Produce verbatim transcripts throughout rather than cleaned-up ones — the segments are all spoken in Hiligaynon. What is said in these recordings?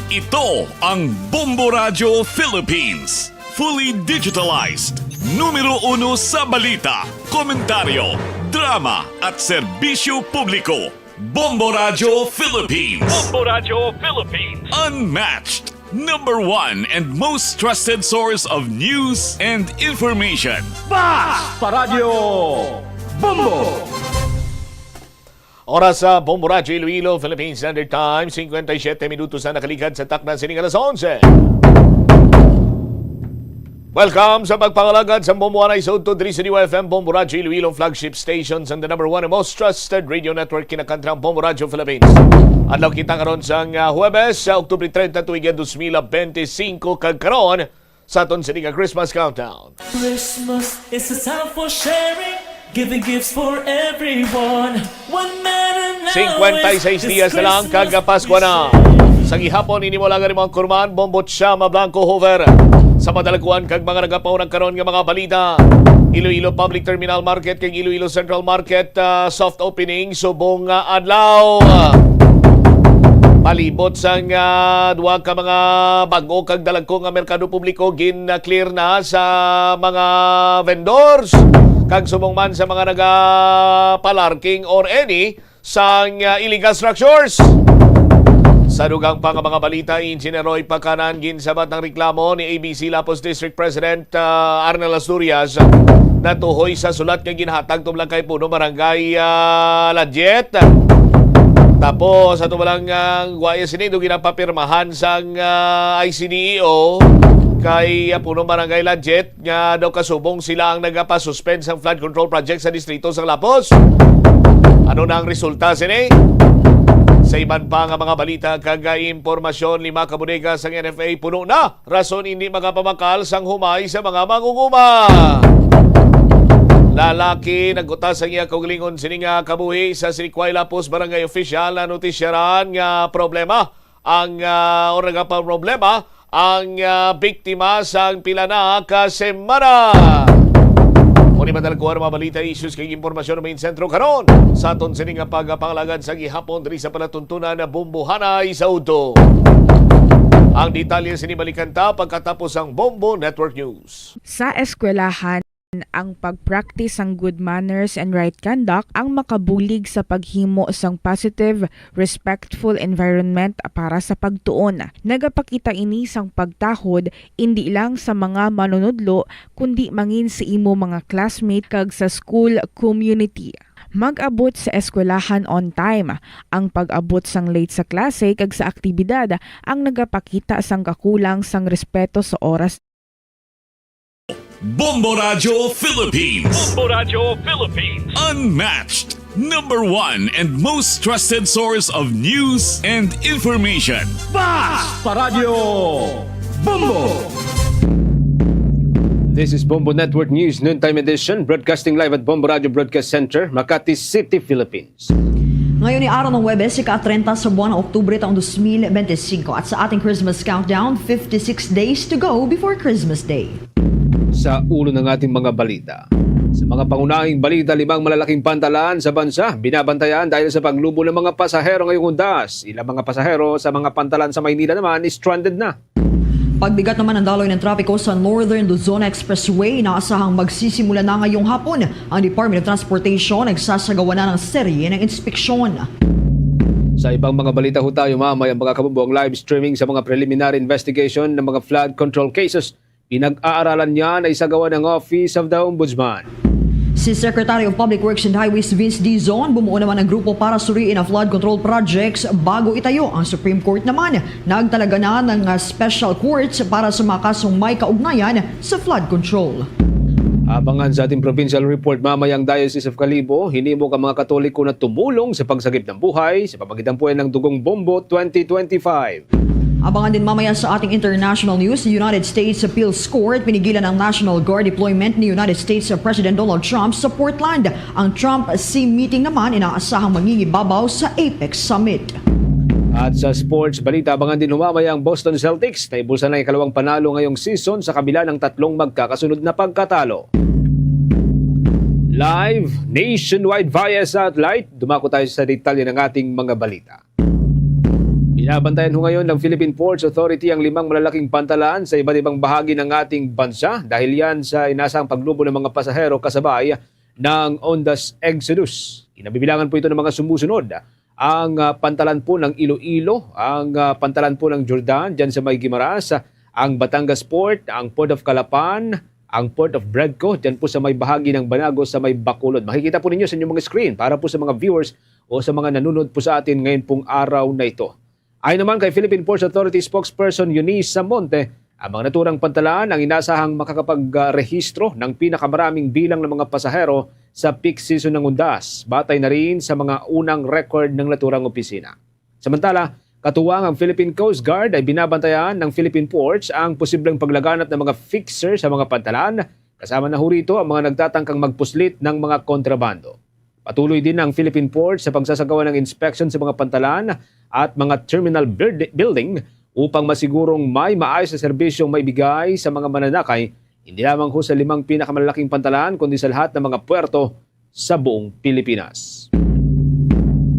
Ito ang Bombo Radyo Philippines. Fully digitalized. Numero uno sa balita, komentaryo, drama, at serbisyo publiko. Bombo Radyo Philippines. Bombo Radyo Philippines. Unmatched. Number one and most trusted source of news and information. Basta Radyo Bombo! Oras sa Bombo Radyo Iloilo, Philippine Standard Time, cincuenta y siete minutos na nakaligad sa takna sining alas onse. Welcome sa pagpangalagad sa Bombo Anay sa Udto, diri sa D Y F M Bombo Radyo Iloilo, flagship station and the number one and most trusted radio network, kinakantrang Bombo Radyo Philippines. Adlaw kita karon sang, ah, Huwebes, sa Oktubre treinta, tuig dos mil benti singko, kag karon sa aton sini nga Christmas countdown. Christmas is a time for sharing, giving gifts for everyone. One matter now Cincuenta y seis is dias na lang kag Christmas Pasko na. Sa gihapon, ini mo lang ang imong kurman, Bombo Chama Blanco Hoover. Sa madalaguan kag mga nagapaunang karon nga mga balita, Iloilo Public Terminal Market kag Iloilo Central Market, ah, soft opening subong nga adlaw. Palibot sang, ah, duha ka mga bag-o kag dalagko nga merkado publiko gin-clear na sa mga vendors kag subong man sa mga nagapalarking or any sang, ah, illegal structures. Sa dugang pa nga mga balita, Engineer Roy Pacanan, ginsabat ang reklamo ni A B C Lapuz District President, ah, Arnel Asturias, natuhoy sa sulat nga ginhatag tublang kay Puno Barangay, ah, Ladjet. Tapos, ato ba lang ang guwaya sini, do ginapapirmahan sang, ah, I C D E O kay, ah, Puno Barangay Ladjet nga daw kasubong sila ang nagapasuspend sang flood control project sa distrito sang Lapuz. Ano na ang resulta sini? Sa iban pa nga mga balita kag, ah, impormasyon, lima ka bodega sang N F A puno na, rason hindi makapamakal sang humay sa mga mangunguma. Lalaki nagkutas ang iya kaugalingon sini nga kabuhi sa Sinikway Lapuz Barangay Official na notisyaran nga problema ang, ah, or nagapaproblema ang, ah, biktima sang pila na ka semana. Kung di madalagkuhan ang mga balita, issues kag impormasyon, main sentro karon sa aton sini nga pagpangalagad sa gihapon diri sa palatuntunan na Bombo Anay sa Udto. Ang detalye sini balikan ta pagkatapos ang Bombo Network News. Sa eskwelahan, ang pag-practice sang good manners and right conduct ang makabulig sa paghimo sang positive, respectful environment para sa pagtuon. Nagapakita ini sang pagtahod indi lang sa mga manunudlo, kundi mangin sa imo mga classmate kag sa school community. Mag-abot sa eskwelahan on time. Ang pag-abot sang late sa klase kag sa aktibidad ang nagapakita sang kakulang sang respeto sa oras. Bombo Radyo Philippines. Bombo Radyo Philippines. Unmatched. Number one and most trusted source of news and information. Basta Radyo Bombo! This is Bombo Network News Noontime Edition, broadcasting live at Bombo Radyo Broadcast Center, Makati City, Philippines. Ngayon ay araw ng Huwebes, ika-trenta sa buwan ng Oktubre taong dos mil benti singko, at sa ating Christmas countdown, fifty-six days to go before Christmas Day. Sa ulo ng ating mga balita. Sa mga pangunahing balita, limang malalaking pantalan sa bansa binabantayan dahil sa paglubo ng mga pasahero ngayong undas. Ilang mga pasahero sa mga pantalan sa Maynila naman stranded na. Pagbigat naman ang daloy ng trapiko sa Northern Luzon Expressway. Inaasahang magsisimula na ngayong hapon ang Department of Transportation. Nagsasagawa na ng serye ng inspeksyon. Sa ibang mga balita ho tayo, mamaya, mga kabombo, ang live streaming sa mga preliminary investigation ng mga flood control cases pinag-aaralan niya na isagawa ng Office of the Ombudsman. Si Secretary of Public Works and Highways Vince Dizon, bumuo naman ang grupo para suriin ang flood control projects bago itayo. Ang Supreme Court naman nagtalaga na ng, ah, special courts para sa mga kasong may kaugnayan sa flood control. Abangan sa ating provincial report mamaya ang Diocese of Kalibo, hinimok ang mga Katoliko na tumulong sa pagsagip ng buhay sa pamamagitan po ng Dugong Bombo twenty twenty-five. Abangan din mamaya sa ating international news, United States Appeals Court pinigilan ang National Guard deployment ni United States President Donald Trump sa Portland. Ang Trump-Xi meeting naman inaasahang mangingibabaw sa APEC Summit. At sa sports balita, abangan din mamaya ang Boston Celtics na ibulsa na ang ikalawang panalo ngayong season sa kabila ng tatlong magkakasunod na pagkatalo. Live nationwide via satellite, dumako tayo sa detalye ng ating mga balita. Nabantayan ho ngayon ng Philippine Ports Authority ang limang malalaking pantalan sa iba't ibang bahagi ng ating bansa dahil yan sa inasang paglubo ng mga pasahero kasabay ng Ondas Exodus. Kinabibilangan po ito ng mga sumusunod. Ang ah, pantalan po ng Iloilo, ang ah, pantalan po ng Jordan dyan sa may Guimaras, ang Batangas Port, ang Port of Calapan, ang Port of Bredco, dyan po sa may bahagi ng Banago sa may Bacolod. Makikita po ninyo sa inyong mga screen para po sa mga viewers o sa mga nanonood po sa atin ngayon pong araw na ito. Ayon naman kay Philippine Ports Authority spokesperson Eunice Samonte, ang mga naturang pantalan ang inasahang makakapag-rehistro ng pinakamaraming bilang ng mga pasahero sa peak season ng Undas, batay na rin sa mga unang record ng naturang opisina. Samantala, katuwang ang Philippine Coast Guard ay binabantayan ng Philippine Ports ang posibleng paglaganap ng mga fixer sa mga pantalan, kasama na ho rito ang mga nagtatangkang magpuslit ng mga kontrabando. Patuloy din ang Philippine Ports sa pagsasagawa ng inspection sa mga pantalan at mga terminal build- building upang masigurong may maayos na serbisyong maibigay sa mga mananakay, hindi lamang ho sa limang pinakamalalaking pantalan, kundi sa lahat ng mga puerto sa buong Pilipinas.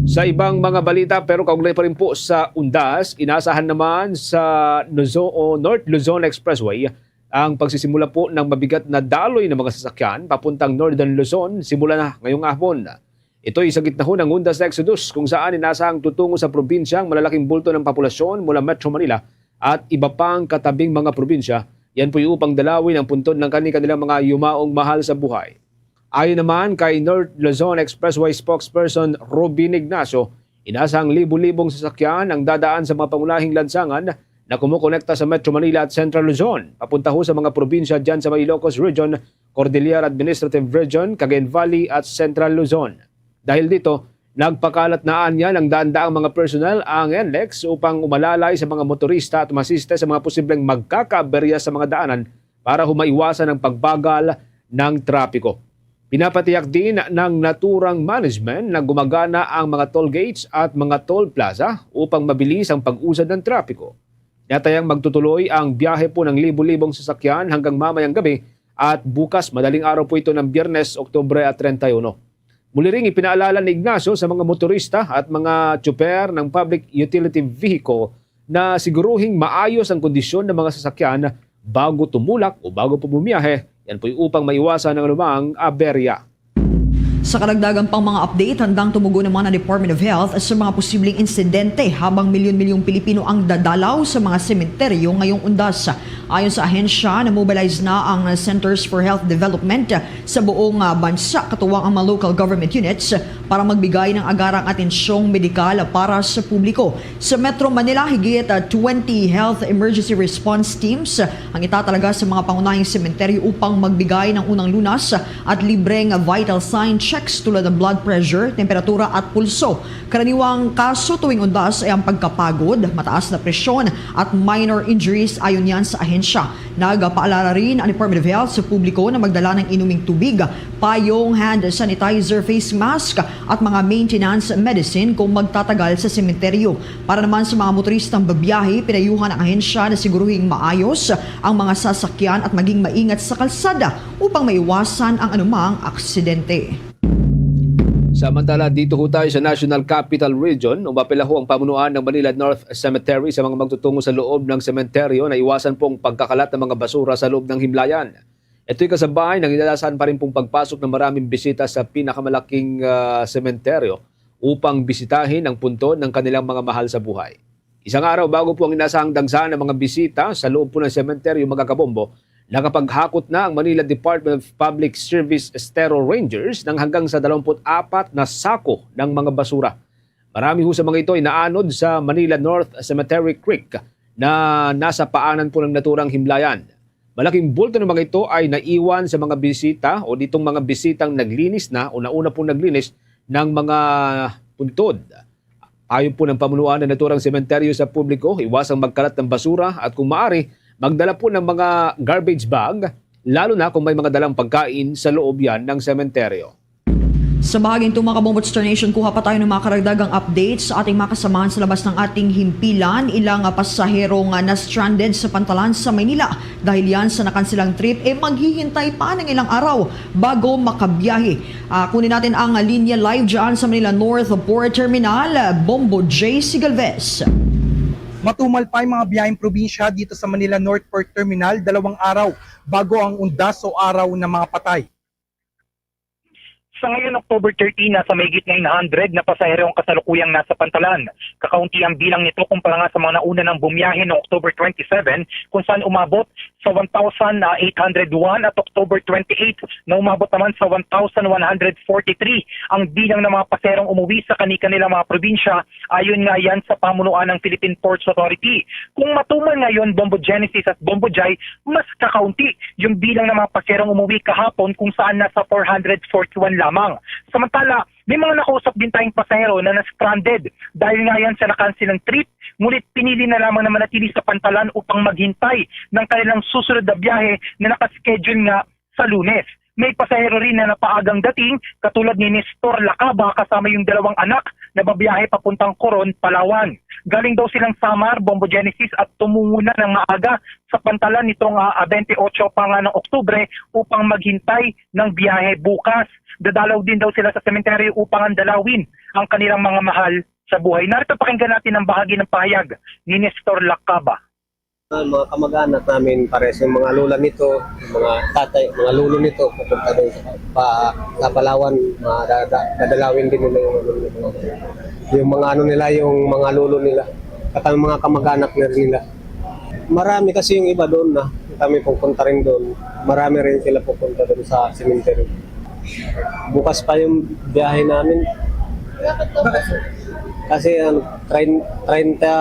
Sa ibang mga balita, pero kaugnay pa rin po sa Undas, inasahan naman sa Luzon, North Luzon Expressway ang pagsisimula po ng mabigat na daloy ng mga sasakyan papuntang Northern Luzon simula na ngayong hapon. Ito'y sa gitna ho ng Undas Exodus, kung saan inasahang tutungo sa probinsya ang malalaking bulto ng populasyon mula Metro Manila at iba pang katabing mga probinsya. Yan po'y upang dalawin ang puntod ng kani-kanilang mga yumaong mahal sa buhay. Ayon naman kay North Luzon Expressway spokesperson Robin Ignacio, inasahang libo-libong sasakyan ang dadaan sa mga pangunahing lansangan na kumukonekta sa Metro Manila at Central Luzon, papunta ho sa mga probinsya dyan sa may Ilocos Region, Cordillera Administrative Region, Cagayan Valley at Central Luzon. Dahil dito, nagpakalat na anya ng daan-daang mga personnel ang NLEX upang umalalay sa mga motorista at umasiste sa mga posibleng magkakaaberya sa mga daanan para ho maiwasan ang pagbagal ng trapiko. Pinapatiyak din ng naturang management na gumagana ang mga toll gates at mga toll plaza upang mabilis ang pag-usad ng trapiko. Natayang magtutuloy ang biyahe po ng libo-libong sasakyan hanggang mamayang gabi at bukas madaling araw po ito ng Biyernes, Oktubre at treinta y uno. Muli ring ipinaalala ni Ignacio sa mga motorista at mga tsuper ng public utility vehicle na siguruhing maayos ang kondisyon ng mga sasakyan bago tumulak o bago po bumiyahe. Yan po'y upang maiwasan ang anumang aberya. Sa karagdagan pang mga update, handang tumugon naman ang Department of Health sa mga posibleng insidente habang milyon-milyong Pilipino ang dadalaw sa mga sementeryo ngayong Undas. Ayon sa ahensya, na-mobilize na ang Centers for Health Development sa buong ah, bansa, katuwang ang mga local government units, para magbigay ng agarang atensyong medikal para sa publiko. Sa Metro Manila, higit ah, twenty health emergency response teams ang itatalaga sa mga pangunahing sementeryo upang magbigay ng unang lunas at libreng vital sign checks tulad ng blood pressure, temperatura at pulso. Karaniwang kaso tuwing Undas ay ang pagkapagod, mataas na presyon at minor injuries, ayon yan sa ahensya. Nagpaalala rin ang Department of Health sa publiko na magdala ng inuming tubig, payong, hand sanitizer, face mask at mga maintenance medicine kung magtatagal sa sementeryo. Para naman sa mga motoristang babiyahe, pinayuhan ang ahensya na siguruhing maayos ang mga sasakyan at maging maingat sa kalsada upang maiwasan ang anumang aksidente. Samantala, dito ho tayo sa National Capital Region, umapela ho ang pamunuan ng Manila North Cemetery sa mga magtutungo sa loob ng sementeryo na iwasan pong pagkakalat ng mga basura sa loob ng himlayan. Ito'y kasabay ng inalasan pa rin pong pagpasok ng maraming bisita sa pinakamalaking ah, sementeryo upang bisitahin ang puntod ng kanilang mga mahal sa buhay. Isang araw bago po ang inasahang dagsa ng mga bisita sa loob po ng sementeryo, mga kabombo, nakapaghakot na ang Manila Department of Public Service Estero Rangers ng hanggang sa dalawampu't apat na sako ng mga basura. Marami ho sa mga ito ay naanod sa Manila North Cemetery Creek na nasa paanan po ng naturang himlayan. Malaking bulto ng mga ito ay naiwan sa mga bisita o ditong mga bisitang naglinis na o nauna pong naglinis ng mga puntod. Ayon po ng pamunuan ng naturang sementeryo sa publiko, iwasang magkalat ng basura at kung maaari, magdala po ng mga garbage bag, lalo na kung may mga dalang pagkain sa loob yan ng sementeryo. Sa bahaging ito, mga kabombo, Star Nation, kuha pa tayo ng mga karagdagang updates sa ating mga kasamahan sa labas ng ating himpilan. Ilang ah, pasahero nga na-stranded sa pantalan sa Maynila dahil yan sa nakansilang trip, eh maghihintay pa ng ilang araw bago makabiyahe. Ah, kunin natin ang ah, linya live dyan sa Manila North Port Terminal, ah, Bombo J C Galvez. Matumal pa ang mga biyaheng probinsya dito sa Manila North Port Terminal dalawang araw bago ang undas o araw ng mga patay. Sa ngayon, October thirteen, nasa mahigit nine hundred na pasahero ang kasalukuyang nasa pantalan. Kakaunti ang bilang nito kumpara nga sa mga nauna nang bumiyahe noong October twenty-seven, kung saan umabot sa one thousand eight hundred one, at October twenty-eight na umabot naman sa one thousand one hundred forty-three ang bilang ng mga pasaherong umuwi sa kani-kanilang mga probinsya, ayon nga yan sa pamunuan ng Philippine Ports Authority. Kung matuman ngayon, Bombo Genesis at Bombo Jai, mas kakaunti yung bilang ng mga pasaherong umuwi kahapon, kung saan nasa four hundred forty-one lamang. Samantala, may mga nakausap din tayong pasahero na na-stranded dahil nga yan sa na-cancel ang trip, ngunit pinili na lamang na manatili sa pantalan upang maghintay ng kanilang susunod na biyahe na nakaschedule nga sa Lunes. May pasahero rin na napaagang dating, katulad ni Nestor Lacaba kasama yung dalawang anak na babiyahe papuntang Coron, Palawan. Galing daw silang Samar, Bombo Genesis, at tumungo na ng maaga sa pantalan nitong, ah, ah, twenty-eight pa nga ng Oktubre upang maghintay ng biyahe bukas. Dadalaw din daw sila sa sementeryo upang andalawin ang kanilang mga mahal sa buhay. Narito, pakinggan natin ang bahagi ng pahayag ni Nestor Lacaba. Ah, mga kamag-anak namin, pares yung mga lola nito, yung mga tatay, mga lolo nito, pupunta doon sa, pa, sa Palawan, mga da-, da-, dadalawin din nila yung, ano, yung mga, yung mga ano nila, yung mga lolo nila, saka yung mga kamag-anak na rin nila. Marami kasi yung iba doon na kami pupunta rin doon. Marami rin sila pupunta doon sa cemetery. Bukas pa yung biyahe namin. Kasi ano, train, treinta,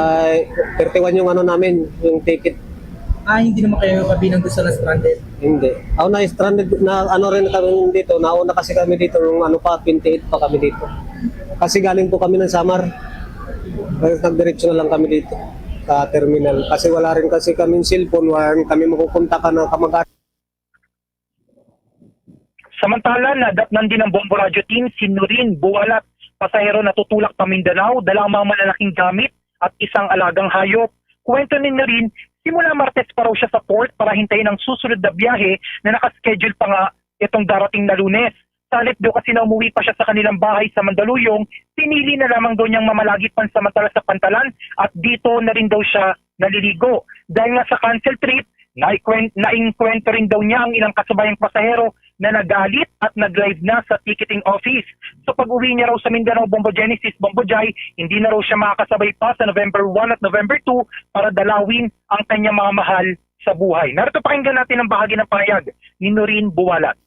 thirty-one yung ano namin, yung ticket. Ah, hindi naman kayo kabilang doon sa na-stranded? Hindi. Ako na-stranded, na ano rin kami dito. Nauna kasi kami dito nung ano pa, twenty-eight pa kami dito. Kasi galing po kami ng Samar. Kaya nagdiretso na lang kami dito sa terminal. Kasi wala rin kasi kaming cellphone, wala rin kami makukontakan ng kamag-anak. Samantala, nadatnan din ng Bombo Radyo Team si Norin Buwalat, pasahero na tutulak pa Mindanao, dala ang mga malalaking gamit at isang alagang hayop. Kwento ni Norin, simula Martes pa raw siya sa port para hintayin ang susunod na biyahe na nakaschedule pa nga itong darating na Lunes. Sa halip daw kasi na umuwi pa siya sa kanilang bahay sa Mandaluyong, pinili na lamang daw niyang mamalagi pansamantala sa pantalan at dito na rin daw siya naliligo. Dahil nga sa cancel trip, naikwen-, naengkwentro rin daw niya ang ilang kasabayang pasahero na nagalit at nag-live na sa ticketing office. Sa pag-uwi niya raw sa Mindanao, Bombo Genesis, Bombo Jai, hindi na raw siya makakasabay pa sa November one at November two para dalawin ang kanyang mga mahal sa buhay. Narito, pakinggan natin ang bahagi ng pahayag ni Norin Buwalat.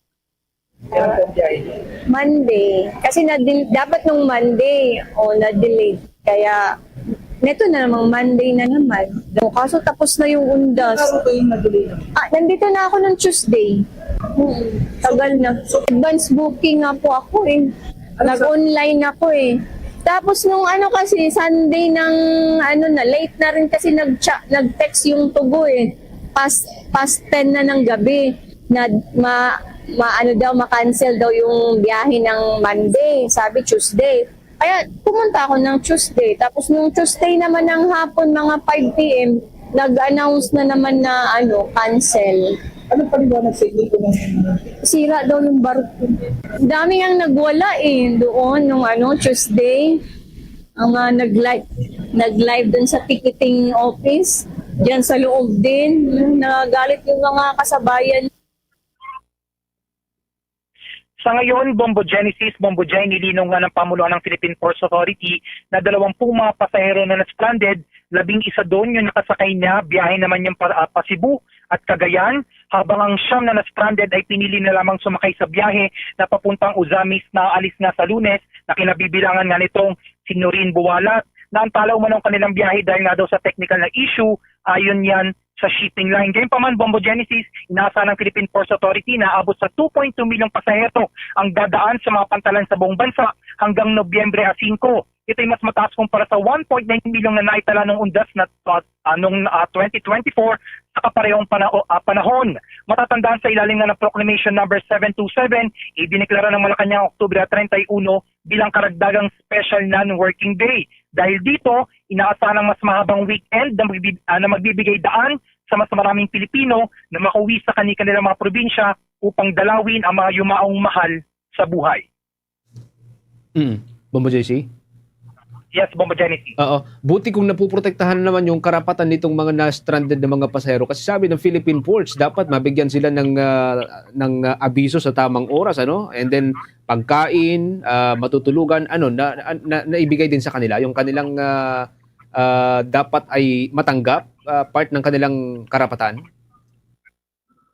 Monday. Kasi na dapat nung Monday, o na-delay. Kaya, neto na namang Monday na naman. O, kaso tapos na yung undas. Araw kayo na-delay naman? Ah, nandito na ako nung Tuesday. Hmm, tagal na. Advance booking nga po ako eh. Ano sa Nag-online ako eh. Tapos nung ano kasi, Sunday ng ano na, late na rin kasi nag-cha-, nag-text yung Tugo eh. Past, past ten na ng gabi na ma, ma ano daw, ma-cancel daw yung biyahe ng Monday. Sabi Tuesday. Kaya pumunta ako ng Tuesday. Tapos nung Tuesday naman ng hapon, mga five p m, nag-announce na naman na ano, cancel. Ano paliwanag sa inyo kung ano? Sira daw yung barko. Dami ang nagwala eh doon nung ano, Tuesday. Ang, ah, nag-live, nag-live dun sa ticketing office, diyan sa loob din. Nagagalit yung mga kasabayan. Sa ngayon, Bombo Genesis, Bombo Jai, nilinong nga ng pamunuan ng Philippine Ports Authority na dalawampung mga pasahero na na-stranded, labing isa doon yung nakasakay niya, biyahe naman yung pa, ah, pa Cebu at Cagayan, habang ang siyam na na-stranded ay pinili na lamang sumakay sa biyahe na papuntang Ozamiz na aalis nga sa Lunes, na kinabibilangan nga nitong si Norin Buwalat. Naantala umano ang kanilang biyahe dahil nga daw sa technical na issue, ayon yan sa shipping line. Gayunpaman, Bombo Genesis, inaasahan ng Philippine Ports Authority na abot sa two point two milyong pasahero ang dadaan sa mga pantalan sa buong bansa hanggang Nobyembre a singko. Ito'y mas mataas kumpara sa one point nine milyong na naitala nung undas na, ah, nung, ah, twenty twenty-four sa kaparehong pana-, ah, panahon. Matatandaan, sa ilalim nga ng Proclamation Number seven two seven, idineklara ng Malacañang Oktubre treinta y uno bilang karagdagang special non-working day. Dahil dito, inaasahan ang mas mahabang weekend na magbib-, ah, na magbibigay daan sa mas maraming Pilipino na makauwi sa kani-kanilang mga probinsya upang dalawin ang mga yumaong mahal sa buhay. Mm. Bombo J C? Yes, Bombo Genesis. Oo. Buti kung napuprotektahan naman yung karapatan nitong mga na-stranded na mga pasahero. Kasi sabi ng Philippine Ports, dapat mabigyan sila ng, ah, ng, ah, abiso sa tamang oras, ano? And then, pagkain, ah, matutulugan, ano, na, na, na, naibigay din sa kanila. Yung kanilang, ah, ah, dapat ay matanggap, ah, part ng kanilang karapatan.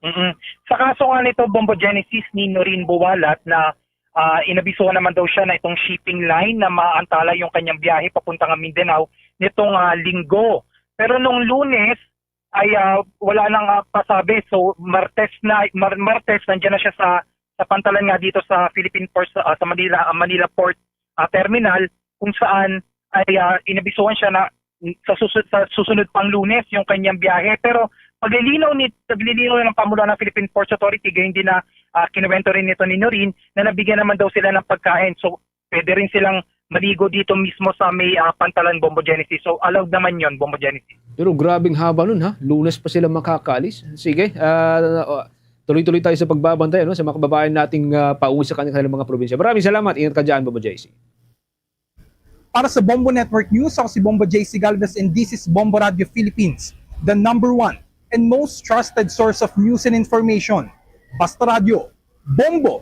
Mm. Sa kaso nga nito, Bombo Genesis, ni Noreen Buwalat na, ah, inabisuhan naman daw siya na itong shipping line na maantala yung kanyang biyahe papunta nga Mindanao nitong, ah, Linggo. Pero nung Lunes ay, ah, wala nang, ah, pasabi. So, Martes na, Mar-, Martes nandiyan na siya sa, sa pantalan nga dito sa Philippine Port, ah, sa Manila, ah, Manila Port, ah, Terminal, kung saan ay, ah, inabisuhan siya na sa susunod, sa susunod pang Lunes yung kanyang biyahe. Pero paglilinaw ni, paglilinaw ng pamunuan ng Philippine Ports Authority, gayon din na, ah, kinuwento rin nito ni Noreen na nabigyan naman daw sila ng pagkain. So, pwede rin silang maligo dito mismo sa may, ah, pantalan, Bombo Genesis. So, allowed naman yon, Bombo Genesis. Pero grabing haba nun, ha? Lunes pa sila makakaalis. Sige, ah, oh, tuloy-tuloy tayo sa pagbabantay, ano, sa mga kababayan nating, ah, pauwi sa kanilang mga probinsya. Maraming salamat. Ingat ka dyan, Bombo J C. Para sa Bombo Network News, ako si Bombo J C Galvez and this is Bombo Radio Philippines, the number one and most trusted source of news and information. Basta Radio, Bombo!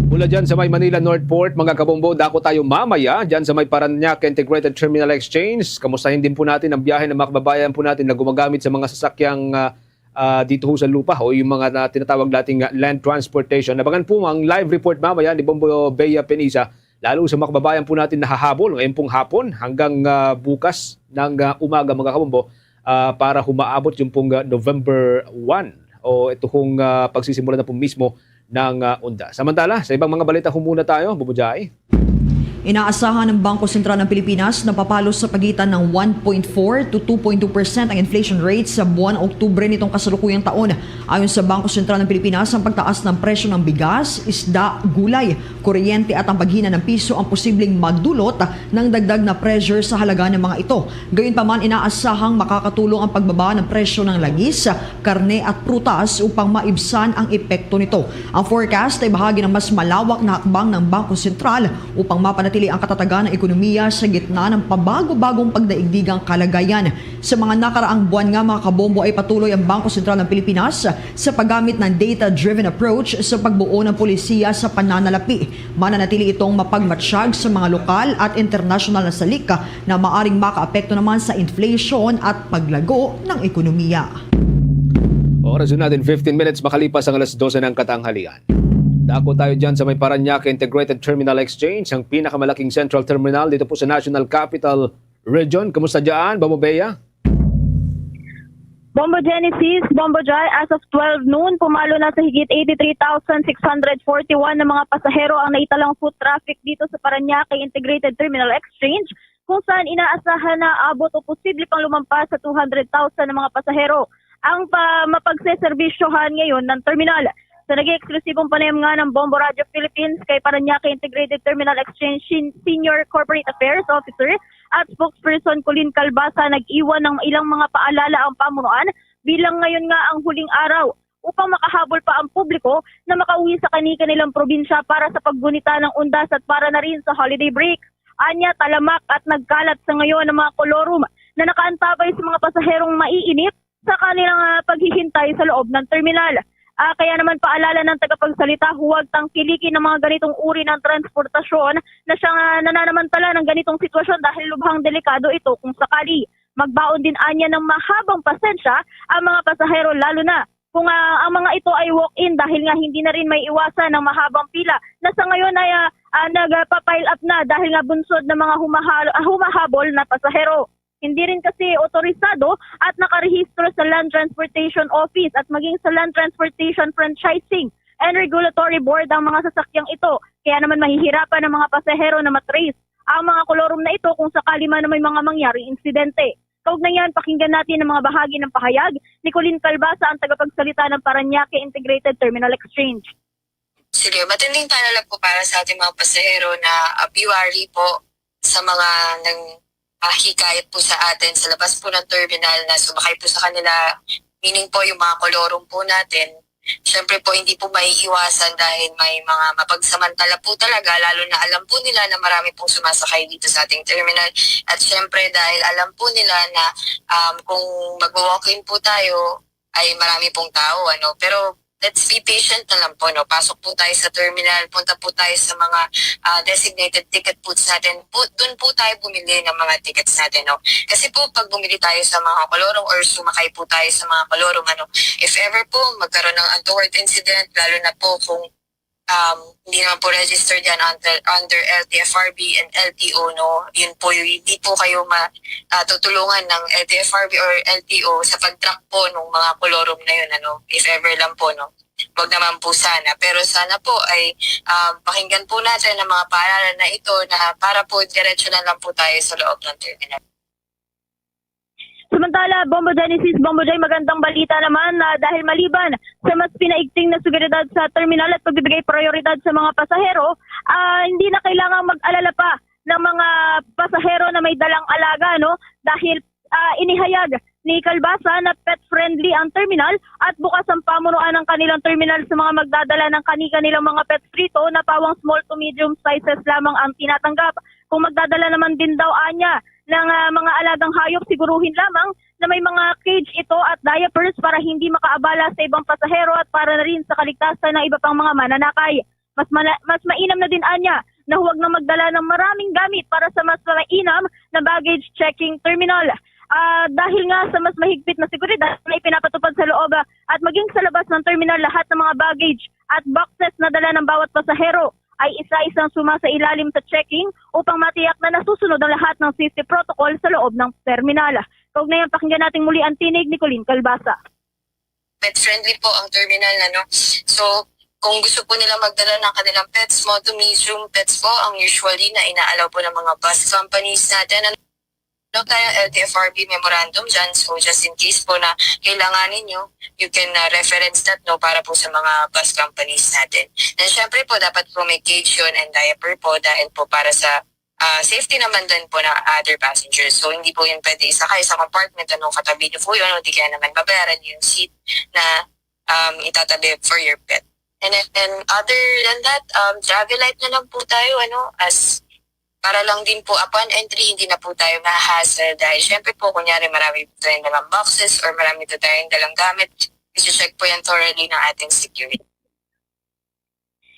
Mula dyan sa may Manila North Port, mga kabombo, dako tayo mamaya dyan sa may Parañaque Integrated Terminal Exchange. Kamustahin din po natin ang biyahe ng mga kababayan po natin na gumagamit sa mga sasakyang, ah, ah, dito ho sa lupa o yung mga na, tinatawag nating, ah, land transportation. Abangan po ang live report mamaya ni Bombo Bea Penisa, lalo sa mga kababayan po natin na hahabol ngayon pong hapon hanggang, ah, bukas ng, ah, umaga, mga kabombo, ah, para humaabot yung pong, ah, November one o ito hong, ah, pagsisimula na po mismo ng, ah, unda. Samantala, sa ibang mga balita, humuna tayo, Bombo Jai. Inaasahan ng Bangko Sentral ng Pilipinas na papalo sa pagitan ng one point four to two point two percent ang inflation rate sa buwan Oktubre nitong kasalukuyang taon. Ayon sa Bangko Sentral ng Pilipinas, ang pagtaas ng presyo ng bigas, isda, gulay, kuryente at ang paghina ng piso ang posibleng magdulot ng dagdag na pressure sa halaga ng mga ito. Gayunpaman, inaasahang makakatulong ang pagbaba ng presyo ng langis, karne at prutas upang maibsan ang epekto nito. Ang forecast ay bahagi ng mas malawak na hakbang ng Bangko Sentral upang mapanatili ang katatagan ng ekonomiya sa gitna ng pabago-bagong pagdaigdigang kalagayan. Sa mga nakaraang buwan nga, mga kabombo, ay patuloy ang Bangko Sentral ng Pilipinas sa paggamit ng data-driven approach sa pagbuo ng polisiya sa pananalapi. Mananatili itong mapagmatsyag sa mga lokal at internasyonal na salik na maaring makaapekto naman sa inflation at paglago ng ekonomiya. Oras na natin, fifteen minutes makalipas ang alas dose ng katanghalian. Dako tayo dyan sa may Parañaque Integrated Terminal Exchange, ang pinakamalaking central terminal dito po sa National Capital Region. Kumusta dyan, Bombo Bea? Bombo Genesis, Bombo Jai, as of twelve noon, pumalo na sa higit eighty-three thousand six hundred forty-one na mga pasahero ang naitalang foot traffic dito sa Parañaque Integrated Terminal Exchange, kung saan inaasahan na abot o posible pang lumampas sa two hundred thousand na mga pasahero ang pa mapagseserbisyohan ngayon ng terminal. Sa naging eksklusibong panayam nga ng Bombo Radio Philippines kay Parañaque Integrated Terminal Exchange Sen-, Senior Corporate Affairs Officer at Spokesperson Colleen Calbasa, nag-iwan ng ilang mga paalala ang pamunuan bilang ngayon nga ang huling araw upang makahabol pa ang publiko na makauwi sa kani-kanilang probinsya para sa paggunita ng undas at para na rin sa holiday break. Anya, talamak at nagkalat sa ngayon ang mga kolorum na nakaantabay sa mga pasaherong maiinip sa kanilang, ah, paghihintay sa loob ng terminal. Ah, kaya naman, paalala ng tagapagsalita, huwag tangkilikin ang mga ganitong uri ng transportasyon na siyang, ah, nananamantala ng ganitong sitwasyon dahil lubhang delikado ito kung sakali. Magbaon din anya ng mahabang pasensya ang mga pasahero, lalo na kung, ah, ang mga ito ay walk-in, dahil nga hindi na rin may iwasan ng mahabang pila na sa ngayon ay, ah, ah, nagpa-pile up na dahil nga bunsod ng mga humahal-, ah, humahabol na pasahero. Hindi rin kasi otorisado at nakarehistro sa Land Transportation Office at maging sa Land Transportation Franchising and Regulatory Board ang mga sasakyang ito. Kaya naman, mahihirapan ang mga pasahero na matrace ang mga kolorum na ito kung sakali man na may mga mangyaring insidente. Kaugnay niyan, pakinggan natin ang mga bahagi ng pahayag ni Colleen Calbasa, ang tagapagsalita ng Parañaque Integrated Terminal Exchange. Sige, matinding paalala po para sa ating mga pasahero na, ah, be wary po sa mga nang, ah, hikayat po sa atin sa labas po ng terminal na sumakay po sa kanila, meaning po yung mga kolorum po natin, Siyempre po, hindi po maiiwasan dahil may mga mapagsamantala po talaga, lalo na alam po nila na marami pong sumasakay dito sa ating terminal. At siyempre, dahil alam po nila na, um, kung magwo-walk-in po tayo, ay marami pong tao, ano. Pero let's be patient na lang po, no? Pasok po tayo sa terminal, punta po tayo sa mga, ah, designated ticket booths natin. Po, dun po tayo bumili ng mga tickets natin, no? Kasi po, pag bumili tayo sa mga Colorong or sumakay po tayo sa mga Colorong, ano, if ever po magkaroon ng untoward incident, lalo na po kung, um, hindi naman po registered yan under, under L T F R B and L T O, no? Yun po, y-, hindi po kayo ma-, ah, tutulungan ng L T F R B or L T O sa pag-track po ng mga Colorong na yun, ano? If ever lang po, no? Wag naman po sana. Pero sana po ay, um, pakinggan po natin ang mga paalala na ito na para po diretso na lang po tayo sa loob ng terminal. Samantala, Bombo Genesis, Bombo Jay, magandang balita naman na dahil maliban sa mas pinaigting na seguridad sa terminal at pagbibigay prioridad sa mga pasahero, ah, hindi na kailangang mag-alala pa ng mga pasahero na may dalang alaga, no? Dahil, ah, inihayag ni Kalbasa na pet-friendly ang terminal at bukas ang pamunuan ng kanilang terminal sa mga magdadala ng kani-kanilang mga pets rito na pawang small to medium sizes lamang ang tinatanggap. Kung magdadala naman din daw anya ng, ah, mga alagang hayop, siguruhin lamang na may mga cage ito at diapers para hindi makaabala sa ibang pasahero at para na rin sa kaligtasan ng iba pang mga mananakay. Mas mana-, mas mainam na din anya na huwag na magdala ng maraming gamit para sa mas mainam na baggage checking terminal. Ah, dahil nga sa mas mahigpit na seguridad na ipinapatupad sa loob, ah, at maging sa labas ng terminal, lahat ng mga baggage at boxes na dala ng bawat pasahero ay isa-isang suma sa ilalim sa checking upang matiyak na nasusunod ang lahat ng safety protocol sa loob ng terminal. Kaugnay ang pakinggan natin muli ang tinig ni Colleen Calbasa. Pet-friendly po ang terminal, ano? So, kung gusto po nila magdala ng kanilang pets, small to medium pets po ang usually na inaalaw po ng mga bus companies natin. Ano, kaya L T F R B memorandum dyan. So, just in case po na kailangan ninyo, you can, uh, reference that, no, para po sa mga bus companies natin. And syempre po, dapat po may cage yun and diaper po dahil po para sa, uh, safety naman din po ng other passengers. So, hindi po yun pwede isakay sa compartment, ano, katabi niyo po yun, o di kaya naman babayaran niyo yung seat na, um, itatabi for your pet. And then, other than that, um, travel light na lang po tayo, ano, as para lang din po upon entry, hindi na po tayo ma-hassle dahil syempre po, kunyari marami po tayong dalang boxes or marami po tayong dalang gamit, isi-check po yan thoroughly ng ating security.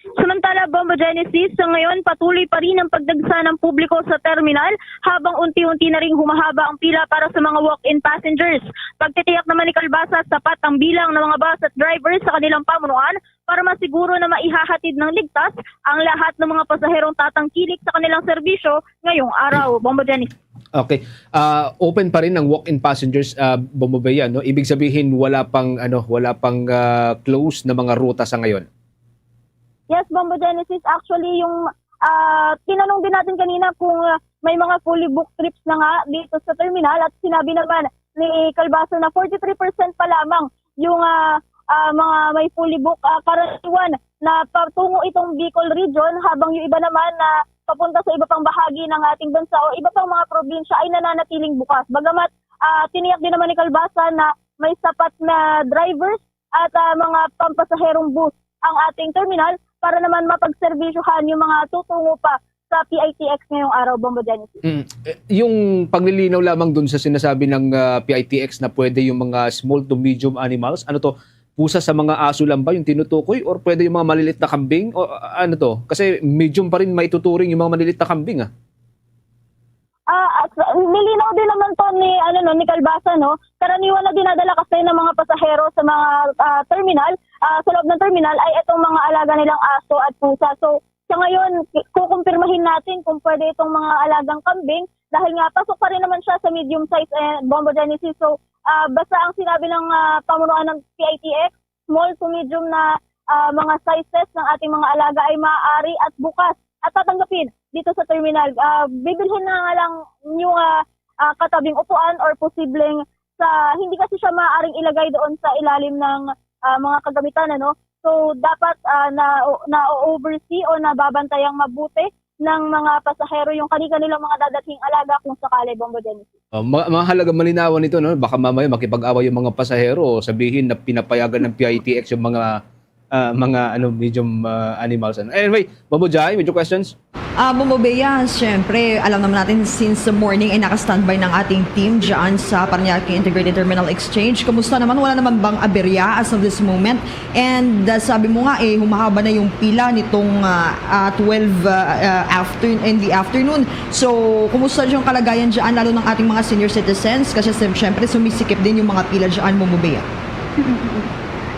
Samantala, Bombo Genesis, sa ngayon, patuloy pa rin ang pagdagsa ng publiko sa terminal habang unti-unti na ring humahaba ang pila para sa mga walk-in passengers. Pagtitiyak naman ni Kalbasa, sapat ang bilang ng mga bus at drivers sa kanilang pamunuan para masiguro na maihahatid ng ligtas ang lahat ng mga pasaherong tatangkilik sa kanilang serbisyo ngayong araw. Bombo Genesis. Okay. Ah, open pa rin ang walk-in passengers, ah, Bombo Bea, no? Ibig sabihin, wala pang, ano, wala pang, ah, close na mga ruta sa ngayon? Yes, Bombo Genesis. Actually, yung, ah, tinanong din natin kanina kung, ah, may mga fully booked trips na nga dito sa terminal at sinabi naman ni Calbaso na forty-three percent pa lamang yung, ah, ah, mga may fully booked, ah, karaniwan na patungo itong Bicol region, habang yung iba naman na papunta sa iba pang bahagi ng ating bansa o iba pang mga probinsya ay nananatiling bukas. Bagamat, ah, tiniyak din naman ni Calbasa na may sapat na drivers at, ah, mga pampasaherong bus ang ating terminal para naman mapagserbisyohan yung mga tutungo pa sa P I T X ngayong araw, Bombo Genesis. Mm. Eh, yung paglilinaw lamang dun sa sinasabi ng, ah, P I T X na pwede yung mga small to medium animals, ano to, pusa sa mga aso lang ba yung tinutukoy or pwede yung mga malilit na kambing? O, ah, ano to? Kasi medium pa rin maituturing yung mga malilit na kambing, ah. Ah, at, ah, nilinaw din naman to ni, ano, no, ni Calbasa, no? Karaniwan na dinadala kasi ng mga pasahero sa mga, ah, terminal, ah, sa loob ng terminal ay itong mga alaga nilang aso at pusa. So, sa ngayon, ki-, kukumpirmahin natin kung pwede itong mga alagang kambing dahil nga pasok pa rin naman siya sa medium size, eh, Bombo Genesis. So, ah, basta ang sinabi ng, ah, pamunuan ng P I T X, small to medium na, ah, mga sizes ng ating mga alaga ay maaari at bukas at tatanggapin dito sa terminal. Ah, bibilhin na nga lang yung, ah, ah, katabing upuan or posibleng sa, hindi kasi siya maaaring ilagay doon sa ilalim ng, ah, mga kagamitan, ano? So, dapat, ah, na, na-oversee o nababantayang mabuti ng mga pasahero yung kani-kanilang mga dadalhing alaga kung sakali, Bombo Genesis. Oh, ma-, mahalaga malinawan ito, no? Baka mamaya makipag-away yung mga pasahero o sabihin na pinapayagan ng P I T X yung mga, ah, mga, ano, medium, ah, animals. Ano. Anyway, Bombo Jai, with your questions? Ah, Bombo Bea, siyempre, alam naman natin, since the morning ay naka-standby ng ating team dyan sa Parañaque Integrated Terminal Exchange. Kumusta naman? Wala naman bang aberya as of this moment? And, ah, sabi mo nga, eh, humahaba na yung pila nitong, ah, ah, twelve, ah, ah, after, in the afternoon. So, kumusta yung kalagayan dyan, lalo ng ating mga senior citizens? Kasi, sim-, syempre, sumisikip din yung mga pila dyan, Bombo Bea.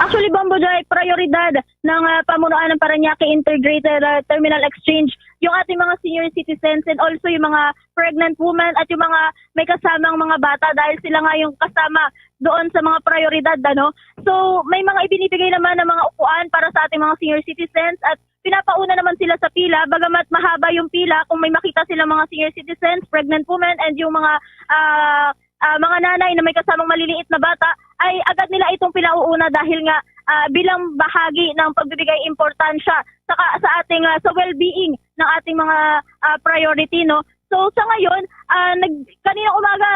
Actually, Bombo Jai, prioridad ng, ah, pamunuan ng Parañaque Integrated, ah, Terminal Exchange yung ating mga senior citizens and also yung mga pregnant women at yung mga may kasamang mga bata dahil sila nga yung kasama doon sa mga prioridad, ano. So, may mga ibinibigay naman ng mga upuan para sa ating mga senior citizens at pinapauna naman sila sa pila, bagamat mahaba yung pila, kung may makita silang mga senior citizens, pregnant women, and yung mga, ah, ah, mga nanay na may kasamang maliliit na bata, ay agad nila itong pinauuna dahil nga, ah, bilang bahagi ng pagbibigay importansya sa ka-, sa ating, ah, sa well-being ng ating mga, ah, priority, no? So, sa ngayon, ah, nag-, kaninang umaga,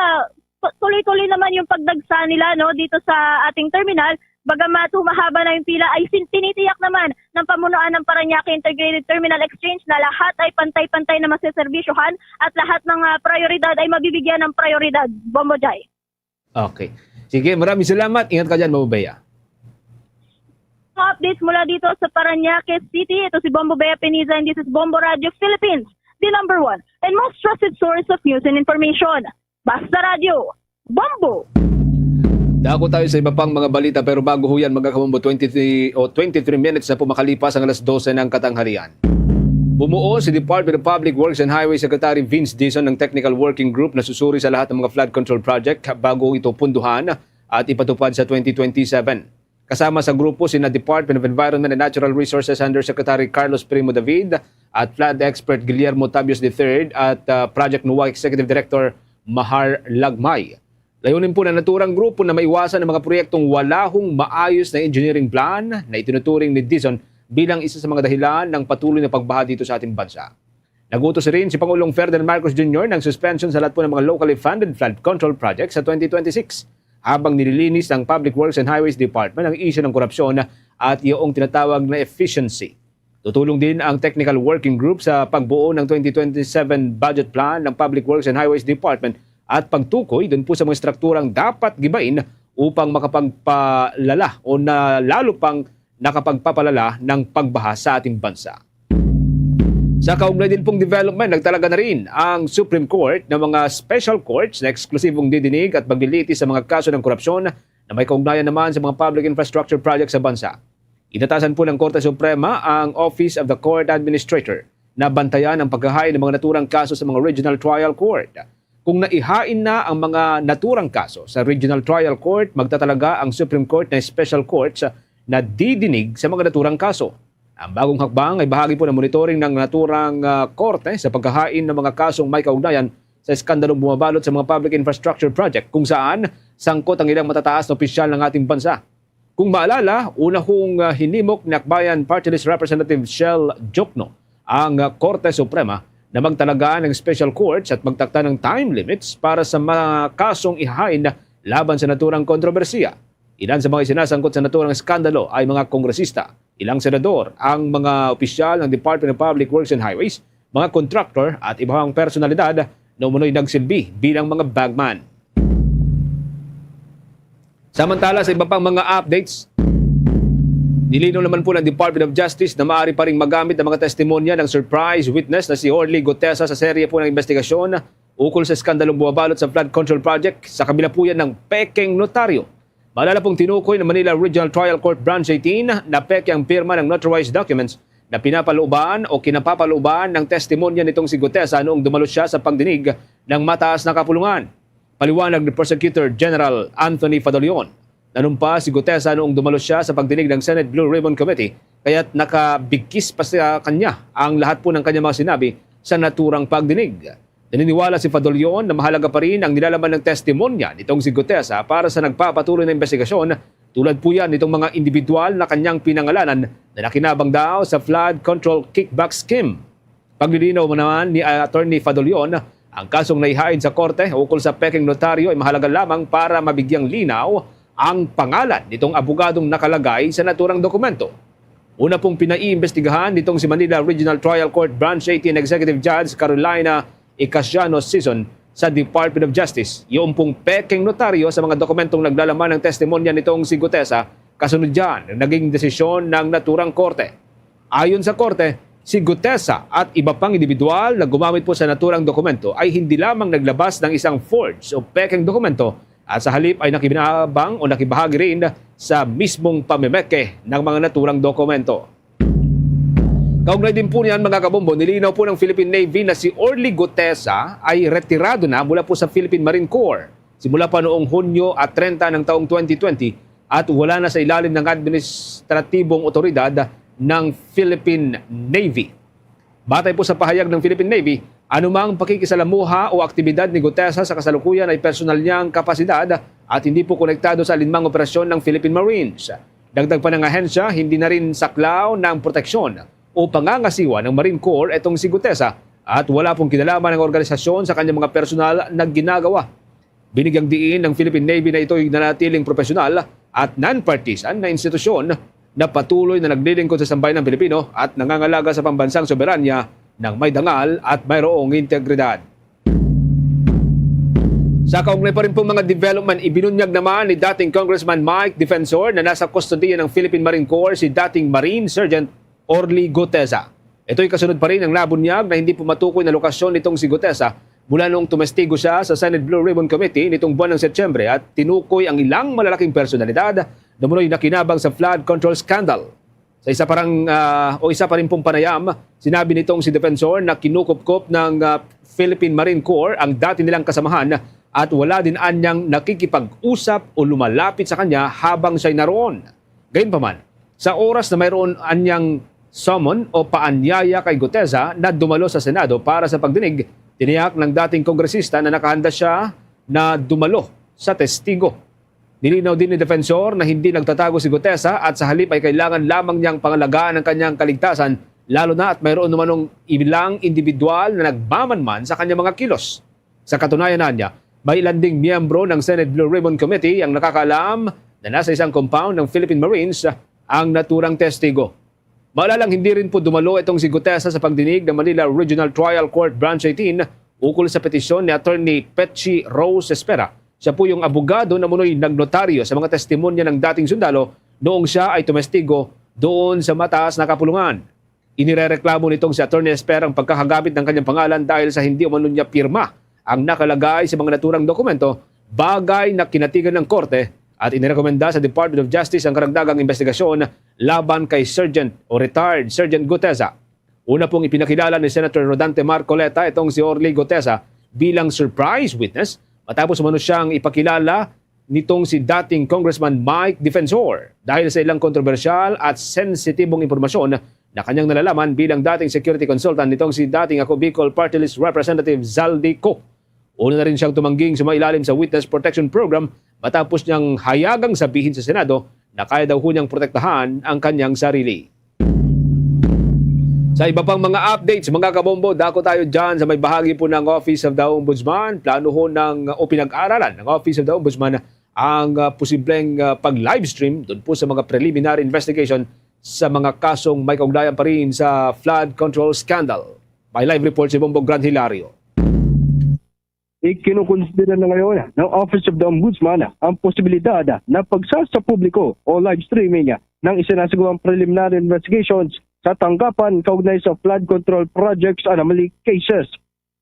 tu-, tuloy-tuloy naman yung pagdagsa nila, no, dito sa ating terminal. Bagamat humahaba na yung pila, ay sin-, tinitiyak naman ng pamunuan ng Parañaque Integrated Terminal Exchange na lahat ay pantay-pantay na maseserbisyohan at lahat ng, ah, prioridad ay mabibigyan ng prioridad. Bombo Jai. Okay. Sige, maraming salamat. Ingat ka dyan, Bombo Bea. Mga updates mula dito sa Parañaque City, ito si Bombo Bea Piniza and this is Bombo Radio Philippines, the number one and most trusted source of news and information. Basta Radyo, Bombo! Dako tayo sa iba pang mga balita, pero bago ho yan, mga kabombo, twenty-three o twenty-three minutes na po makalipas ang alas dose ng katanghalian. Bumuo si Department of Public Works and Highway Secretary Vince Dizon ng technical working group na susuri sa lahat ng mga flood control project bago ito punduhan at ipatupad sa twenty twenty-seven. Kasama sa grupo sina Department of Environment and Natural Resources Undersecretary Carlos Primo David at flood expert Guillermo Tabios the third at, ah, Project NOAA Executive Director Mahar Lagmay. Layunin po ng naturang grupo na maiwasan ang mga proyektong wala hong maayos na engineering plan na itinuturing ni Dizon bilang isa sa mga dahilan ng patuloy na pagbaha dito sa ating bansa. Nag-utos rin si Pangulong Ferdinand Marcos Junior ng suspension sa lahat po ng mga locally funded flood control projects sa twenty twenty-six, habang nililinis ng Public Works and Highways Department ang isyu ng korupsyon at iyong tinatawag na efficiency. Tutulong din ang Technical Working Group sa pagbuo ng twenty twenty-seven budget plan ng Public Works and Highways Department at pagtukoy dun po sa mga estrukturang dapat gibain upang makapagpalala o na lalo pang nakapagpapalala ng pagbaha sa ating bansa. Sa kaugnay din pong development, nagtalaga na rin ang Supreme Court ng mga special courts na eksklusibong didinig at maglilitis sa mga kaso ng korupsyon na may kaugnayan naman sa mga public infrastructure project sa bansa. Inatasan po ng Korte Suprema ang Office of the Court Administrator na bantayan ang paghahain ng mga naturang kaso sa mga regional trial court. Kung naihain na ang mga naturang kaso sa Regional Trial Court, magtatalaga ang Supreme Court ng special courts na didinig sa mga naturang kaso. Ang bagong hakbang ay bahagi po ng monitoring ng naturang, ah, korte sa paghahain ng mga kasong may kaugnayan sa eskandalong bumabalot sa mga public infrastructure project, kung saan sangkot ang ilang matataas na opisyal ng ating bansa. Kung maalala, una hong, ah, hinimok ni Akbayan Party List Representative Shell Jokno ang, ah, Korte Suprema na magtalaga ng special courts at magtakda ng time limits para sa mga kasong ihahain laban sa naturang kontrobersiya. Ilan sa mga isinasangkot sa naturang eskandalo ay mga kongresista, ilang senador, ang mga opisyal ng Department of Public Works and Highways, mga contractor at iba pang personalidad na umunoy nagsilbi bilang mga bagman. Samantala, sa iba pang mga updates, nilinaw naman po ng Department of Justice na maaari pa ring magamit ang mga testimonya ng surprise witness na si Orly Gutesa sa serye po ng investigasyon ukol sa eskandalong bumabalot sa flood control project. Sa kabila po yan ng pekeng notaryo. Maalala pong tinukoy ng Manila Regional Trial Court Branch eighteen na peke ang pirma ng notarized documents na pinapalooban o kinapapalooban ng testimonya nitong si Gutesa noong dumalo siya sa pagdinig ng mataas na kapulungan. Paliwanag ni Prosecutor General Anthony Fadolion, nanumpa si Gutesa noong dumalo siya sa pagdinig ng Senate Blue Ribbon Committee, kaya't nakabigkis pa sa kanya ang lahat po ng kanyang mga sinabi sa naturang pagdinig. Naniniwala si Fadolion na mahalaga pa rin ang nilalaman ng testimonya nitong si Gutesa para sa nagpapatuloy na investigasyon, tulad po yan nitong mga individual na kanyang pinangalanan na nakinabang daw sa flood control kickback scheme. Paglilinaw mo naman ni Attorney Fadolion, ang kasong naihain sa korte ukol sa pekeng notaryo ay mahalaga lamang para mabigyang linaw ang pangalan nitong abogadong nakalagay sa naturang dokumento. Una pong pinaiimbestigahan nitong si Manila Regional Trial Court Branch eighteen Executive Judge Carolina Icasiano Sison sa Department of Justice, yung pong pekeng notaryo sa mga dokumentong naglalaman ng testimonya nitong si Gutesa, kasunod dyan, naging desisyon ng naturang korte. Ayon sa korte, si Gutesa at iba pang individual na gumamit po sa naturang dokumento ay hindi lamang naglabas ng isang forged o pekeng dokumento at sa halip ay nakibinabang o nakibahagi rin sa mismong pamemeke ng mga naturang dokumento. Kaugnay din po niyan, mga kabombo, nilinaw po ng Philippine Navy na si Orly Gutesa ay retirado na mula po sa Philippine Marine Corps simula pa noong Hunyo at treinta ng taong twenty twenty at wala na sa ilalim ng administratibong otoridad ng Philippine Navy. Batay po sa pahayag ng Philippine Navy, anumang pakikisalamuha o aktibidad ni Gutesa sa kasalukuyan ay personal niyang kapasidad at hindi po konektado sa alinmang operasyon ng Philippine Marines. Dagdag pa ng ahensya, hindi na rin saklaw ng proteksyon o pangangasiwa ng Marine Corps itong si Gutesa at wala pong kinalaman ng organisasyon sa kanyang mga personal na ginagawa. Binigyang diin ng Philippine Navy na ito'y nanatiling profesional at non-partisan na institusyon na patuloy na naglilingkod sa sambayanang Pilipino at nangangalaga sa pambansang soberanya ng may dangal at mayroong integridad. Sa kaugnay pa rin pong mga development, ibinunyag naman ni dating Congressman Mike Defensor na nasa kustodiya ng Philippine Marine Corps si dating Marine Sergeant Orly Gutesa. Ito'y kasunod pa rin ang nabunyag na hindi po matukoy na lokasyon nitong si Gutesa mula noong tumestigo siya sa Senate Blue Ribbon Committee nitong buwan ng Setyembre at tinukoy ang ilang malalaking personalidad na munoy nakinabang sa flood control scandal. Sa isa parang, ah, o isa pa rin pong panayam, sinabi nitong si Defensor na kinukupkop ng, ah, Philippine Marine Corps ang dati nilang kasamahan at wala din anyang nakikipag-usap o lumalapit sa kanya habang siya'y naroon. Gayunpaman, sa oras na mayroon anyang summon o paanyaya kay Guteza na dumalo sa Senado para sa pagdinig, tiniyak ng dating kongresista na nakahanda siya na dumalo sa testigo. Nilinaw din ni Defensor na hindi nagtatago si Guteza at sa halip ay kailangan lamang niyang pangalagaan ang kanyang kaligtasan, lalo na at mayroon namanong ilang individual na nagmamanman sa kanyang mga kilos. Sa katunayan, anya, may ilan ding miyembro ng Senate Blue Ribbon Committee ang nakakaalam na nasa isang compound ng Philippine Marines ang naturang testigo. Maalalang hindi rin po dumalo itong si Guteza sa pagdinig ng Manila Regional Trial Court Branch eighteen ukol sa petisyon ni Attorney Petchy Rose Espera. Siya po yung abogado na munoy nagnotaryo sa mga testimonya ng dating sundalo noong siya ay tumestigo doon sa mataas na kapulungan. Inirereklamo nitong si Attorney Espera ang pagkakagamit ng kanyang pangalan dahil sa hindi umano niya pirma ang nakalagay sa mga naturang dokumento, bagay na kinatigan ng korte at inirekomenda sa Department of Justice ang karagdagang investigasyon laban kay Sergeant o retired Sergeant Guteza. Una pong ipinakilala ni Senator Rodante Marcoleta itong si Orly Guteza bilang surprise witness matapos umano siyang ipakilala nitong si dating Congressman Mike Defensor dahil sa ilang kontrobersyal at sensitibong impormasyon na kanyang nalalaman bilang dating security consultant nitong si dating Ako Bicol Party List Representative Zaldy Co. Una na rin siyang tumangging sumailalim sa Witness Protection Program matapos niyang hayagang sabihin sa Senado na kaya daw ho niyang protektahan ang kanyang sarili. Sa iba pang mga updates, mga kabombo, dako tayo dyan sa may bahagi po ng Office of the Ombudsman. Plano ho ng, o pinag-aaralan ng Office of the Ombudsman ang, ah, posibleng, ah, pag-livestream doon po sa mga preliminary investigation sa mga kasong may kaugnayan pa rin sa flood control scandal. May live report si Bombo Gran Hilario. Ikinukonsidera na ngayon ng Office of the Ombudsman ang posibilidad na pagsa sa publiko o live streaming ng isinasagawang preliminary investigations sa tanggapan kaugnay sa flood control projects anomaly cases.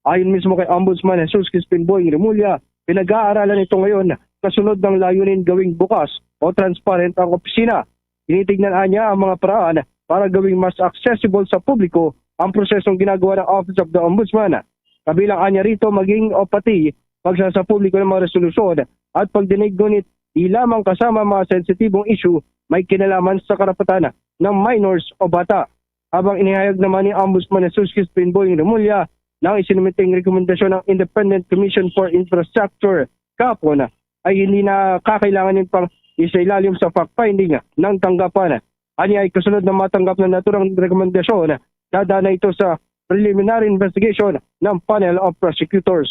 Ayon mismo kay Ombudsman Jesus Crispin Boying Remulla, pinag-aaralan ito ngayon kasunod ng layunin gawing bukas o transparent ang opisina. Tinitignan anya ang mga paraan para gawing mas accessible sa publiko ang prosesong ginagawa ng Office of the Ombudsman. Kabilang anya rito maging o pati pagsa sa publiko ng mga resolusyon at pagdinig, ngunit di lamang kasama ang mga sensitibong issue may kinalaman sa karapatan ng minors o bata. Habang inihayag naman ni Ombudsman Jesus Crispin Boying Remulla na ang isinumiting rekomendasyon ng Independent Commission for Infrastructure kahapon ay hindi na kakailangan yung pang isailalim sa fact-finding ng tanggapan. Anya ay kasunod na matanggap na naturang rekomendasyon, dadaan na ito sa preliminary investigation ng panel of prosecutors.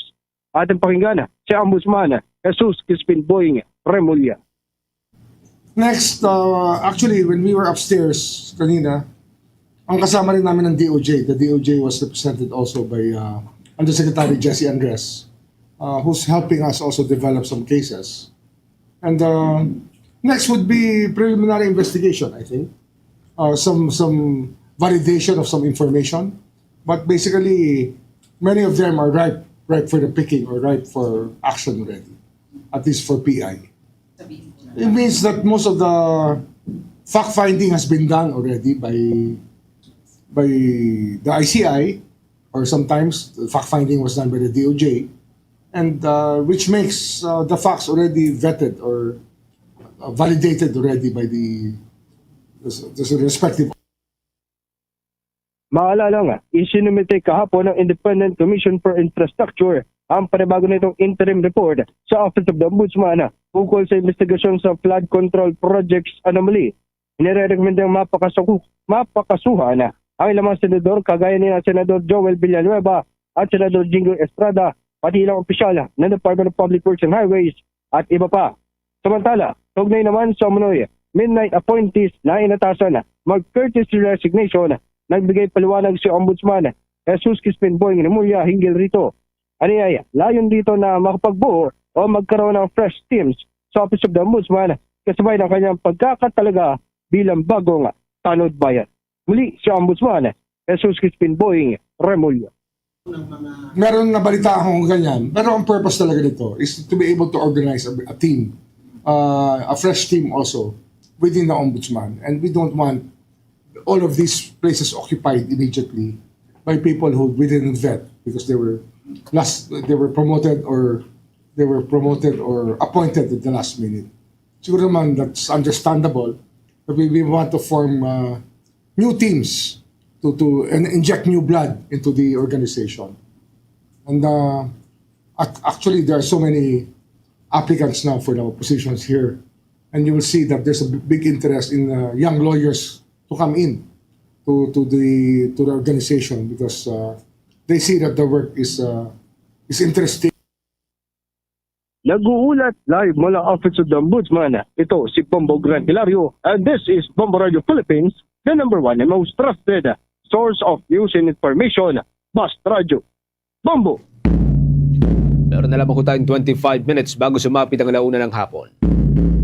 Ating pakinggan si Ombudsman Jesus Crispin Boying Remulla. Next, uh, actually, when we were upstairs kanina, ang kasama rin namin ng D O J. The D O J was represented also by uh, Undersecretary Jesse Andres, uh, who's helping us also develop some cases. And uh, next would be preliminary investigation, I think. Uh, some some validation of some information. But basically, many of them are ripe, ripe for the picking or ripe for action already, at least for P I. It means that most of the fact finding has been done already by by the I C I, or sometimes the fact finding was done by the D O J, and uh, which makes uh, the facts already vetted or uh, validated already by the, the, the respective. Maalala nga, isinumite kahapon ng Independent Commission for Infrastructure ang panibago nitong interim report sa Office of the Ombudsman ukol sa investigasyon sa flood control projects anomaly. Nirerekomendang mapakasu-, mapakasuhan ang ilang mga senador, kagaya ni Senador Joel Villanueva at Senador Jinggoy Estrada, pati ilang opisyal ng Department of Public Works and Highways at iba pa. Samantala, kaugnay naman sa umunoy midnight appointees na inatasan mag-courtesy resignation, nagbigay paliwanag si Ombudsman Jesus Crispin Boying Remulla hinggil rito. Aniay, layon dito na makapagbuo o magkaroon ng fresh teams sa Office of the Ombudsman kasabay ng kanyang pagkakatalaga bilang bagong tanod bayan. Muli si Ombudsman Jesus Crispin Boying Remulla. Meron na balita akong ganyan, pero ang purpose talaga nito is to be able to organize a, a team, uh, a fresh team also within the Ombudsman. And we don't want all of these places occupied immediately by people who we didn't vet because they were last they were promoted or they were promoted or appointed at the last minute. Siguro naman that's understandable, but we, we want to form uh, new teams to, to and inject new blood into the organization. And uh, ac- actually, there are so many applicants now for the positions here, and you will see that there's a b- big interest in uh, young lawyers to come in to, to the to the organization because uh, they see that the work is uh, is interesting. Nag-uulat live mula Office of the Ombudsman, ito si Bombo Grant Hilario, and this is Bombo Radio Philippines, the number one and most trusted source of news and information. Basta Radyo. Bombo! Meron na lamang po tayong twenty-five minutes bago sumapit ang alauna ng hapon.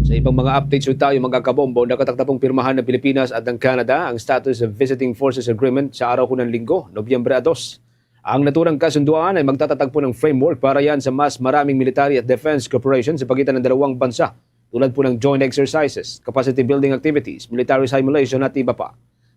Sa ibang mga updates po tayo, mga kabombo, nakatakda pong pirmahan ng Pilipinas at ng Canada ang Status of Visiting Forces Agreement sa araw po ng Linggo, Nobyembre dos. Ang naturang kasunduan ay magtatatag po ng framework para yan sa mas maraming military at defense cooperation sa pagitan ng dalawang bansa, tulad po ng joint exercises, capacity building activities, military simulation at iba pa.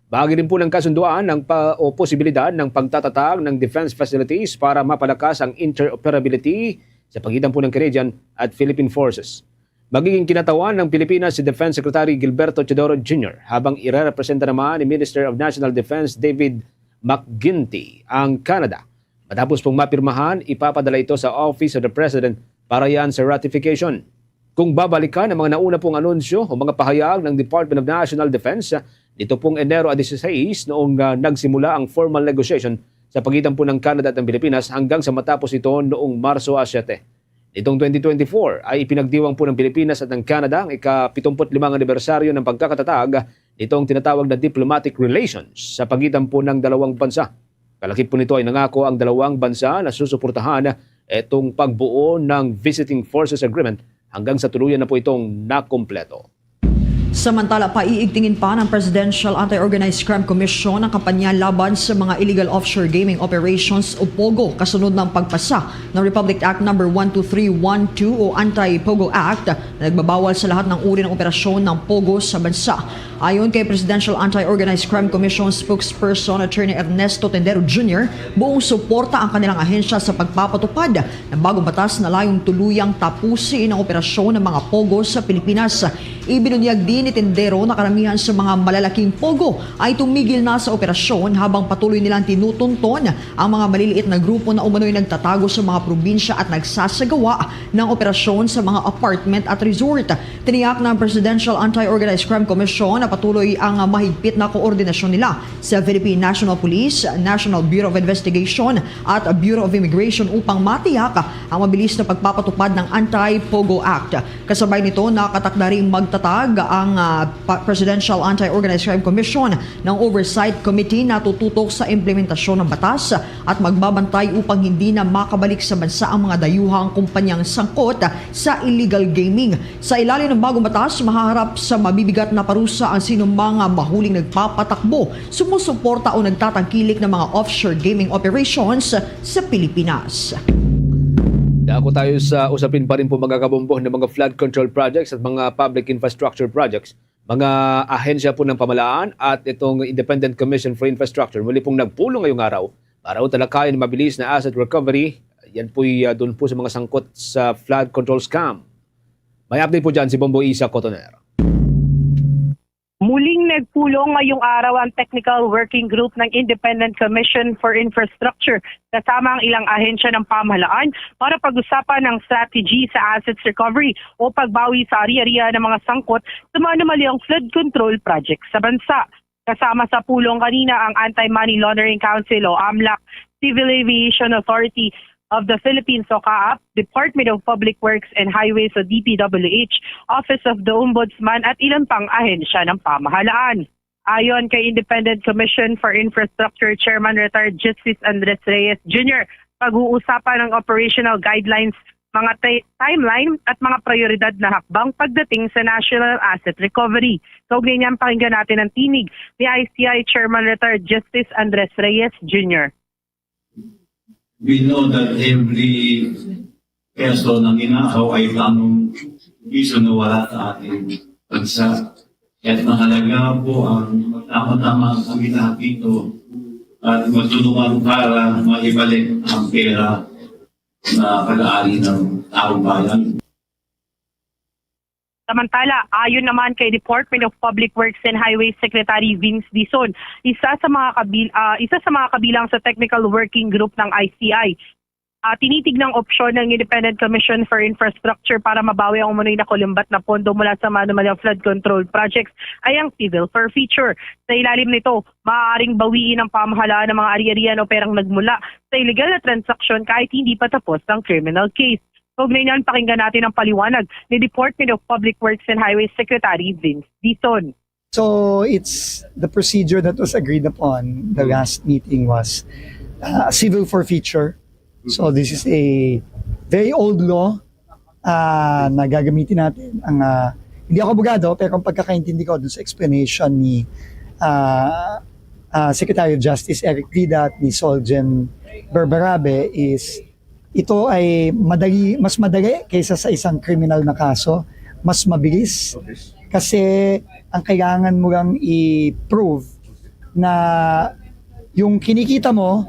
Bahagi rin po ng kasunduan ang pa, o posibilidad ng pagtatatag ng defense facilities para mapalakas ang interoperability sa pagitan po ng Canadian at Philippine forces. Magiging kinatawan ng Pilipinas si Defense Secretary Gilberto Teodoro Junior habang irerepresenta naman ni Minister of National Defense David McGuinty ang Canada. Matapos pong mapirmahan, ipapadala ito sa Office of the President para yan sa ratification. Kung babalikan ang mga nauna pong anunsyo o mga pahayag ng Department of National Defense, nito pong Enero a dieciséis noong ah, nagsimula ang formal negotiation sa pagitan po ng Canada at ng Pilipinas hanggang sa matapos ito noong Marso a siyete. Nitong twenty twenty-four ay ipinagdiwang po ng Pilipinas at ng Canada ang ika-pitungput limang anibersaryo ng pagkakatatag nitong tinatawag na diplomatic relations sa pagitan po ng dalawang bansa. Kalakip po nito ay nangako ang dalawang bansa na susuportahan itong pagbuo ng Visiting Forces Agreement hanggang sa tuluyan na po itong nakumpleto. Samantala, paiigtingin pa ng Presidential Anti-Organized Crime Commission ang kampanya laban sa mga illegal offshore gaming operations o pogo kasunod ng pagpasa ng Republic Act number one two three one two o Anti-Pogo Act na nagbabawal sa lahat ng uri ng operasyon ng pogo sa bansa. Ayon kay Presidential Anti-Organized Crime Commission Spokesperson Attorney Ernesto Tendero Junior, buong suporta ang kanilang ahensya sa pagpapatupad ng bagong batas na layong tuluyang tapusin ang operasyon ng mga pogo sa Pilipinas. Ibinunyag din tindero na karamihan sa mga malalaking pogo ay tumigil na sa operasyon, habang patuloy nilang tinutunton ang mga maliliit na grupo na umano'y nagtatago sa mga probinsya at nagsasagawa ng operasyon sa mga apartment at resort. Tiniyak ng Presidential Anti-Organized Crime Commission na patuloy ang mahigpit na koordinasyon nila sa Philippine National Police, National Bureau of Investigation at Bureau of Immigration upang matiyak ang mabilis na pagpapatupad ng Anti-POGO Act. Kasabay nito, nakatakda ring magtatag ang, ah, pa-, Presidential Anti-Organized Crime Commission ng Oversight Committee na tututok sa implementasyon ng batas at magbabantay upang hindi na makabalik sa bansa ang mga dayuhang kumpanyang sangkot sa illegal gaming. Sa ilalim ng bagong batas, mahaharap sa mabibigat na parusa ang sinumang mahuling nagpapatakbo, sumusuporta o nagtatangkilik ng mga offshore gaming operations sa Pilipinas. Dako tayo sa usapin pa rin po, mga kabombo, ng mga flood control projects at mga public infrastructure projects. Mga ahensya po ng pamahalaan at itong Independent Commission for Infrastructure muli pong nagpulong ngayong araw para talakayin ang mabilis na asset recovery. Yan po'y, ah, doon po sa mga sangkot sa flood control scam. May update po dyan si Bombo Isa Cotoner. Muling nagpulong ngayong araw ang Technical Working Group ng Independent Commission for Infrastructure kasama ang ilang ahensya ng pamahalaan para pag-usapan ang strategy sa assets recovery o pagbawi sa ari-arian ng mga sangkot sa mga anomalyang flood control project sa bansa. Kasama sa pulong kanina ang Anti-Money Laundering Council o AMLAC, Civil Aviation Authority of the Philippines o CAAP, Department of Public Works and Highways o D P W H, Office of the Ombudsman at ilan pang ahensya ng pamahalaan. Ayon kay Independent Commission for Infrastructure Chairman Retired Justice Andres Reyes Junior, pag-uusapan ang operational guidelines, mga ti- timeline at mga prioridad na hakbang pagdating sa national asset recovery. Kaugnay niyan, pakinggan natin ang tinig ni I C I Chairman Retired Justice Andres Reyes Junior. We know that every peso na ninakaw ay tamang piso na wala sa ating bansa. At mahalaga po ang tama-tama ang kami lahat dito at magtulungan para maibalik ang pera na pag-aari ng taong bayan. Samantala, ayon naman kay Department of Public Works and Highways Secretary Vince Dizon, isa sa mga kabil- ah, isa sa mga kabilang sa technical working group ng I C I, ah, tinitignang opsyon ng Independent Commission for Infrastructure para mabawi ang umano'y nakulimbat na pondo mula sa manumalyang flood control projects ay ang civil forfeiture. Sa ilalim nito, maaaring bawiin ng pamahalaan ang mga ari-arian o perang nagmula sa illegal na transaksyon kahit hindi pa tapos ang criminal case. Kaugnay niyan, pakinggan natin ang paliwanag ni Department of Public Works and Highways Secretary Vince Dizon. So it's the procedure that was agreed upon the last meeting was uh, civil forfeiture. So this is a very old law uh, na gagamitin natin. Ang, uh, hindi ako abogado, pero ang pagkakaintindi ko dun sa explanation ni uh, uh, Secretary of Justice Eric Rida at ni Solgen Berberabe is ito ay madali, mas madali kaysa sa isang kriminal na kaso, mas mabilis. Kasi ang kailangan mo lang i-prove na yung kinikita mo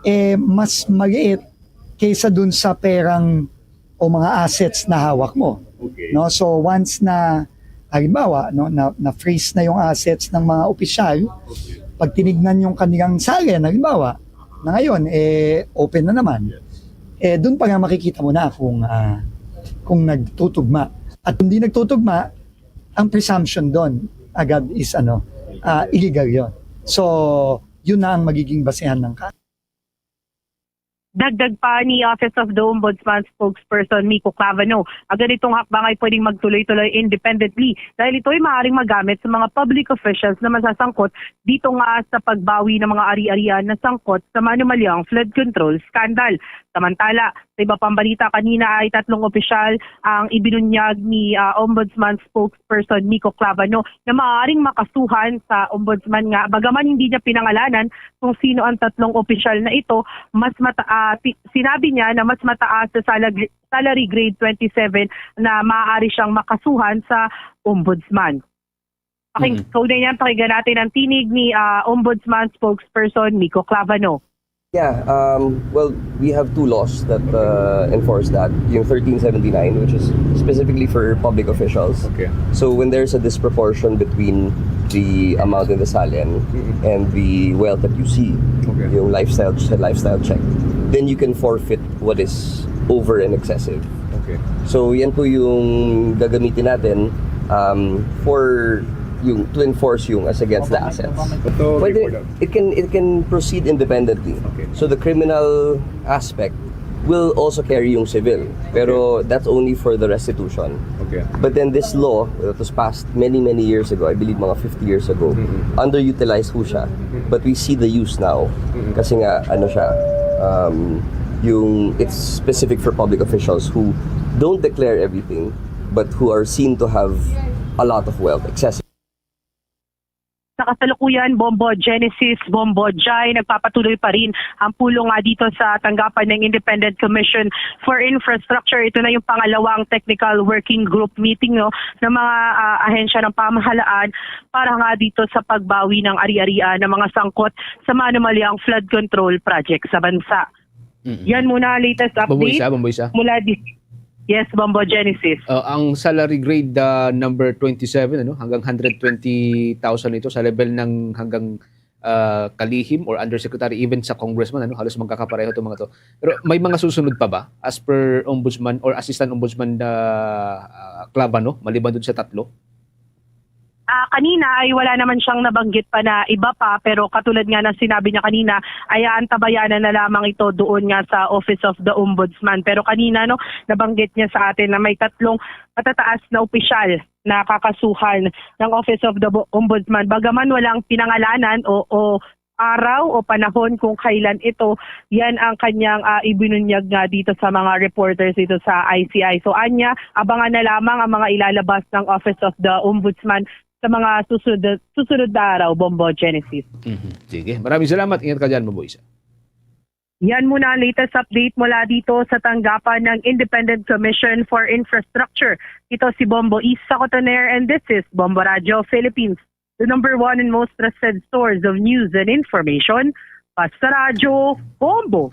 eh mas maliit kaysa dun sa perang o mga assets na hawak mo. Okay. No? So once na halimbawa, no, na, na-freeze na yung assets ng mga opisyal, pag tinignan yung kanilang salin, halimbawa, na ngayon, eh, open na naman, eh, doon pa nga makikita mo na kung, ah, kung nagtutugma. At kung di nagtutugma, ang presumption doon agad is ano, ah, illegal yon. So, yun na ang magiging basehan ng kaso. Dagdag pa ni Office of the Ombudsman spokesperson Miko Clavano, ang ganitong hakbang ay pwedeng magtuloy-tuloy independently dahil ito ay maaaring magamit sa mga public officials na masasangkot dito nga sa pagbawi ng mga ari-arian na sangkot sa manumalyang flood control scandal. Samantala, sa iba pang balita, kanina ay tatlong opisyal ang ibinunyag ni, ah, Ombudsman spokesperson Miko Clavano na maaaring makasuhan sa Ombudsman nga bagaman hindi niya pinangalanan kung sino ang tatlong opisyal na ito, mas mata- ah, ti- sinabi niya na mas mataas sa salag- salary grade twenty-seven na maaari siyang makasuhan sa Ombudsman. Paking, Mm. Kaugnay niyan, pakinggan natin ang tinig ni, ah, Ombudsman spokesperson Miko Clavano. Yeah, um, well, we have two laws that uh, enforce that. Yung thirteen seventy-nine, which is specifically for public officials. Okay. So when there's a disproportion between the amount in the SALN Mm-mm. and the wealth that you see, Okay. yung lifestyle, lifestyle check, then you can forfeit what is over and excessive. Okay. So yan po yung gagamitin natin um, for yung to enforce yung as against the assets. Ito, Pwede, before that. it can it can proceed independently. Okay. So the criminal aspect will also carry yung civil. Pero that's only for the restitution. Okay. But then this law that was passed many, many years ago, I believe mga fifty years ago, Mhm. underutilized ho siya. But we see the use now. Mhm. Kasi nga, ano siya, um, yung it's specific for public officials who don't declare everything but who are seen to have a lot of wealth, excessive. Sa kasalukuyan, Bombo Genesis, Bombo Jai, nagpapatuloy pa rin ang pulong nga dito sa tanggapan ng Independent Commission for Infrastructure. Ito na yung pangalawang technical working group meeting, no, ng mga ah, ahensya ng pamahalaan para nga dito sa pagbawi ng ari-arian ng mga sangkot sa manumalyang flood control project sa bansa. Mm-mm. Yan muna latest Bombo update Isa, Bombo Isa. Mula di Yes, Bombo Genesis. Uh, ang salary grade uh, number twenty-seven, ano, hanggang one hundred twenty thousand ito sa level ng hanggang uh, kalihim or undersecretary, even sa congressman, ano, halos magkakapareho itong mga to. Pero may mga susunod pa ba as per ombudsman or assistant ombudsman uh, uh, Clavano, maliban dun sa tatlo? Ah, kanina ay wala naman siyang nabanggit pa na iba pa, pero katulad nga ng sinabi niya kanina, ay aantabayanan na lamang ito doon nga sa Office of the Ombudsman. Pero kanina, no, nabanggit niya sa atin na may tatlong matataas na opisyal na kakasuhan ng Office of the Bo- Ombudsman. Bagaman walang pinangalanan o, o araw o panahon kung kailan ito, yan ang kanyang ah, ibinunyag nga dito sa mga reporters dito sa I C I. So anya, abangan na lamang ang mga ilalabas ng Office of the Ombudsman sa mga susunod, susunod na araw, Bombo Genesis. Mhm. Sige, maraming salamat. Ingat ka dyan, Bombo Isa. Yan muna ang latest update mula dito sa tanggapan ng Independent Commission for Infrastructure. Ito si Bombo Isa Cotoner and this is Bombo Radio Philippines, the number one and most trusted source of news and information. Basta Radyo, Bombo!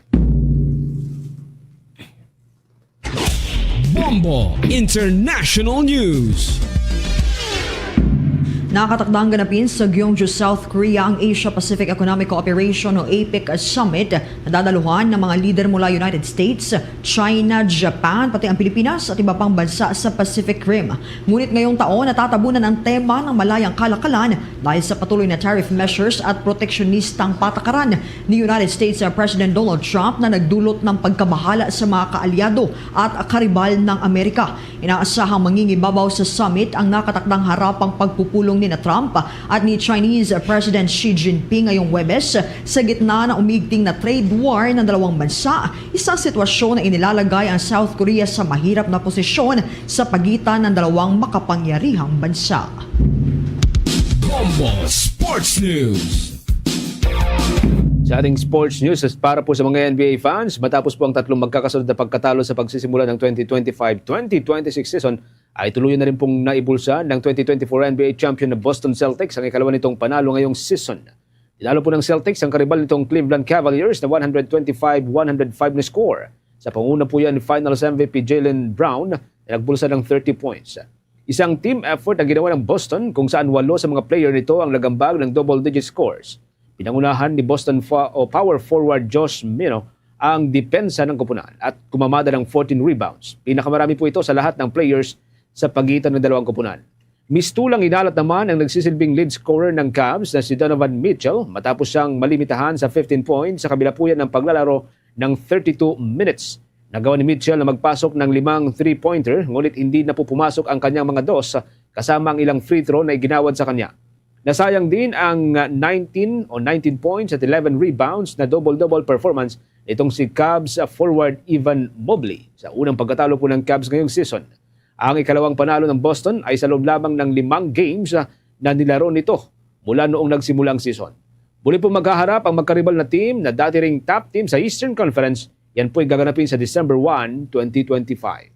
Bombo International News. Nakatakdang ganapin sa Gyeongju, South Korea ang Asia-Pacific Economic Cooperation o APEC Summit na dadaluhan ng mga lider mula United States, China, Japan, pati ang Pilipinas at iba pang bansa sa Pacific Rim. Ngunit ngayong taon, natatabunan ang tema ng malayang kalakalan dahil sa patuloy na tariff measures at proteksyonistang patakaran ni United States President Donald Trump na nagdulot ng pagkabahala sa mga kaalyado at karibal ng Amerika. Inaasahang mangingibabaw sa summit ang nakatakdang harapang pagpupulong ni na Trump at ni Chinese President Xi Jinping ngayong Huwebes sa gitna ng umigting na trade war ng dalawang bansa, isang sitwasyon na inilalagay ang South Korea sa mahirap na posisyon sa pagitan ng dalawang makapangyarihang bansa. Bombo Sports News. Sa ating sports news, para po sa mga N B A fans, matapos po ang tatlong magkakasunod na pagkatalo sa pagsisimula ng twenty twenty-five twenty twenty-six season, ay tuluyan na rin pong naibulsa ng twenty twenty-four N B A champion na Boston Celtics ang ikalawa nitong panalo ngayong season. Tinalo po ng Celtics ang karibal nitong Cleveland Cavaliers na one hundred twenty-five one hundred five na score. Sa panguna po yan ni Finals M V P Jaylen Brown na nagbulsa ng thirty points. Isang team effort ang ginawa ng Boston kung saan walo sa mga player nito ang nagambag ng double-digit scores. Pinangunahan ni Boston fa- o power forward Josh Mino ang depensa ng koponan at kumamada ng fourteen rebounds. Pinakamarami po ito sa lahat ng players sa pagitan ng dalawang koponan. Mistulang inalat naman ang nagsisilbing lead scorer ng Cavs na si Donovan Mitchell matapos siyang malimitahan sa fifteen points sa kabila po yan ng paglalaro ng thirty-two minutes. Nagawa ni Mitchell na magpasok ng limang three-pointer, ngunit hindi na po pumasok ang kanyang mga dos kasama ang ilang free throw na iginawad sa kanya. Nasayang din ang nineteen o nineteen points at eleven rebounds na double-double performance nitong si Cavs forward Evan Mobley sa unang pagkatalo po ng Cavs ngayong season. Ang ikalawang panalo ng Boston ay sa loob lamang ng limang games na nilaro nito mula noong nagsimula ang season. Muli po maghaharap ang magkaribal na team na dati ring top team sa Eastern Conference. Yan po'y gaganapin sa December one, twenty twenty-five.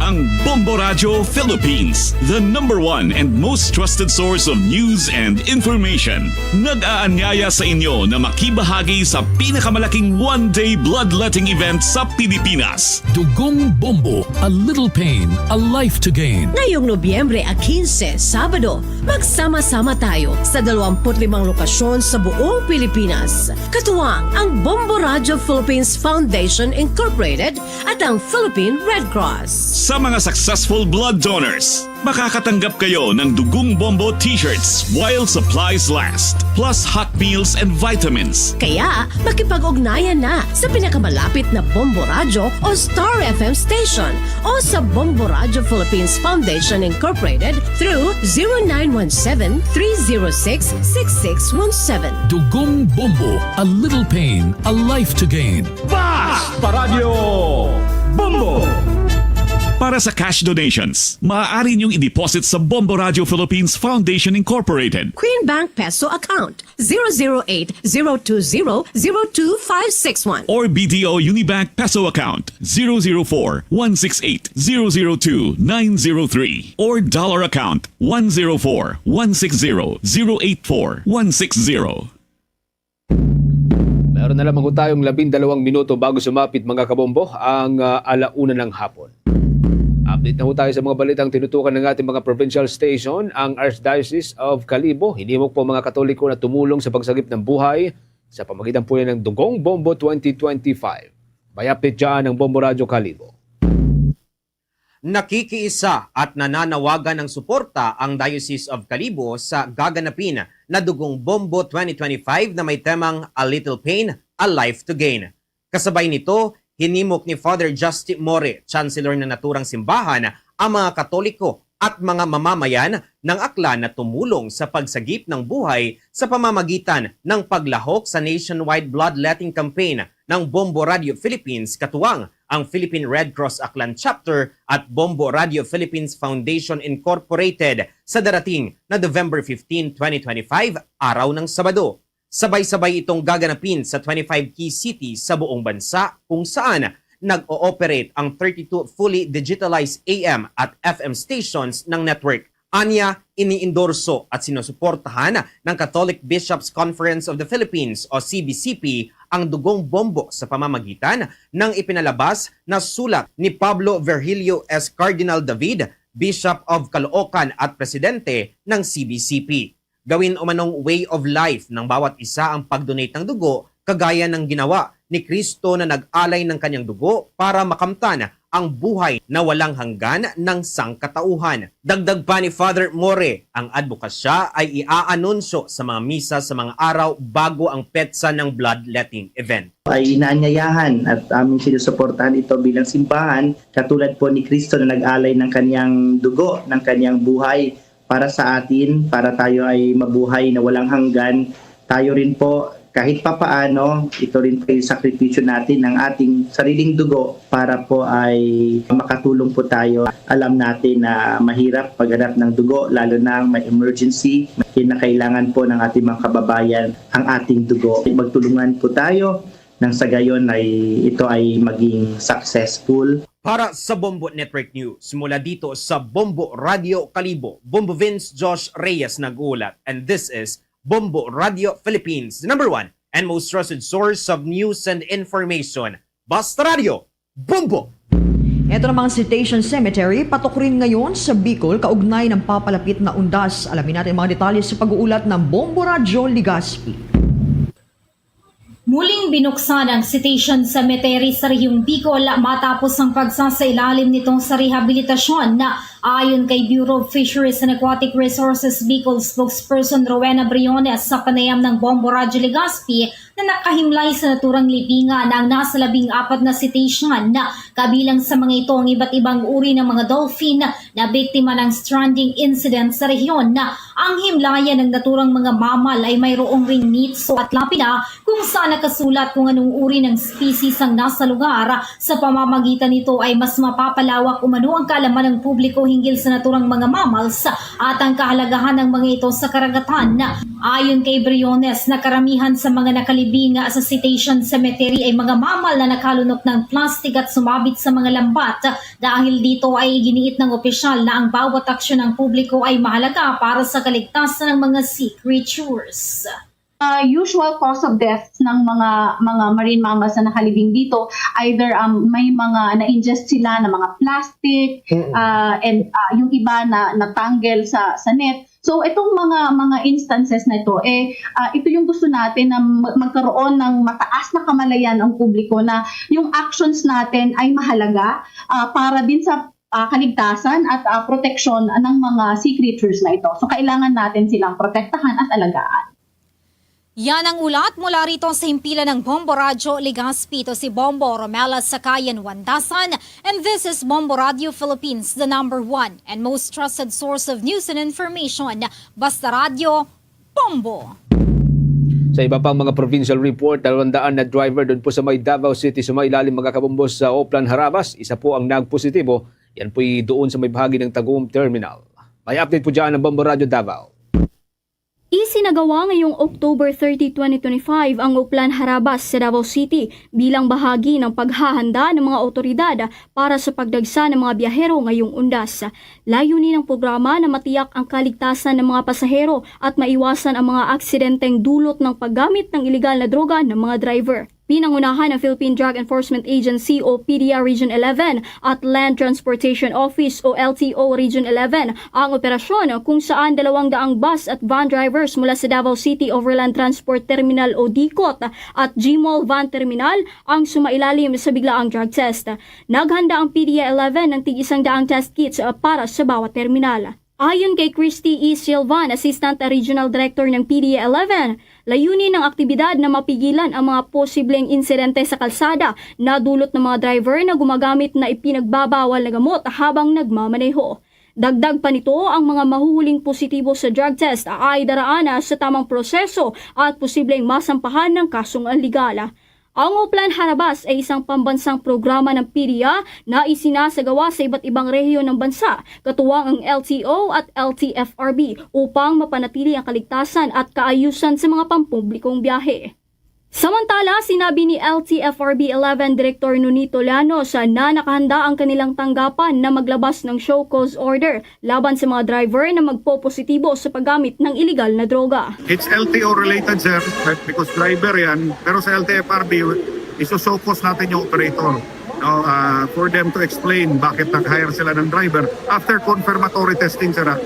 Ang Bombo Radyo Philippines, the number one and most trusted source of news and information. Nag-aanyaya sa inyo na makibahagi sa pinakamalaking one-day bloodletting event sa Pilipinas. Dugong Bombo, a little pain, a life to gain. Ngayong Nobyembre a quince, Sabado, magsama-sama tayo sa dalawampu't limang lokasyon sa buong Pilipinas. Katuwang ang Bombo Radyo Philippines Foundation Incorporated at ang Philippine Red Cross. Sa mga successful blood donors, makakatanggap kayo ng Dugong Bombo t-shirts while supplies last, plus hot meals and vitamins. Kaya, makipag-ugnayan na sa pinakamalapit na Bombo Radyo o Star F M station o sa Bombo Radyo Philippines Foundation Incorporated through zero nine one seven, three zero six, six six one seven. Dugong Bombo, a little pain, a life to gain. Basta Radyo Bombo! Para sa cash donations, maaari niyong i-deposit sa Bombo Radyo Philippines Foundation Incorporated. Queen Bank Peso Account, zero zero eight, zero two zero, zero two five six one. Or B D O Unibank Peso Account, zero zero four, one six eight, zero zero two, nine zero three. Or Dollar Account, one zero four, one six zero, zero eight four, one six zero. Meron na lamang ho tayong labindalawang minuto bago sumapit, mga kabombo, ang, ah, alauna ng hapon. Update na ho tayo sa mga balitang tinutukan ng ating mga provincial station. Ang Archdiocese of Kalibo, hinimok po ang mga Katoliko na tumulong sa pagsagip ng buhay sa pamagitan po yan ng Dugong Bombo twenty twenty-five. May update dyan ang Bombo Radyo Kalibo. Nakikiisa at nananawagan ng suporta ang Diocese of Kalibo sa gaganapin na Dugong Bombo twenty twenty-five na may temang A Little Pain, a Life to Gain. Kasabay nito, hinimok ni Father Justin More, Chancellor ng naturang simbahan, ang mga Katoliko at mga mamamayan ng Aklan na tumulong sa pagsagip ng buhay sa pamamagitan ng paglahok sa nationwide bloodletting campaign ng Bombo Radio Philippines, katuwang ang Philippine Red Cross Aklan Chapter at Bombo Radio Philippines Foundation Incorporated, sa darating na November fifteen, twenty twenty-five, araw ng Sabado. Sabay-sabay itong gaganapin sa twenty-five key cities sa buong bansa, kung saan nag-ooperate ang thirty-two fully digitalized A M at F M stations ng network. Anya, iniendorso at sinusuportahan ng Catholic Bishops' Conference of the Philippines o C B C P ang Dugong Bombo sa pamamagitan ng ipinalabas na sulat ni Pablo Virgilio S. Cardinal David, Bishop of Caloocan at Presidente ng C B C P. Gawin umanong way of life ng bawat isa ang pag-donate ng dugo, kagaya ng ginawa ni Cristo na nag-alay ng kanyang dugo para makamtan ang buhay na walang hanggan ng sangkatauhan. Dagdag pa ni Father More, ang adbokasya ay iaanunsyo sa mga misa sa mga araw bago ang petsa ng bloodletting event. Ay inaanyayahan at aming sinusuportahan ito bilang simbahan, katulad po ni Cristo na nag-alay ng kanyang dugo, ng kanyang buhay para sa atin, para tayo ay mabuhay na walang hanggan. Tayo rin po, kahit papaano, ito rin po yung sakripisyo natin, ng ating sariling dugo para po ay makatulong po tayo. Alam natin na mahirap maghanap ng dugo, lalo na ang may emergency. Kinakailangan po ng ating mga kababayan ang ating dugo. Magtulungan po tayo nang sa gayon ay ito ay maging successful. Para sa Bombo Network News, mula dito sa Bombo Radio Kalibo, Bombo Vince Josh Reyes nag-uulat, and this is Bombo Radio Philippines, the number one and most trusted source of news and information. Basta Radio, Bombo! Ito namang Cetacean Cemetery, patok rin ngayon sa Bicol, kaugnay ng papalapit na undas. Alamin natin ang mga detalye sa pag-uulat ng Bombo Radyo Legazpi. Muling binuksan ang Cetacean Cemetery sa Rehiyong Bicol matapos ang pagsasailalim nito sa rehabilitasyon. Ayon kay Bureau of Fisheries and Aquatic Resources Bicol spokesperson Rowena Briones, sa panayam ng Bombo Radyo Legazpi, na nakahimlay sa naturang libingan ang nasa labing apat na cetacean, kabilang sa mga ito ang iba't ibang uri ng mga dolphin, Nabiktima ng stranding incident sa rehiyon na ang himlayan ng naturang mga mamal ay mayroong ring nitso at lapida kung saan nakasulat kung anong uri ng species ang nasa lugar. Sa pamamagitan nito ay mas mapapalawak umano ang kaalaman ng publiko hinggil sa naturang mga mammals at ang kahalagahan ng mga ito sa karagatan. Ayon kay Briones, na karamihan sa mga nakalibing sa Cetacean Cemetery ay mga mamal na nakalunok ng plastic at sumabit sa mga lambat. Dahil dito ay iginiit ng opisyal na ang bawat aksyon ng publiko ay mahalaga para sa kaligtasan ng mga sea creatures. Uh, usual cause of death ng mga mga marine mammals na nakalibing dito, either um, may mga na-ingest sila na mga plastic, uh, and uh, yung iba na natanggol sa sa net. So itong mga mga instances na ito, eh, uh, ito yung gusto natin na magkaroon ng mataas na kamalayan ang publiko na yung actions natin ay mahalaga uh, para din sa uh, kaligtasan at uh, proteksyon ng mga sea creatures na ito. So kailangan natin silang protektahan at alagaan. Yan ang ulat mula rito sa himpilan ng Bombo Radyo Legazpi. Ito si Bombo Romela Sakayan Wandasan, and this is Bombo Radyo Philippines, the number one and most trusted source of news and information. Basta Radyo, Bombo! Sa iba pang mga provincial report, dalawang daan na driver doon po sa may Davao City, sa may ilalim mga kabombo sa Oplan Harabas, isa po ang nagpositibo. Yan po'y doon sa may bahagi ng Tagum Terminal. May update po dyan ang Bombo Radyo Davao. Isinagawa ngayong October thirty, twenty twenty-five ang Oplan Harabas sa Davao City bilang bahagi ng paghahanda ng mga otoridad para sa pagdagsa ng mga biyahero ngayong undas. Layunin ng programa na matiyak ang kaligtasan ng mga pasahero at maiwasan ang mga aksidenteng dulot ng paggamit ng iligal na droga ng mga driver. Pinangunahan ng Philippine Drug Enforcement Agency o PDEA Region eleven at Land Transportation Office o L T O Region eleven ang operasyon, kung saan dalawang daang bus at van drivers mula sa Davao City Overland Transport Terminal o DCOT at G-Mall Van Terminal ang sumailalim sa biglaang drug test. Naghanda ang PDEA eleven ng tig-isang daang test kits, uh, para sa bawat terminal. Ayon kay Christy E. Silvan, Assistant Regional Director ng PDEA eleven, layunin ng aktibidad na mapigilan ang mga posibleng insidente sa kalsada na dulot ng mga driver na gumagamit na ipinagbabawal na gamot habang nagmamaneho. Dagdag pa nito, ang mga mahuhuling positibo sa drug test ay daraan sa tamang proseso at posibleng masampahan ng kasong legal. Ang Oplan Harabas ay isang pambansang programa ng PDEA na isinasagawa sa iba't ibang rehiyon ng bansa, katuwang ang L T O at L T F R B, upang mapanatili ang kaligtasan at kaayusan sa mga pampublikong biyahe. Samantala, sinabi ni L T F R B eleven Director Nonito Llanos na nakahanda ang kanilang tanggapan na maglabas ng show cause order laban sa mga driver na magpopositibo sa paggamit ng iligal na droga. It's L T O related, sir, because driver yan. Pero sa L T F R B, iso-show cause natin yung operator, no, ah, for them to explain bakit nag-hire sila ng driver. After confirmatory testing, sir, ah,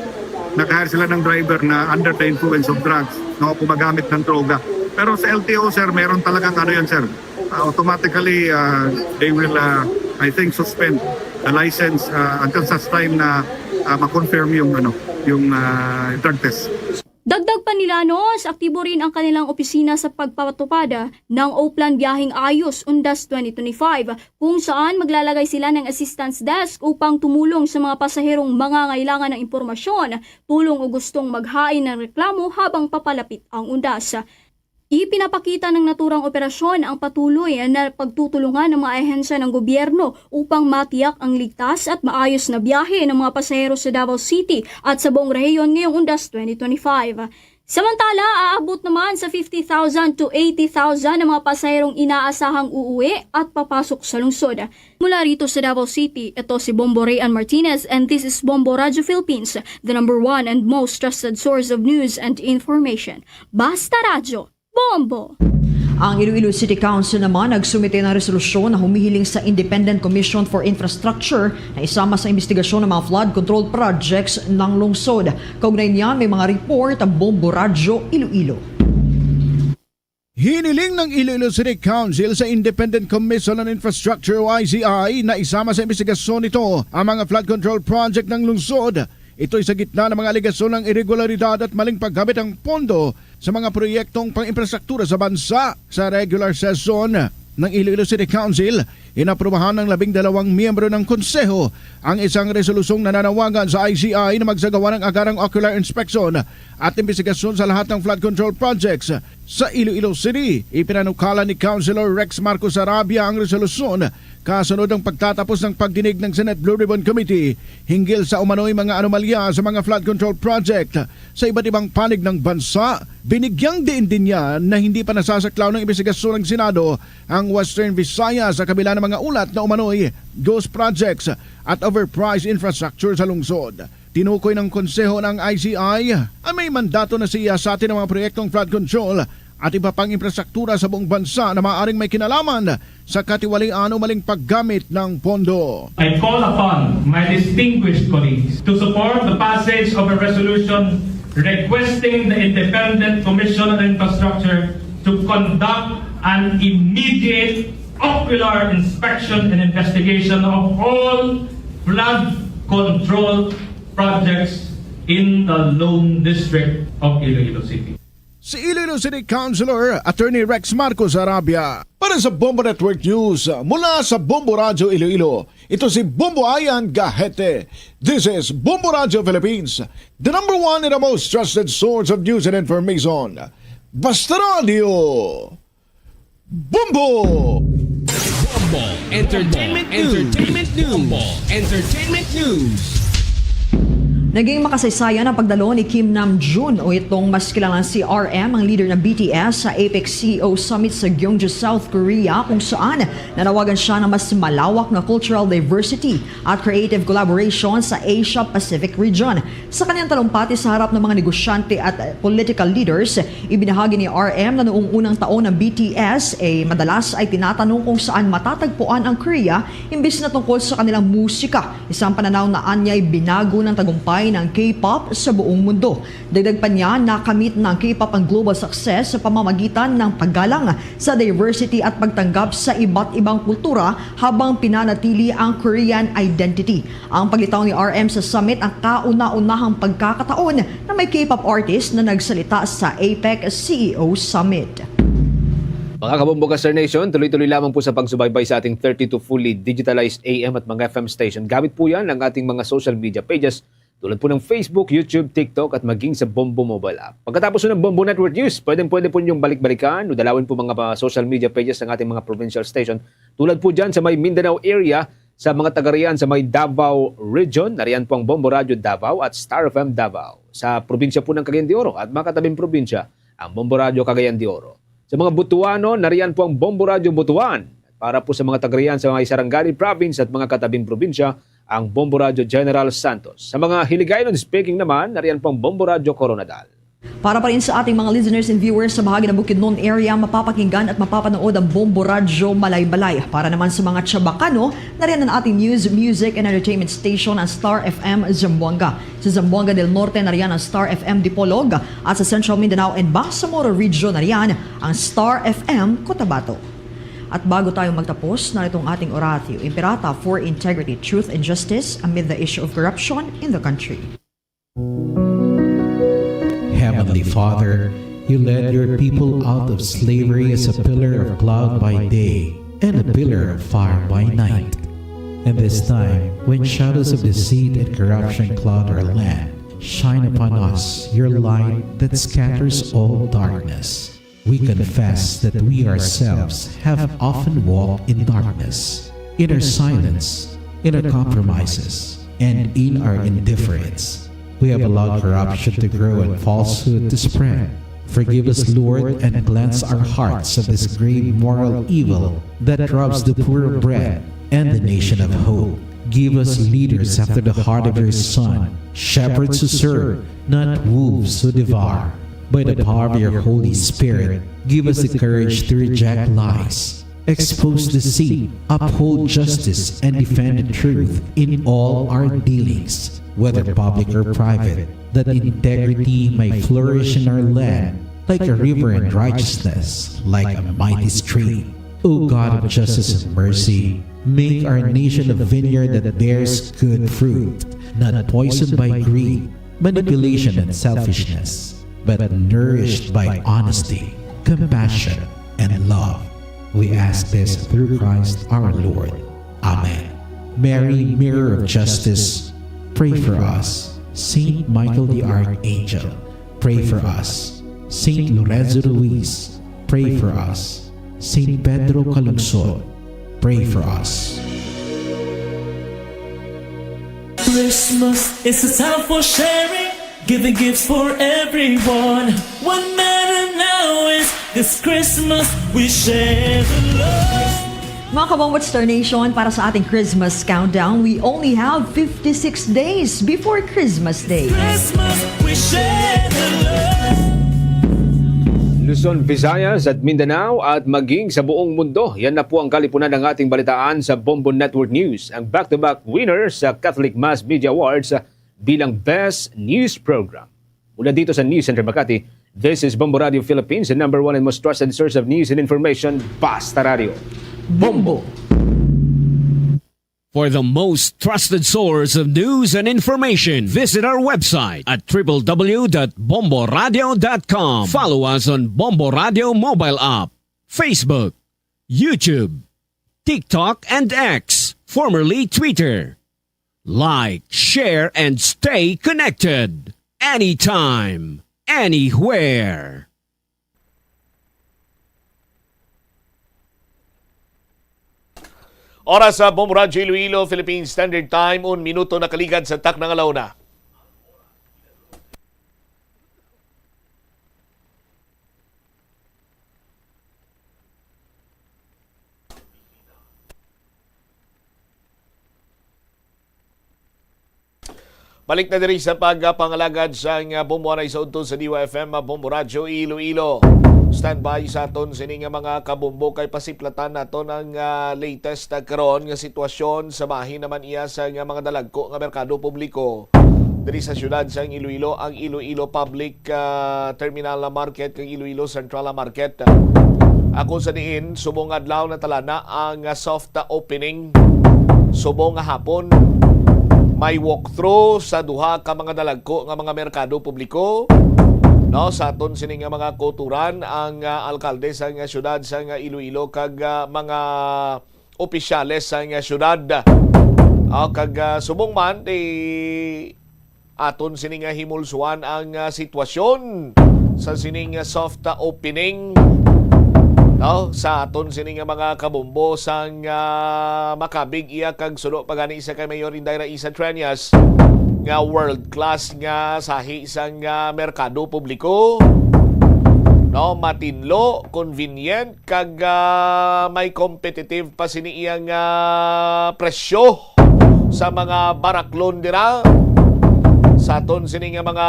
nag-hire sila ng driver na under the influence of drugs, no, gumagamit ng droga. Pero sa L T O, sir, meron talagang ano yan, sir. Ah, automatically, ah, they will, ah, I think, suspend the license, ah, until such time na, ah, ma-confirm yung, ano, yung, ah, drug test. Dagdag pa ni Llanos, aktibo rin ang kanilang opisina sa pagpatupad ng Oplan Biyaheng Ayos Undas twenty twenty-five, kung saan maglalagay sila ng assistance desk upang tumulong sa mga pasaherong mangangailangan ng impormasyon, tulong o gustong maghain ng reklamo habang papalapit ang Undas. Ipinapakita ng naturang operasyon ang patuloy na pagtutulungan ng mga ahensya ng gobyerno upang matiyak ang ligtas at maayos na biyahe ng mga pasahero sa Davao City at sa buong rehiyon ngayong Undas twenty twenty-five. Samantala, aabot naman sa fifty thousand to eighty thousand ang mga pasaherong inaasahang uuwi at papasok sa lungsod. Mula rito sa Davao City, ito si Bombo Rayan Martinez, and this is Bombo Radyo Philippines, the number one and most trusted source of news and information. Basta Radyo, Bombo! Ang Iloilo City Council naman nagsumite ng resolusyon na humihiling sa Independent Commission for Infrastructure na isama sa imbestigasyon ng mga flood control projects ng lungsod. Kaugnay niyan, may mga report ang Bombo Radyo Iloilo. Hiniling ng Iloilo City Council sa Independent Commission on Infrastructure o I C I na isama sa imbestigasyon nito ang mga flood control project ng lungsod. Ito'y sa gitna ng mga alegasyon ng iregularidad at maling paggamit ng pondo sa mga proyektong pang-infrastruktura sa bansa. Sa regular session ng Iloilo City Council, Inaprubahan ng labing dalawang miyembro ng Konseho ang isang resolusyong nananawagan sa I C I na magsagawa ng agarang ocular inspection at imbestigasyon sa lahat ng flood control projects sa Iloilo City. Ipinanukala ni Councilor Rex Marcos Arabia ang resolusyon kasunod ng pagtatapos ng pagdinig ng Senate Blue Ribbon Committee hinggil sa umano'y mga anomalya sa mga flood control project sa iba't ibang panig ng bansa. Binigyang diin din niya na hindi pa nasasaklaw ng imbestigasyon ng Senado ang Western Visayas sa kabila ng mga ulat na umano'y ghost projects at overpriced infrastructure sa lungsod. Tinukoy ng Konseho na ang I C I ay may mandato na sa iyasati ng mga proyektong flood control at iba pang infrastruktura sa buong bansa na maaaring may kinalaman sa katiwalian o maling paggamit ng pondo. I call upon my distinguished colleagues to support the passage of a resolution requesting the Independent Commission on Infrastructure to conduct an immediate ocular inspection and investigation of all flood control projects in the Lone District of Iloilo City. Si Iloilo City Councilor Attorney Rex Marcos Arabia. Para sa Bombo Network News, mula sa Bombo Radyo Iloilo, ito si Bombo Ayan Gahete. This is Bombo Radyo Philippines, the number one and the most trusted source of news and information. Basta Radio, Bombo! Bombo Entertainment News. Entertainment News. Bombo Entertainment News. Naging makasaysayan ang pagdalo ni Kim Namjoon, o itong mas kilalang si R M, ang leader ng B T S, sa APEC C E O Summit sa Gyeongju, South Korea, kung saan nanawagan siya ng mas malawak na cultural diversity at creative collaboration sa Asia-Pacific region. Sa kanyang talumpati sa harap ng mga negosyante at, eh, political leaders, ibinahagi ni R M na noong unang taon ng B T S, eh, madalas ay tinatanong kung saan matatagpuan ang Korea imbis na tungkol sa kanilang musika, isang pananaw na anya'y binago ng tagumpay ng K-pop sa buong mundo. Dagdag pa niya, nakamit ng K-pop ang global success sa pamamagitan ng paggalang sa diversity at pagtanggap sa iba't ibang kultura habang pinanatili ang Korean identity. Ang paglitaw ni R M sa summit ang kauna-unahang pagkakataon na may K-pop artist na nagsalita sa APEC C E O Summit. Mga kabombo ka, Star Nation, tuloy-tuloy lamang po sa pagsubaybay sa ating thirty-two fully digitalized A M at mga F M station. Gamit po yan ang ating mga social media pages tulad po ng Facebook, YouTube, TikTok at maging sa Bombo Mobile app. Pagkatapos po ng Bombo Network News, pwedeng-pwede po ninyong balik-balikan o dalawin po mga pa-, social media pages ng ating mga provincial station tulad po dyan sa may Mindanao area, sa mga taga riyan sa may Davao Region, nariyan po ang Bombo Radyo Davao at Star F M Davao. Sa probinsya po ng Cagayan de Oro at mga katabing probinsya, ang Bombo Radyo Cagayan de Oro. Sa mga Butuano, nariyan po ang Bombo Radyo Butuan. At para po sa mga taga riyan sa mga Sarangani Province at mga katabing probinsya, ang Bombo Radyo General Santos. Sa mga Hiligaynon speaking naman, nariyan po ang Bombo Radyo Koronadal. Para pa rin sa ating mga listeners and viewers sa bahagi ng Bukidnon area, mapapakinggan at mapapanood ang Bombo Radyo Malaybalay. Para naman sa mga Chavacano, nariyan ang ating news, music, and entertainment station, ang Star F M Zamboanga. Sa Zamboanga del Norte, nariyan ang Star F M Dipolog. At sa Central Mindanao and Bangsamoro Region, nariyan ang Star F M Cotabato. At bago tayo magtapos, narito ang ating Oratio Imperata for integrity, truth, and justice amid the issue of corruption in the country. Heavenly Father, you led your people out of slavery as a pillar of cloud by day and a pillar of fire by night. And this time, when shadows of deceit and corruption cloud our land, shine upon us your light that scatters all darkness. We confess that we ourselves have often walked in darkness, in our silence, in our compromises, and in our indifference. We have allowed corruption to grow and falsehood to spread. Forgive us, Lord, and cleanse our hearts of this grave moral evil that robs the poor of bread and the nation of hope. Give us leaders after the heart of your Son, shepherds who serve, not wolves who devour. By the power of your Holy Spirit, give us the courage to reject lies, expose deceit, uphold justice, and defend the truth in all our dealings, whether public or private, that integrity may flourish in our land like a river, and righteousness like a mighty stream. O God of justice and mercy, make our nation a vineyard that bears good fruit, not poisoned by greed, manipulation, and selfishness, but nourished by honesty, compassion, and love. We ask this through Christ our Lord. Amen. Mary, Mirror of Justice, pray for us. Saint Michael the Archangel, pray for us. Saint Lorenzo Ruiz, pray for us. Saint Pedro Calungsod, pray for us. Christmas is a time for sharing, giving gifts for everyone. What matter now is this Christmas we share the love. Mga kabombo, Star Nation, para sa ating Christmas countdown, we only have fifty-six days before Christmas Day. Christmas we share the love. Luzon, Visayas at Mindanao at maging sa buong mundo. Yan na po ang kalipunan ng ating balitaan sa Bombo Network News. Ang back-to-back winner sa Catholic Mass Media Awards bilang Best News Program. Mula dito sa News Center Makati, this is Bombo Radio Philippines, the number one and most trusted source of news and information. Basta Radio. Bombo! For the most trusted source of news and information, visit our website at www.bomboradio.com. Follow us on Bombo Radio mobile app, Facebook, YouTube, TikTok, and X, formerly Twitter. Like, share, and stay connected. Anytime, anywhere. Oras sa Bombo Radyo Iloilo, Philippine Standard Time, un minuto nakaligad sa takna nga launa. Balik na diri sa pagpangalagad sang Bombo anay sa udto sa D Y F M, Bombo Radyo Iloilo. Standby sa aton sini nga mga kabombo kay pasiplatan naton ang ah, latest ah, karon nga sitwasyon sa bahin naman iya sa nga mga dalagko nga merkado publiko diri sa siyudad sang Iloilo, ang Iloilo Public ah, Terminal Market kag Iloilo Central Market. Ako sa diin, subong adlaw na talana ang ah, soft opening. Subong nga hapon, may walkthrough sa duha ka mga dalagko nga mga merkado publiko. No, sa aton sini nga mga kauturan, ang ah, alkalde sa nga siyudad sa nga Iloilo kag ah, mga opisyales sa nga siyudad. Ah, kag ah, subong man, eh, aton sini nga himulsuan ang ah, sitwasyon sa sining ah, soft ah, opening, no, sa aton sini nga mga kabombo sang ah, makabig iya kag suno pa gani sa kay Mayor Inday Raisa Treñas nga world class nga sahi sang ah, merkado publiko, no, matinlo, convenient, kag ah, may competitive pa sini iyang ah, presyo sa mga baraklon dira. Sa aton sini nga mga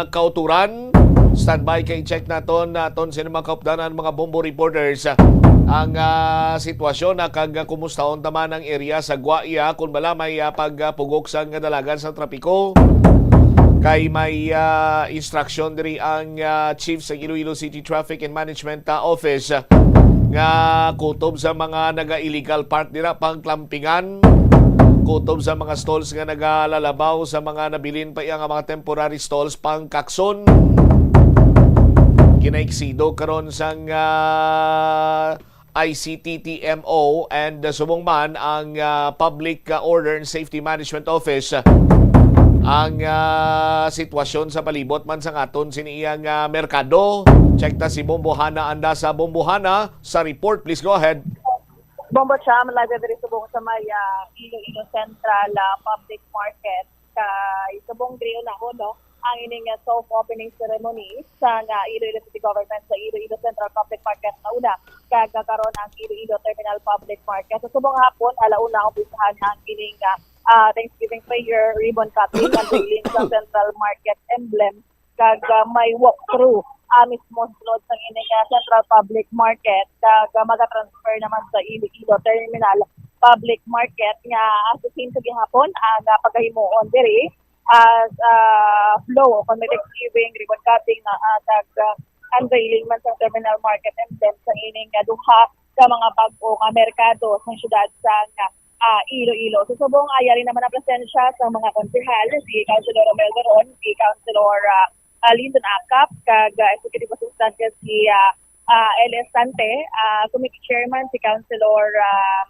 kauturan, standby kay check naton, aton sini mga kaupdanan, mga bombo reporters, ang ah, sitwasyon na kag kumustahon ta man ang area sa Guaya, kun bala may ah, pagpugok sang dalagan sa trapiko. Kay may ah, instruction diri ang ah, chief sa Iloilo City Traffic and Management ah, Office, ah, nga kutob sa mga naga-illegal park dira, pangklampingan, kutob sa mga stalls nga nagalalabaw sa mga nabilin pa iya nga mga temporary stalls, pangkakson. Ginaiksido karon sang ah, I C T T M O and uh, subong man ang uh, Public uh, Order and Safety Management Office uh, ang uh, sitwasyon sa palibot man sang aton sini iyang uh, merkado. Check ta si Bombohana Andasa. Bombohana, sa report, please go ahead. Bombo Cham, live diri subong sa may uh, Iloilo Central uh, Public Market kay subong diri unahon, no, ang ining uh, soft opening ceremony sa nga Iloilo City Government sa Iloilo Central Public Market na una, kag karon ang Iloilo Terminal Public Market. Sa subong hapon, ala una ang umpisahan ang ining uh, uh, Thanksgiving prayer, ribbon cutting, unveiling sa Central Market emblem, kag uh, may walkthrough uh, mismo sulod sa ining uh, Central Public Market, kag uh, magatransfer naman sa Iloilo Terminal Public Market nga as the same sa gihapon ang uh, pagahimuon diri as uh, flow o kon may Thanksgiving, ribbon cutting na uh, kag uh, unveiling man sa terminal market emblem sa ining uh, duha ka mga bag-o nga merkado sa siyudad sa uh, Iloilo. So subong uh, yari naman ang presensya sa mga konsehal, si Councilor Romel Veron, si Councilor uh, uh, Lyndon Acap, kag uh, Executive Assistant si uh, ah, L Estante, ah, Committee Chairman si Councilor, ah,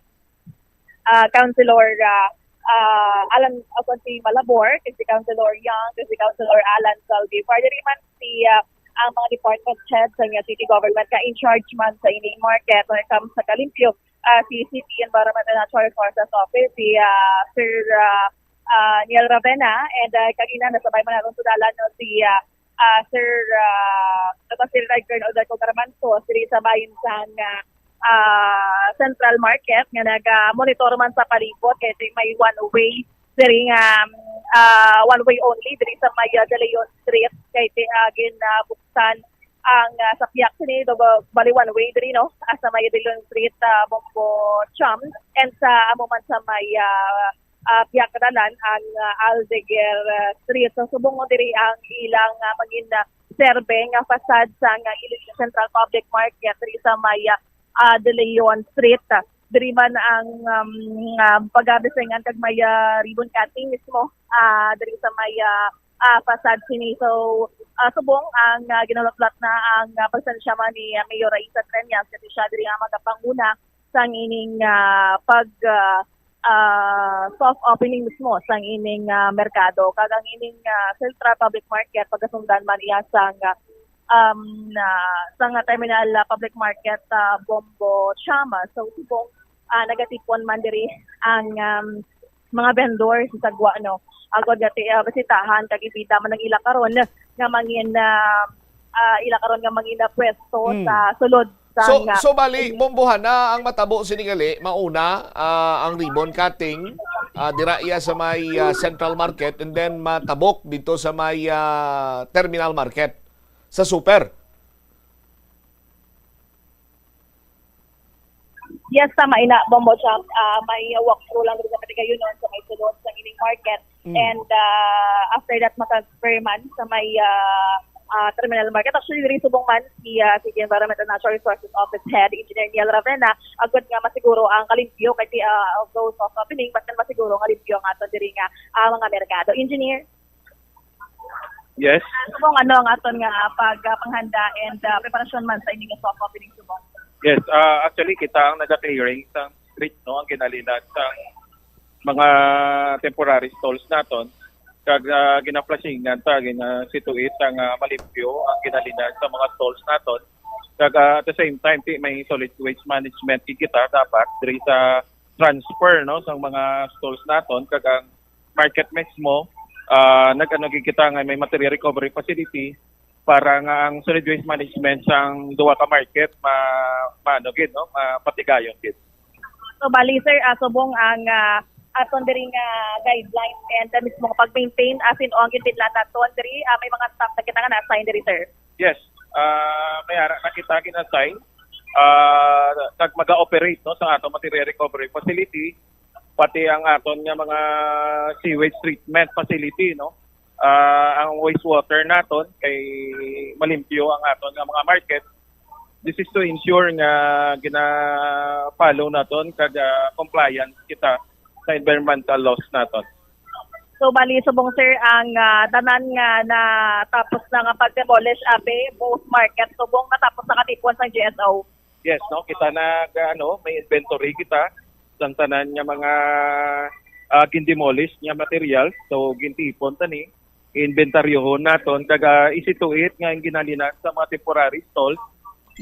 ah, Councilor, ah, ah, Alan, ah, si Malabor, kag si Councilor Young, kag si Councilor Alan Saldivar. Diri man si, ah, ang mga department head sa inyong city government nga in charge man sa ining market when it comes sa kalimpyo, ah, si City Environment and Natural Resources Office, si, ah, Sir, ah, ah, Neil Ravena, and, ah, kagina nasabay man naton sa dalan, no, si, ah, ah, Sir, ah, Doctor Retired Colonel Odette Caramantos diri sa bahin sang, ah, ah, Central Market nga naga-monitor man sa palibot kay di may one way diri nga, um, ah, one way only diri sa may, ah, De Leon Street kay di, ah, ginabuksan ang, ah, sa piyak sini do ba-, bali one way diri, no, ah, sa may De Leon Street, ah, Bombo Cham, and sa amo man sa may, ah, ah, piyak dalan ang, ah, Aldeguer, ah, Street. So, subong mo diri ang ilang, ah, mangin, ah, serve nga facade sang, ah, Iloilo Central Public Market diri sa may, ah, ah, De Leon Street. Diri man ang, um, ah, pagabisingan kag may, ah, ribbon cutting mismo, ah, diri sa may, ah, ah, facade sini. So, ah, subong ang, ah, ginalutlat na ang, ah, presensya man ni, ah, Mayor Raisa Treñas, kasi siya diri ang magapanguna sang ining, ah, pag, ah, ah, soft opening mismo sang ining, ah, merkado. Kag ang ining, ah, Central Public Market, pagasundan man iya sang, ah, um, ah, sang Terminal, ah, Public Market, ah, Bombo Chama. So, subong, ah, nagatipon man diri ang, um, mga vendor sa sagwa, no? Agod nga ti-, ah, bisitahan kag ibida man ang ila karon nga mangin, ah, ah, ila karon nga mangin, ah, pwesto Mm. sa sulod sa So, nga so bali, Bombohan na ang matabo sini gali, mauna, ah, ang ribbon cutting, ah, dira iya sa may, ah, Central Market, and then matabok dito sa may, ah, Terminal Market, sa Super. Yes, tama ina, Bombo Champ. Ah, may walkthrough lang diri sa Patigayonon sa may sulod sa ining market. Mm. And, ah, after that, matransfer man sa may, ah, ah, terminal market. Actually, diri subong man si, ah, City Environment and Natural Resources Office Head, Engineer Neil Ravena, agod nga masiguro ang kalimpyo kay, ah, although soft opening, but then masiguro nga limpyo ang aton diri nga, ah, mga merkado. Engineer? Yes. Subong ano ang aton nga pag, ah, panghanda and, ah, preparasyon man sa ining soft opening subong? Yes, ah, actually, kita ang naga-clearing sa street, no, ang ginalinan sa mga temporary stalls naton. Kag, ah, ginaflashingan ta, ginasituate ang, ah, malimpyo ang ginalinan sa mga stalls naton. Kag, ah, at the same time, ti, may solid waste management gid kita dapat diri sa transfer, no, sa mga stalls naton. Kag ang market mismo, ah, nag-ano gid kita nga may material recovery facility para nga ang solid waste management sang duha ka market ma-, maano gid, no, mapatigayon gid. So, bali, sir, ah, subong ang, ah, aton diri nga guidelines and, ah, mismo nga pag-maintain, ah, sin-o ang ginbidlatan ton diri, ah, may mga staff na kita nga na-assign diri, sir? Yes. Ah, may ara na kita gin-assign, ah, kag maga-operate, no, sa aton material recovery facility, pati ang aton nga mga sewage treatment facility, no. Ah, ang wastewater naton kay malimpyo ang aton nga mga market. This is to ensure nga gina-follow naton kag, ah, compliant kita sa environmental laws naton. So, bali, subong, sir, ang, ah, tanan nga natapos na nga pag-demolish, abi, both market, subong natapos na katipon sang G S O? Yes, no? Kita nag, ano, may inventory kita sang tanan nga mga, ah, gindemolish nga materials. So, gintipon ta ni, inventaryohon naton, kag, ah, isituit nga ang ginalinan sa mga temporary stalls,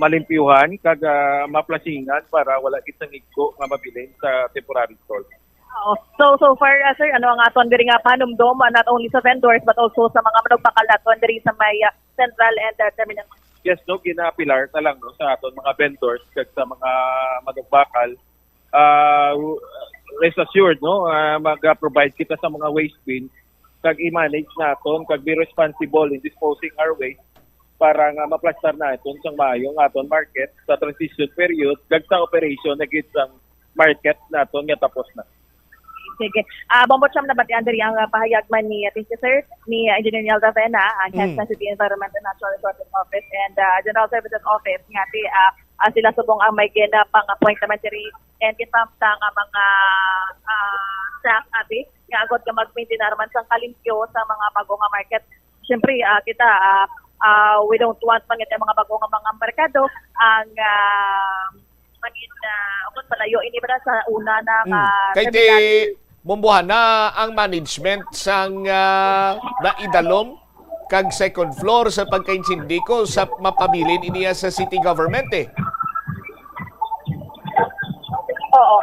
malimpyuhan, kag, ah, maplashingan para wala gid sang igko nga mabilin sa temporary stalls. Oo. So, so far, ah, sir, ano ang aton diri nga panumdom, ah, not only sa vendors but also sa mga manugbakal naton diri sa may, ah, Central and, ah, Terminal? Yes, no, ginapilar na lang, no, sa aton mga vendors kag sa mga manugbakal. Ah, w-, rest assured, no, ah, mag-provide kita sa mga waste bin kag i-manage naton kag be responsible in disposing our waste para nga maplastar naton sang maayo ang aton market sa transition period kag sa operation na gid sang market naton nga tapos na. Sige. Ah, Bombo Champ, nabatian diri ang, ah, pahayag man ni, ah, thank you, sir, ni, ah, Engineer Neil Ravena, ang head Mm. sa City Environment and Natural Resources Office and, ah, General Services Office, nga ti, ah, ah, sila subong ang may gina pang-appoint naman diri and kinpamta nga mga, ah, staff, abi, nga agod nga mag-maintain naman sang kalimpyo sa mga bago nga market. Siyempre, ah, kita, ah, Ah, we don't want man nga mga bago nga mga merkado ang, ah, mangin, ah, kung palayo ini ba sa una na Mm. nga Kay terminal. Ti, Bombohana, ang management sang, ah, naidalom kag second floor sa pagkaintindi ko sa mapabilin iniya sa city government, eh. Oo.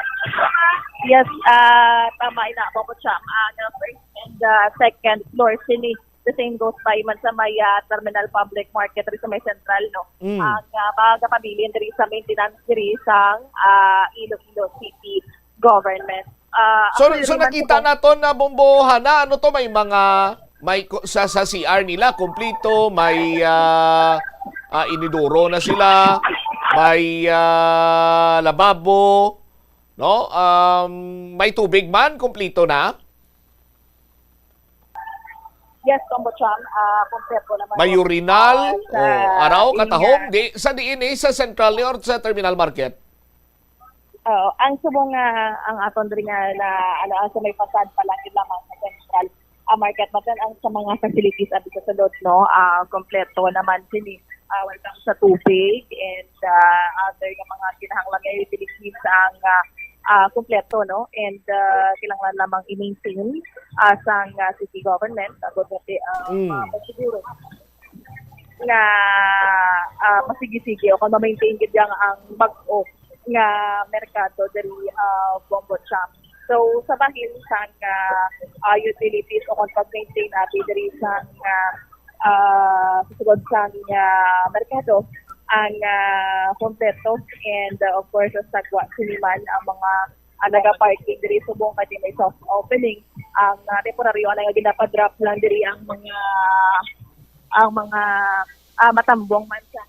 Yes, ah, tama ina, Bombo Cham. Ah, the first and the second floor sini, the same goes by man sa may, ah, Terminal Public Market diri sa may Central, no? Mm. Ang, ah, magapabilin diri sa maintenance diri sang, ah, Iloilo City Government. Ah, So, actually, so rin man nakita po naton na, Bombohana, ano to, may mga, may ku-, sa, sa C R nila, kumplito, may, ah, ah, inidoro na sila, may, ah, lababo, no? Um, may tubig man, kumplito na. Yes, Bombo Cham, ah, kompleto naman May po. Urinal, Ah, sa oh, araw, area. Katahom, di, sa diin eh, sa Central ni or sa Terminal Market? Oo, ang subong nga, ang aton diri nga na, ano, ang sa may facade pa lang, yun lamang sa Central, ah, Market, matan ang sa mga facilities abi sa sulod, no, ah, kompleto naman sini. Ah, welcome sa tubig and, ah, other nga mga kinahanglan nga utilities ang, ah, ah, kompleto, no, and, ah, kinahanglan lamang i-maintain, ah, sang, ah, city government, agod nga ti-, ah, Mm. mapasiguro nga, ah, masigi-sige o kung ma-maintain gid yang ang bag-o nga merkado diri, ah, Bombo Cham. So, sa bahin sang, ah, ah, utilities o kung pag-maintain abi diri sang, ah, ah, sa sulod sang, ah, merkado, ang, ah, kompleto and, ah, of course, sa sagwa sini man ang mga, ah, naga-parking diri subong kay may soft opening. Ang, ah, temporaryo anay nga ginapa-drop lang diri ang mga, ang mga, ah, matambong man sa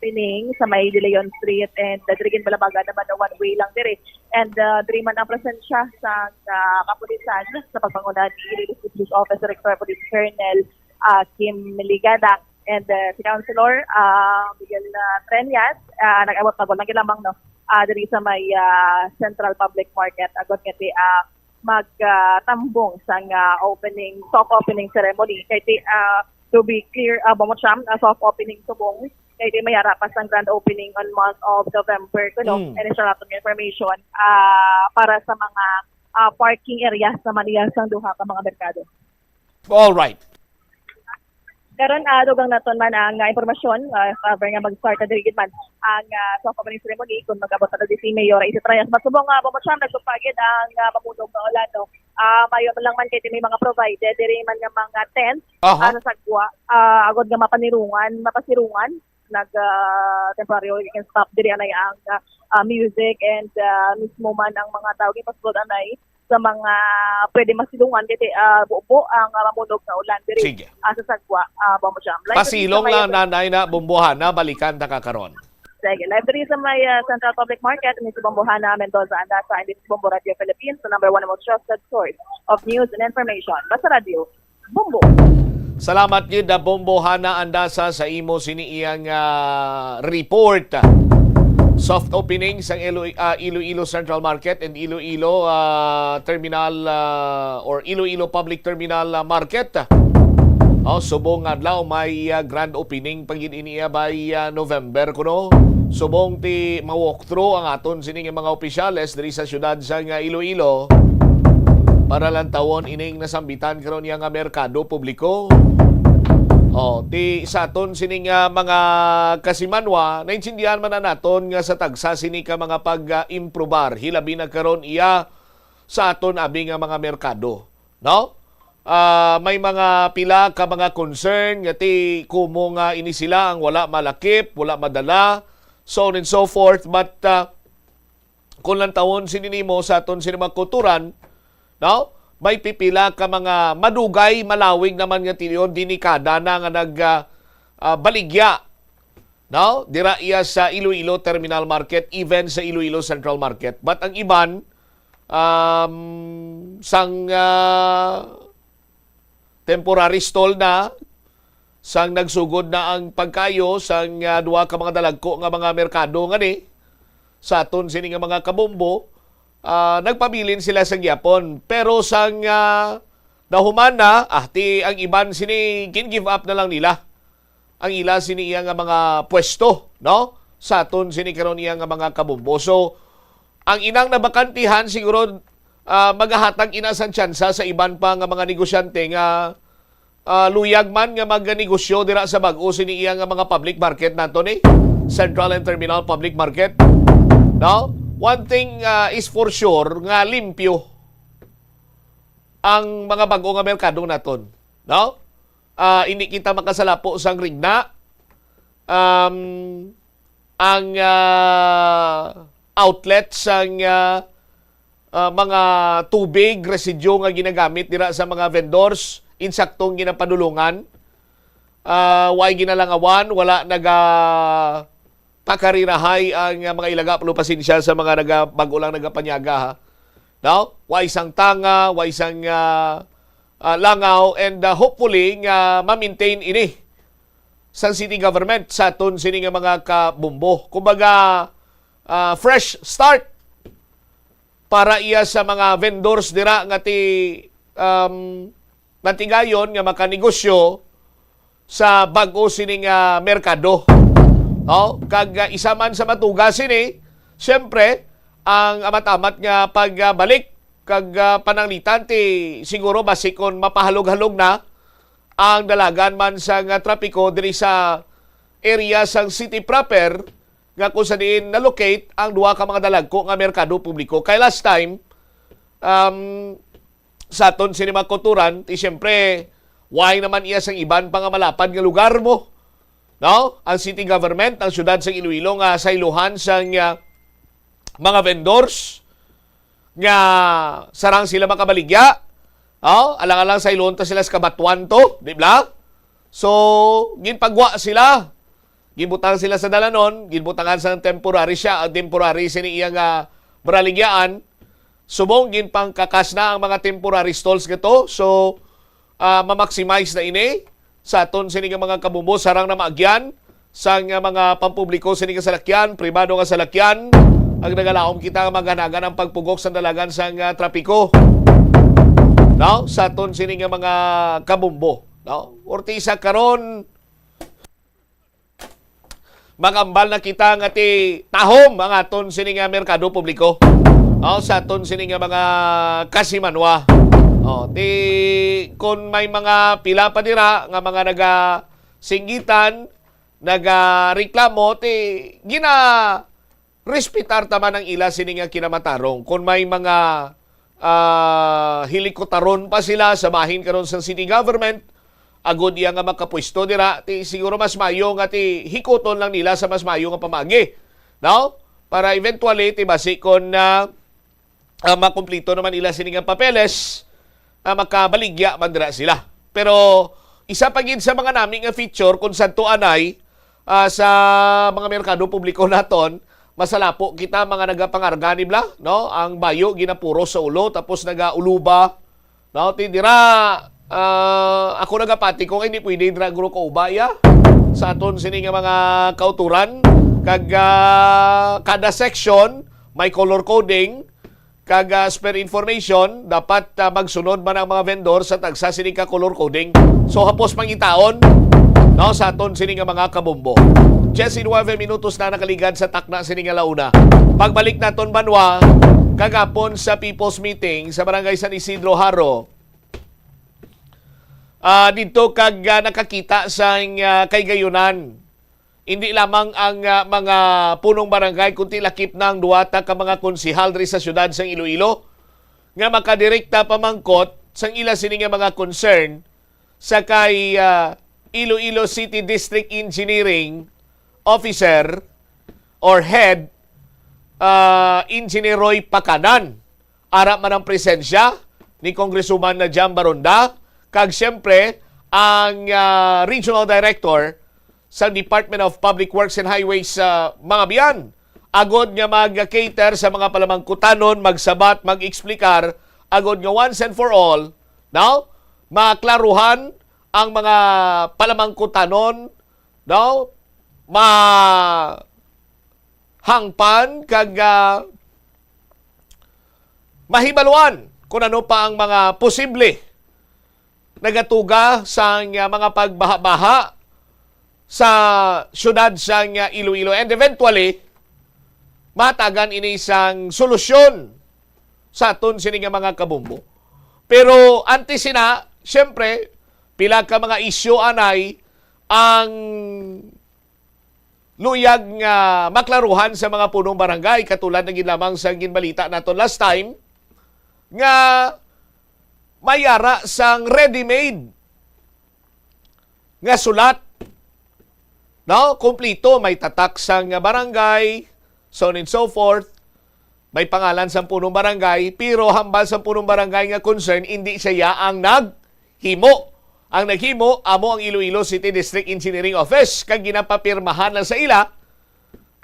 opening sa may De Leon Street and, ah, diri ginbalabagan naman na one way lang diri. And, ah, diri man ang presensya sa, sa kapulisan sa pagpanguna ni Iloilo City Police Office Director Police Colonel, ah, Kim Ligada and, ah, si Councilor, ah, Miguel, ah, Treñas, ah, nag-abot na lang lamang, no, ah, diri sa may, ah, Central Public Market, agod nga ti, ah, mag, ah, tambong sang, ah, opening, soft opening ceremony. Kay ti, ah, to be clear, ah, Bombo Cham, ah, soft opening subong. Kay ti may ara pa sang grand opening on month of November, kuno. Mm. And siya naton information, ah, para sa mga, ah, parking areas naman iya sang duha ka mga merkado. All right. Karon, ah, dugang naton man ang, ah, impormasyon, ah, cover nga mag-start na diri gid man ang, ah, soft opening ceremony kung mag-abot na diri si Mayor Isit Reyes. Masubong nga, Bombo Cham, nagtugpa gid ang, ah, mamunog nga ulan, no? Ah, mayo lang man kay may mga provided diri man nga mga tent, Aha. ah, sa sagwa, ah, agod nga mapanirungan, mapasirungan, nag, ah, temporaryo, you can stop diri anay ang, ah, ah, music and, ah, mismo man ang mga tao ginpasulod anay sa mga pwede masilungan kay, ah, bubo ang, ah, mamunog nga ulan diri, Sige. ah, sa sagwa, ah, Bombo Cham. Live Pasilong sa lang, Mayo. Nanay, na Bombohana, balikan ta ka karon. Sige, live diri sa may, ah, Central Public Market, ni si Bombohana Mendoza Andasa, and this is Bombo Radio Philippines, the number one and most trusted source of news and information. Basta Radio, Bombo. Salamat gid, ah, Bombohana Andasa, sa imo sini iyang, ah, report. Soft opening sang Ilo-, ah, Iloilo Central Market and Iloilo, ah, Terminal, ah, or Iloilo Public Terminal, ah, Market. Oh, subong nga adlaw may, ah, grand opening pa gid ini, ah, by, ah, November kuno. Subong ti ma-walkthrough ang aton sini nga mga opisyales diri sa siyudad sang, ah, Iloilo para lantawon ining nasambitan karon niya nga merkado publiko. Oh, ti sa aton sini nga mga kasimanwa, naintindihan man na naton nga sa tagsa sini ka mga pag-improbar, hilabi na karon iya sa aton abi nga mga merkado, no? Ah, may mga pila ka mga concern nga ti kumo nga ini sila ang wala malakip, wala madala, so on and so forth. But, ah, kung lantawon sini nimo sa aton sini mga kulturan, no? May pipila ka mga madugay, malawig naman nga tiyon, delikada na nga nag, ah, ah, baligya, no? Dira iya sa Iloilo Terminal Market, even sa Iloilo Central Market. But ang iban, um, sang, ah, temporary stall na, sang nagsugod na ang pagkayo sang, ah, duha ka mga dalagko nga mga merkado ngani sa aton sini nga mga kabombo, ah, nagpabilin sila sa gihapon. Pero sang, ah, nahuman na, ah, ti ang iban sini gin-give up na lang nila. ang ila sini iya nga mga pwesto, no? Sa aton sini karon iya nga mga kabombo. So, ang inang nabakantihan siguro, ah, magahatag ina sang tsansa sa iban pa nga mga negosyante nga, ah, luyag man nga magnegosyo dira sa bag-o sini iya nga mga public market nato ni Central and Terminal Public Market. No? One thing, ah, is for sure nga limpyo ang mga bag-o nga merkado naton. No? Ah, hindi kita makasalapo sang rigna. Um, ang, ah, outlet sang, ah, ah, mga tubig, residyo nga ginagamit dira sa mga vendors, insaktong ginapadulungan. Ah, way ginalangawan, wala naga pakarirahay ang, ah, mga ilaga, pero pasensya sa mga naga-, bago lang nagapanyaga, ha. No? Way sang tanga, way sang, ah, ah, langaw, and, ah, hopefully nga ma-maintain ini sang city government sa aton sini nga mga kabombo. Kumbaga, ah, fresh start para iya sa mga vendors dira nga ti, um, natigayon nga makanegosyo sa bag-o sini nga merkado. Oh, kag, ah, isa man sa matuga sini, siyempre, ang amat-amat nga pagbalik kag, ah, pananglitan ti siguro basi kon mapahalog-halog na ang dalagan man sang, ah, trapiko diri sa area sang city proper nga kung sa diin na-locate ang duha ka mga dalagko nga merkado publiko. Kay last time, um, sa aton sini mga kauturan, ti siyempre, way naman iya sang iban pa nga malapad nga lugar mo. No? Ang city government, ang siyudad sang Iloilo nga saylohan sang, ah, mga vendors nga sarang sila makabaligya. Oh, alang-alang sayloon ta sila sa kabatuan to, di ba? So, ginpagwa sila. Ginbutang sila sa dalanon, ginbutangan sa temporary siya, ang temporary sini iya nga baraligyaan. Subong ginpangkakas na ang mga temporary stalls nga to. So, ah, ma-maximize na ini sa aton sini nga mga kabombo, sarang na maagyan sang, ah, mga pampubliko sini nga salakyan, pribado nga salakyan, ang nagalaom kita nga maganagan ang pagpugok sa dalagan sang, ah, trapiko. No? Sa aton sini nga mga kabombo, no? Ortisa karon, magambal na kita nga ti tahom ang aton sini nga merkado publiko. Oh, sa aton sini nga mga kasimanwa. Oh, ti kon may mga pila pa dira nga mga nagasinggitan, nagareklamo, ti gina respetar ta man ang ila sini nga kinamatarong. Kon may mga, ah, helikoptaron pa sila sa bahin karon sa city government, agod iya nga makapwesto dira, ti siguro mas mayo nga ti hikuton lang nila sa mas mayo nga pamaagi, no? Para eventually, ti basi kon, ah, ah, makumplito naman ila sini nga papeles, ah, makabaligya man dira sila. Pero isa pa gid sa mga nami nga feature kung sadto anay, ah, sa mga merkado publiko naton, masalapo kita mga nagapangarga ni bla, no? Ang bayo ginapuros sa ulo tapos nagauluba, no? Ti dira, ah, ako nagapati ko nga hindi pwede dira guro kauba iya sa aton sini nga mga kauturan kag, ah, kada section may color coding. Kag, ah, as per information, dapat, ah, magsunod man ang mga vendor sa tagsa sini ka color coding. So, hapos pangitaon, no, sa aton sini nga mga kabombo. Diyes y nuebe minutos na nakaligad sa takna sini nga launa. Pagbalik naton banwa, kagapon sa People's Meeting sa Barangay San Isidro Jaro, ah, didto kag, ah, nakakita sa, ah, kay gayunan. Hindi lamang ang, ah, mga punong barangay, kundi lakip na ang duwata ka mga konsehal diri sa siyudad sang Iloilo nga makadirekta pamangkot sang ila sini nga mga concern sa kay, ah, Iloilo City District Engineering Officer or Head, ah, Engineer Roy Pacanan. Ara man ang presensya ni Congresswoman Jam Baronda, kag siyempre ang, ah, Regional Director sa Department of Public Works and Highways sa mga biyan, agod nga mag-cater sa mga palamangkutanon, magsabat, mag-eksplikar, agod nga once and for all, no, maklaruhan ang mga palamangkutanon, no, ma hangpan kag, ah, mahibaluan kung ano pa ang mga posible nagatuga sang, ah, mga pagbaha-baha sa siyudad sang, ah, Iloilo, and eventually mahatagan ini sang solusyon sa aton sini nga mga kabombo. Pero antes sina, siyempre, pila ka mga isyu anay ang luyag nga maklaruhan sa mga punong barangay, katulad na gid lamang sa ginbalita naton last time, nga may ara sang ready-made nga sulat, no? Kumplito, may tatak sang barangay, so on and so forth. May pangalan sang punong barangay, pero hambal sang punong barangay nga concern, indi siya ang naghimo. Ang naghimo amo ang Iloilo City District Engineering Office, kag ginapapirmahan lang sa ila,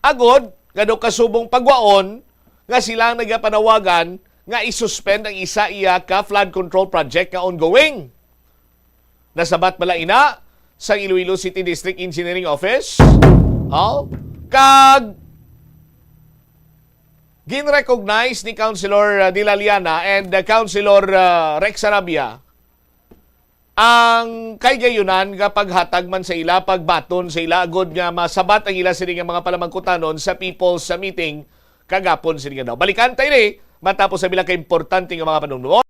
agod nga daw kasubong pagwaon nga sila ang nagapanawagan nga i-suspend ang isa iya ka flood control project nga ongoing. Nasabat bala ina sang Iloilo City District Engineering Office? Oh, kag ginrecognize ni Councilor, uh, Dilaliana and, uh, Councilor, uh, Rex Arabia ang kaygayunan nga paghatag man sa ila, pagbaton sa ila, agud nga masabat ang ila sini nga mga palamangkutanon sa people's, uh, meeting kagapon sini nga daw. Balikan ta ini matapos sa bilang ka importante nga mga panumdum.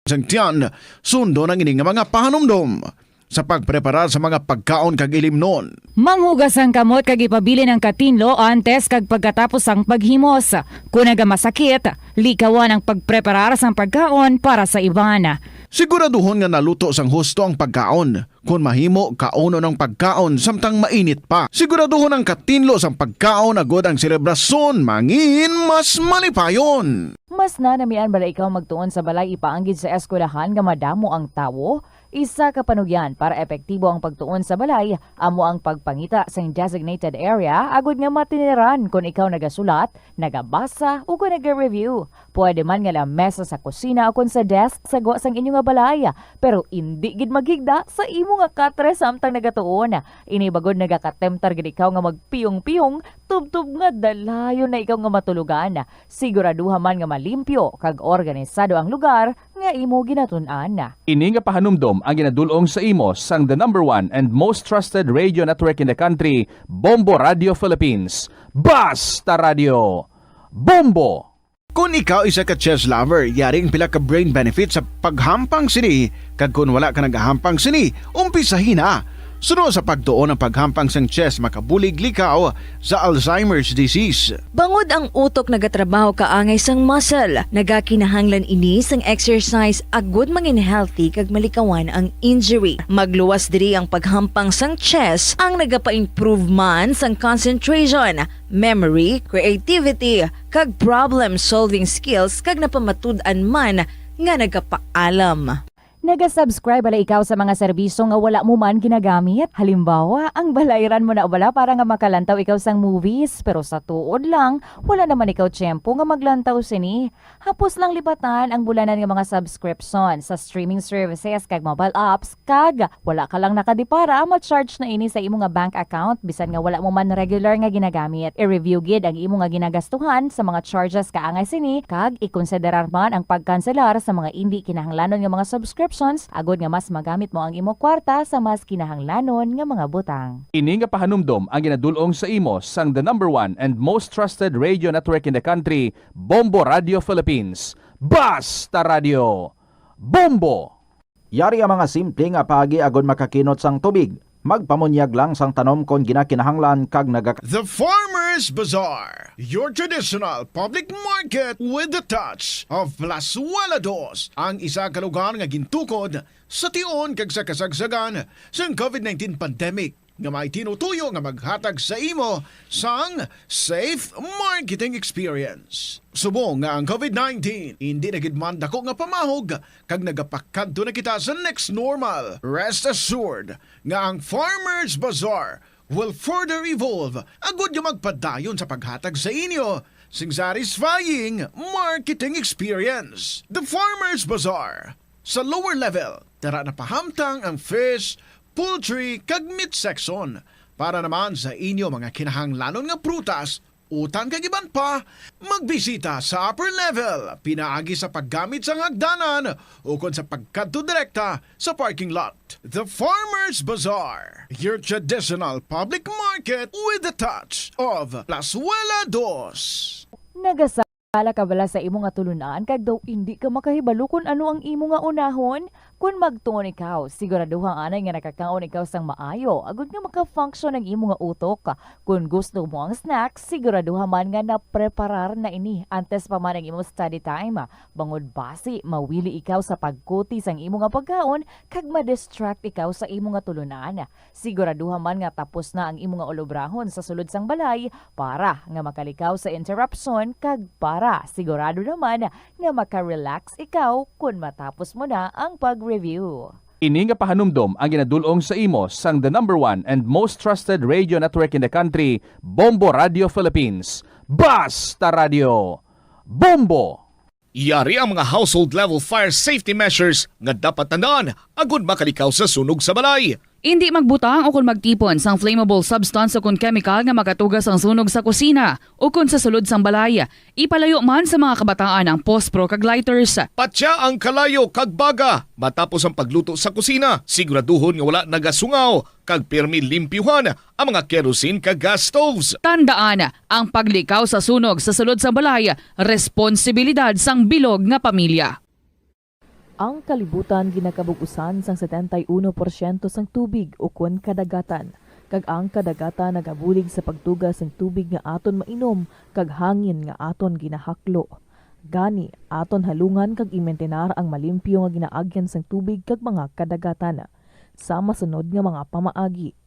Sang tiyan, sundon ang ini nga mga pahanumdom sa pagpreparar sa mga pagkaon kag ilimnon. Manghugas ang kamot kag ipabilin ang katinlo antes kag pagkatapos sang paghimos. Kon nagamasakit, likawan ang pagpreparar sang pagkaon para sa iban. Siguraduhon nga naluto sang husto ang pagkaon. Kon mahimo, kaunon ang pagkaon samtang mainit pa. Siguraduhon ang katinlo sang pagkaon agod ang selebrasyon mangin mas malipayon. Mas nanamian bala ikaw magtuon sa balay ipaanggid sa eskwelahan nga madamo ang tawo? Isa ka panugyan para epektibo ang pagtuon sa balay amo ang pagpangita sang designated area agud nga matiniran kon ikaw nagasulat, nagabasa, ukon naga-review. Pwede man nga lamesa sa kusina ukon sa desk sa gwa sang inyo nga balay, pero indi gid maghigda sa imo nga katre samtang nagatuon. Ini bangod nagakatemptar gid ikaw nga magpiyong-piyong tubtob nga dalayon na ikaw nga matulogan. Siguraduha man nga malimpyo kag organisado ang lugar nga imo ginatun-an. Ini nga pahanumdom ang ginadul-ong sa imo sang the number one and most trusted radio network in the country, Bombo Radio Philippines. Basta Radio, Bombo! Kon ikaw isa ka chess lover, yari ang pila ka brain benefit sa paghampang sini, kag kon wala ka nagahampang sini, umpisahi na. Suno sa pagtuon, ang paghampang sang chess makabulig likaw sa Alzheimer's disease. Bangod ang utok nagatrabaho kaangay sang muscle, nagakinahanglan ini sang exercise agud mangin healthy kag malikawan ang injury. Magluwas diri ang paghampang sang chess ang nagapa-improve man sang concentration, memory, creativity, kag problem-solving skills, kag napamatud-an man nga nagapaalam. Naga-subscribe bala ikaw sa mga serbisyo nga wala mo man ginagamit? Halimbawa, ang balayran mo na bala para nga makalantaw ikaw sang movies, pero sa tuod lang, wala naman ikaw tiyempo nga maglantaw sini. Hapos lang libatan ang bulanan nga mga subscription sa streaming services kag mobile apps, kag wala ka lang nakadipara, ma-charge na ini sa imo nga bank account bisan nga wala mo man regular nga ginagamit. I-review gid ang imo nga ginagastuhan sa mga charges kaangay sini, kag ikonsiderar man ang pagkanselar sa mga indi kinahanglanon nga mga subscriptions agud nga mas magamit mo ang imo kwarta sa mas kinahanglanon nga mga butang. Ini nga pahanumdom ang ginadul-ong sa imo sang the number one and most trusted radio network in the country, Bombo Radio Philippines. Basta Radio, Bombo! Yari ang mga simple nga paagi agod makakinot sang tubig. Magpamunyag lang sang tanom kon ginakinahanglan kag naga- The Farmers Bazaar, your traditional public market with the touch of Plazuela Dos, ang isa ka lugar nga gintukod sa tion kag sa kasagsagan sang covid nineteen pandemic, nga may tinutuyo nga maghatag sa imo sang safe marketing experience. Subong nga ang covid nineteen indi na gid man dako nga pamahog kag nagapakadto na kita sa next normal, rest assured nga ang Farmers Bazaar will further evolve agud nga magpadayon sa paghatag sa inyo sing satisfying marketing experience. The Farmers Bazaar, sa lower level, tara na pahamtang ang fish, poultry, kag meat section. Para naman sa inyo mga kinahanglanon nga prutas, Utang kag iban pa, magbisita sa upper level pinaagi sa paggamit sang hagdanan ukon sa pagkadto direkta sa parking lot. The Farmers Bazaar, your traditional public market with a touch of Plazuela Dos. Nagasala ka bala sa imo nga tulunan kag daw indi ka makahibalo kon ano ang imo nga unahon? Kon magtuon ikaw, siguraduha anay nga nakakaon ikaw sang maayo agod nga maka-function ang imo nga utok. Kon gusto mo ang snack, siguraduha man nga napreparar na ini antes pa man ang imo study time. Bangod basi mawili ikaw sa pagkuti sang imo nga pagkaon kag ma-distract ikaw sa imo nga tulunan. Siguraduha man nga tapos na ang imo nga ulobrahon sa sulod sang balay para nga makalikaw sa interruption kag para sigurado naman nga maka-relax ikaw kon matapos mo na ang pag-review. Ini nga pahanumdom ang ginadul-ong sa imo sang the number one and most trusted radio network in the country, Bombo Radio Philippines. Basta Radio, Bombo! Yari ang mga household level fire safety measures nga dapat tandaan agud makalikaw sa sunog sa balay. Indi magbutang o kon magtipon sang flammable substance o kon chemical nga makatuga sang sunog sa kusina o kon sa sulod sang balay. Ipalayo man sa mga kabataan ang pospro kag lighters. Patya ang kalayo kag baga matapos ang pagluto sa kusina. Siguraduhon nga wala nagasungaw kag pirmi limpyuhan ang mga kerosene kag gas stoves. Tandaan, ang paglikaw sa sunog sa sulod sa balay, responsibilidad sang bilog nga pamilya. Ang kalibutan ginakabug-usan sang setenta y uno porsyento sang tubig ukon kadagatan, kag ang kadagatan nagabulig sa pagtuga sang tubig nga aton mainom kag hangin nga aton ginahaklo. Gani, aton halungan kag imintinar ang malimpyo nga ginaagyan sang tubig kag mga kadagatan. Sa masunod nga mga pamaagi,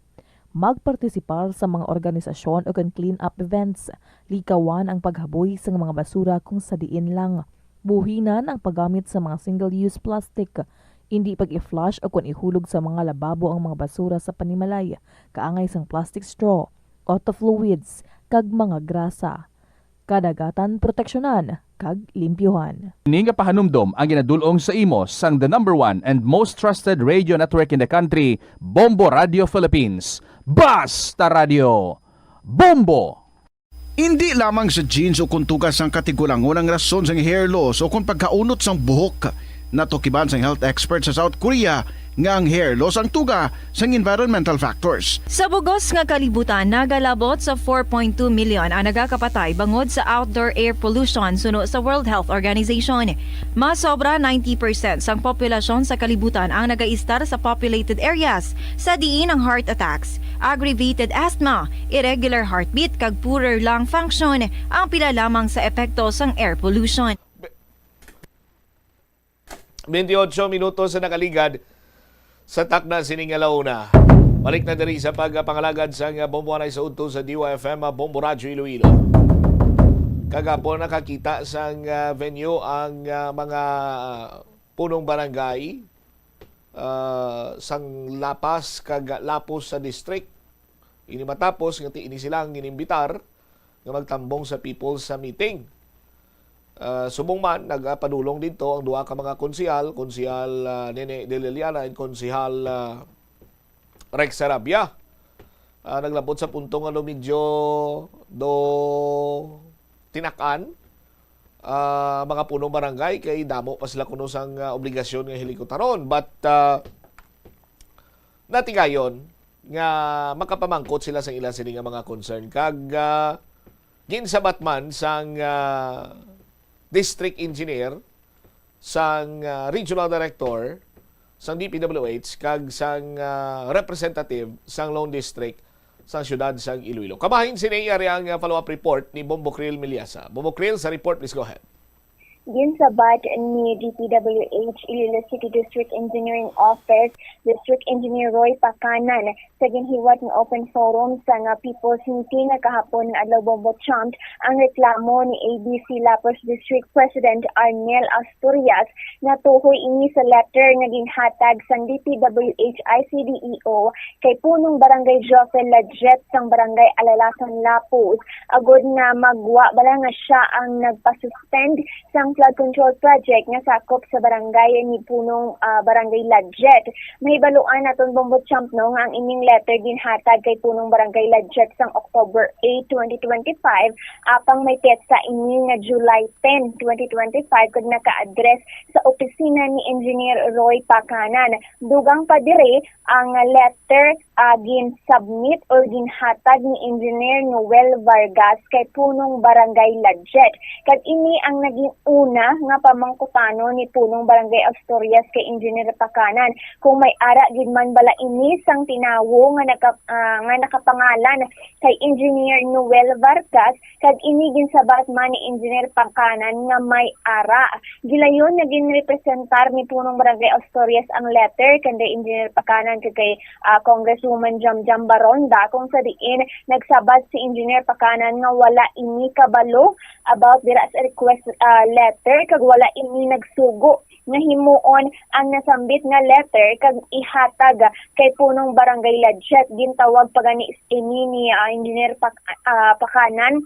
magpartisipar sa mga organisasyon ukon clean-up events. Likawan ang paghaboy sang mga basura kung sa diin lang. Buhinan ang paggamit sa mga single-use plastic. Indi pag-i-flush ukon ihulog sa mga lababo ang mga basura sa panimalay, kaangay sang plastic straw, auto fluids, kag mga grasa. Kadagatan proteksyonan kag limpyuhan. Ini nga pahanumdom ang ginadul-ong sa imo sang the number one and most trusted radio network in the country, Bombo Radio Philippines. Basta Radio, Bombo! Indi lamang sa genes o kon tuga sang katigulangon ang rason sang hair loss o kon pagkaunot sang buhok. Natukiban sang health expert sa South Korea nga ang hair loss ang tuga sang environmental factors. Sa bugos nga kalibutan, nagalabot sa four point two million ang nagakapatay bangod sa outdoor air pollution suno sa World Health Organization. Mas sobra ninety percent sang populasyon sa kalibutan ang nagaistar sa populated areas, sa diin ang heart attacks, aggravated asthma, irregular heartbeat, kag poorer lung function ang pila lamang sa epekto sang air pollution. Twenty-eight minutos sa nakaligad sa takna sini nga launa. Balik na diri sa pagpangalagad sang Bombo Anay sa udto sa D Y F M, Bombo Radyo Iloilo. Kagapon nakakita sang, ah, venue ang, ah, mga punong barangay, ah, sang Lapas kag Lapus sa district. Ini matapos nga ti-, ini sila ang inimbitar nga magtambong sa people sa meeting. Ah, subong man, nagapadulong didto ang duha ka mga konsehal, Konsehal, ah, Nene de Liliana and Konsehal, ah, Rex Sarabia. Ah, naglabot sa punto nga do medyo do tinak-an, ah, mga punong barangay kay damo pa sila kuno sang, ah, obligasyon nga hilikutaron. But, ah, natigayon nga makapamangkot sila sa ila sini nga mga concern. Kag, ah, ginsabat man sang, ah, district engineer, sang, ah, regional director sang D P W H, kag sang, ah, representative sang Lone District sang siyudad sang Iloilo. Kabahin sini, yari ang, ah, follow-up report ni Bombo Kriel Miliasa. Bombo Kriel, sa report, please go ahead. Ginsabat ni D P W H Iloilo City District Engineering Office District Engineer Roy Pacanan sa ginhiwat nga open forum sang People's Meeting nga kahapon nga adlaw, Bombo Champ, ang reklamo ni A D C Lapus District President Arnel Asturias. Natuhoy ini sa letter nga ginhatag sang D P W H I C D E O kay Punong Barangay Joffel Lajet sang Barangay Alalasan, Lapus, agod nga magwa bala nga siya ang nagpasuspend sang flood control project nga sakop sa barangay ni Punong, ah, Barangay Ladjet. Mahibaluan naton, Bombo Champ, no, nga ang ining letter ginhatag kay Punong Barangay Ladjet sang October eight, twenty twenty-five, apang may petsa ini nga July ten, twenty twenty-five, kag naka-address sa opisina ni Engineer Roy Pacanan. Dugang pa diri, ang letter, ah, gin-submit or ginhatag ni Engineer Noel Vargas kay Punong Barangay Ladjet. Kag ini ang naging una nga pamangkutanon ni Punong Barangay Asturias kay Engineer Pacanan kung may ara gid man bala ini sang tinawo nga naka-, ah, nga nakapangalan kay Engineer Noel Vargas, kag ini ginsabat man ni Engineer Pacanan nga may ara. Gilayon nga ginrepresentar ni Punong Barangay Asturias ang letter kanday Engineer Pacanan kag kay, ah, Congresswoman Jamjam Baronda, kung sa diin nagsabat si Engineer Pacanan nga wala ini kabalo about dira sa request, ah, letter kag wala ini nagsugo nga himuon ang nasambit nga letter kag ihatag kay Punong Barangay Ladjet. Gintawag pa gani ini ni, ah, Engineer Pac-, ah, Pacanan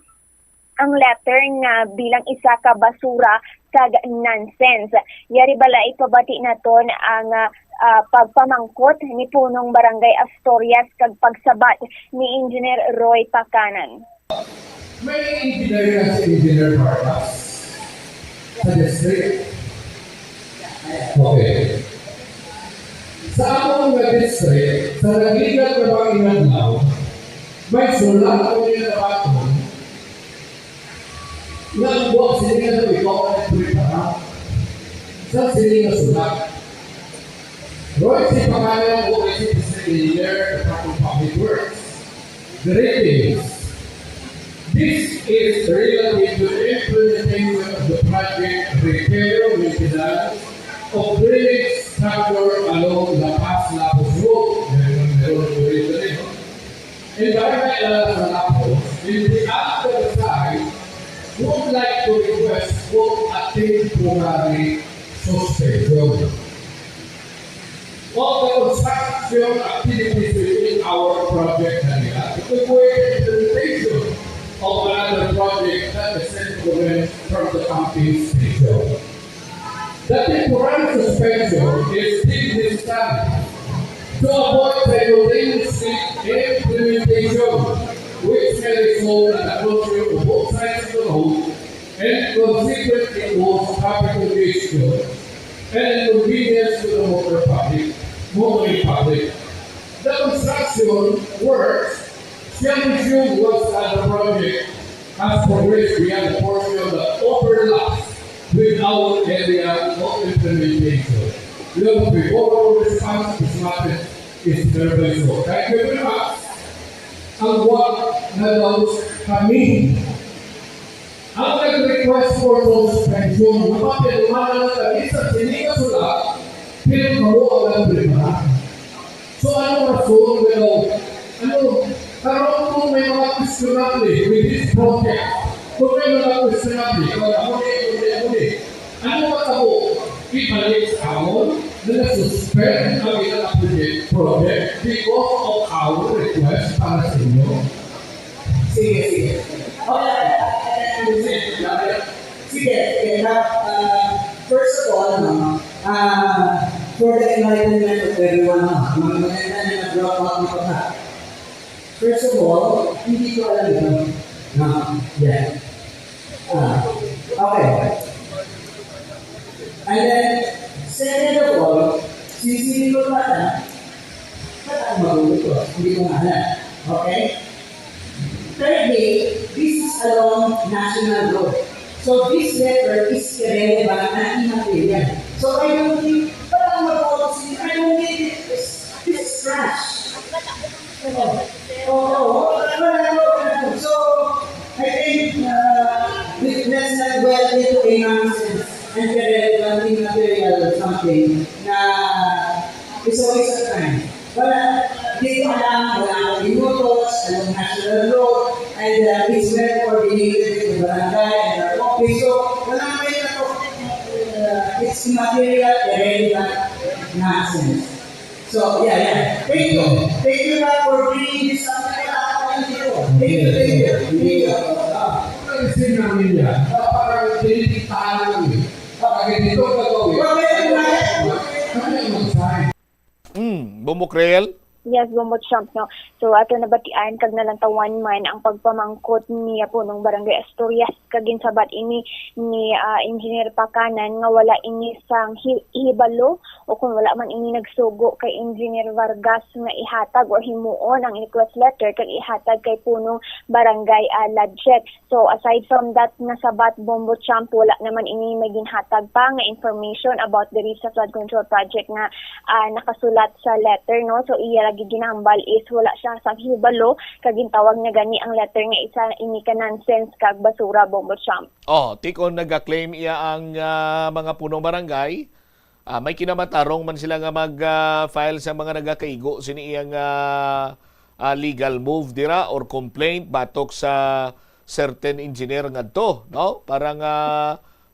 ang letter nga bilang isa ka basura kag nonsense. Yari bala ipabati naton ang, ah, ah, pagpamangkot ni Punong Barangay Asturias kag pagsabat ni Engineer Roy Pacanan. May engineer na si Engineer Vargas sa district. Okay. Sa amon nga district, sa nagligad nga mga inadlaw, may sulat ko niya nabaton nga ang buwag sini nga daw ikaw ang nagprepara sa sini nga sulat. Roy, si pangalan ko ay si Engineer Department of Public Works. Greetings. This is relative to the implementation of the project repair maintenance of drainage structure along La Paz Lapuz Road. Meron, meron po rin ito. And by the way, uh, sa Lapuz, in the after side, would like to request for a temporary suspension of the construction activities within our project area to avoid the implementation of another project that is sent to them from the pumping station. The temporary suspension is still necessary to avoid simultaneously implementation, which may result in the closure of both sides of the road and consequently cause traffic congestion and inconvenience to the motor public, motoring public. The construction works shall resume once the project has progressed beyond the portion that overlaps with our area of implementation. We have a favorable response to this matter is verbally so. Thank you very much. Ang wa na daw kami ang nag-request for suspension, mapapirmahan na kami sa sini nga sulat, pero kamo ang nagprepara. So, ano rason nga daw, ano, karon kung may mga questionable with this project, kung may mga questionable, kung ano ni, kung ano ni, ano matabo, ibalik sa amon na na-suspend ang ilang project, project because of our request para sa inyo? Sige, sige. Okay. Sige, sige. Na, ah, first of all, no, ah, for the enlightenment of everyone, no, mga maganda na nag-drop out na pa. First of all, hindi ko alam ito. No, yeah. Ah, okay. And then, second of all, since hindi ko pa alam, ba't ako magugutos? Hindi ko nga alam. Okay? Thirdly, this is along National Road. So this letter is irrelevant and immaterial. So I don't think, parang mag-vote sila, I don't think it is, this is trash. Oo, oo, wala, wala, wala. So, I think, uh, let- let's not dwell into a nonsense and irrelevant, immaterial something na it's a waste of time. Wala, di ko alam, wala akong minutos, anong national law, and, uh, it's well coordinated with the barangay and our office. So, wala may ito, uh, it's immaterial, irrelevant, nonsense. So, yeah, yeah. Thank you. Thank you, God, for bringing this up. Thank you, thank you, thank you. Ah. Ang sin namin yan, parang tinitiktahan namin. Bombo Krel? Yes, Bombo Champ, no. So, ato nabatian kag nalantawan man ang pagpamangkot ni Punong Barangay Asturias, kag ginsabat ini ni, ah, Engineer Pakanan nga wala ini sang hi-, hibalo o kung wala man ini nagsugo kay Engineer Vargas nga ihatag or himuon ang request letter kag ihatag kay Punong Barangay, ah, Ladjet. So, aside from that nga sabat, Bombo Champ, wala naman ini may ginhatag pa nga information about diri sa flood control project nga, ah, nakasulat sa letter, no? So, iya lagi ginahambal is wala siya sa hibalo, kag gintawag niya gani ang letter nga isa ini ka nonsense kag basura, Bombo Champ. Oh, tikon nag-claim iya ang, ah, mga punong barangay. Ah, may kinamatarong man sila nga mag, ah, file sa mga nagakaigo sini iyang, ah, ah, legal move dira or complaint batok sa certain engineer ngadto, no? Para nga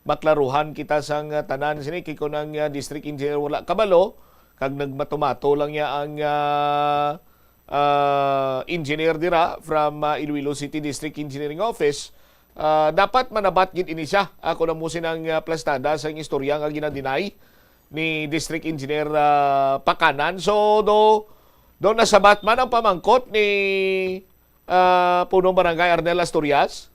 maklaruhan kita sang, ah, tanan sini, kay kung ang, ah, district engineer wala kabalo, kag nagmatumato lang niya ang, ah, ah, engineer dira from, ah, Iloilo City District Engineering Office, ah, dapat manabat gid ini siya. Ako na mo sinang, ah, plastada sa istorya nga ginadinay ni District Engineer, ah, Pakanan. So, do, do nasabat man ang pamangkot ni, ah, Punong Barangay Arnel Asturias?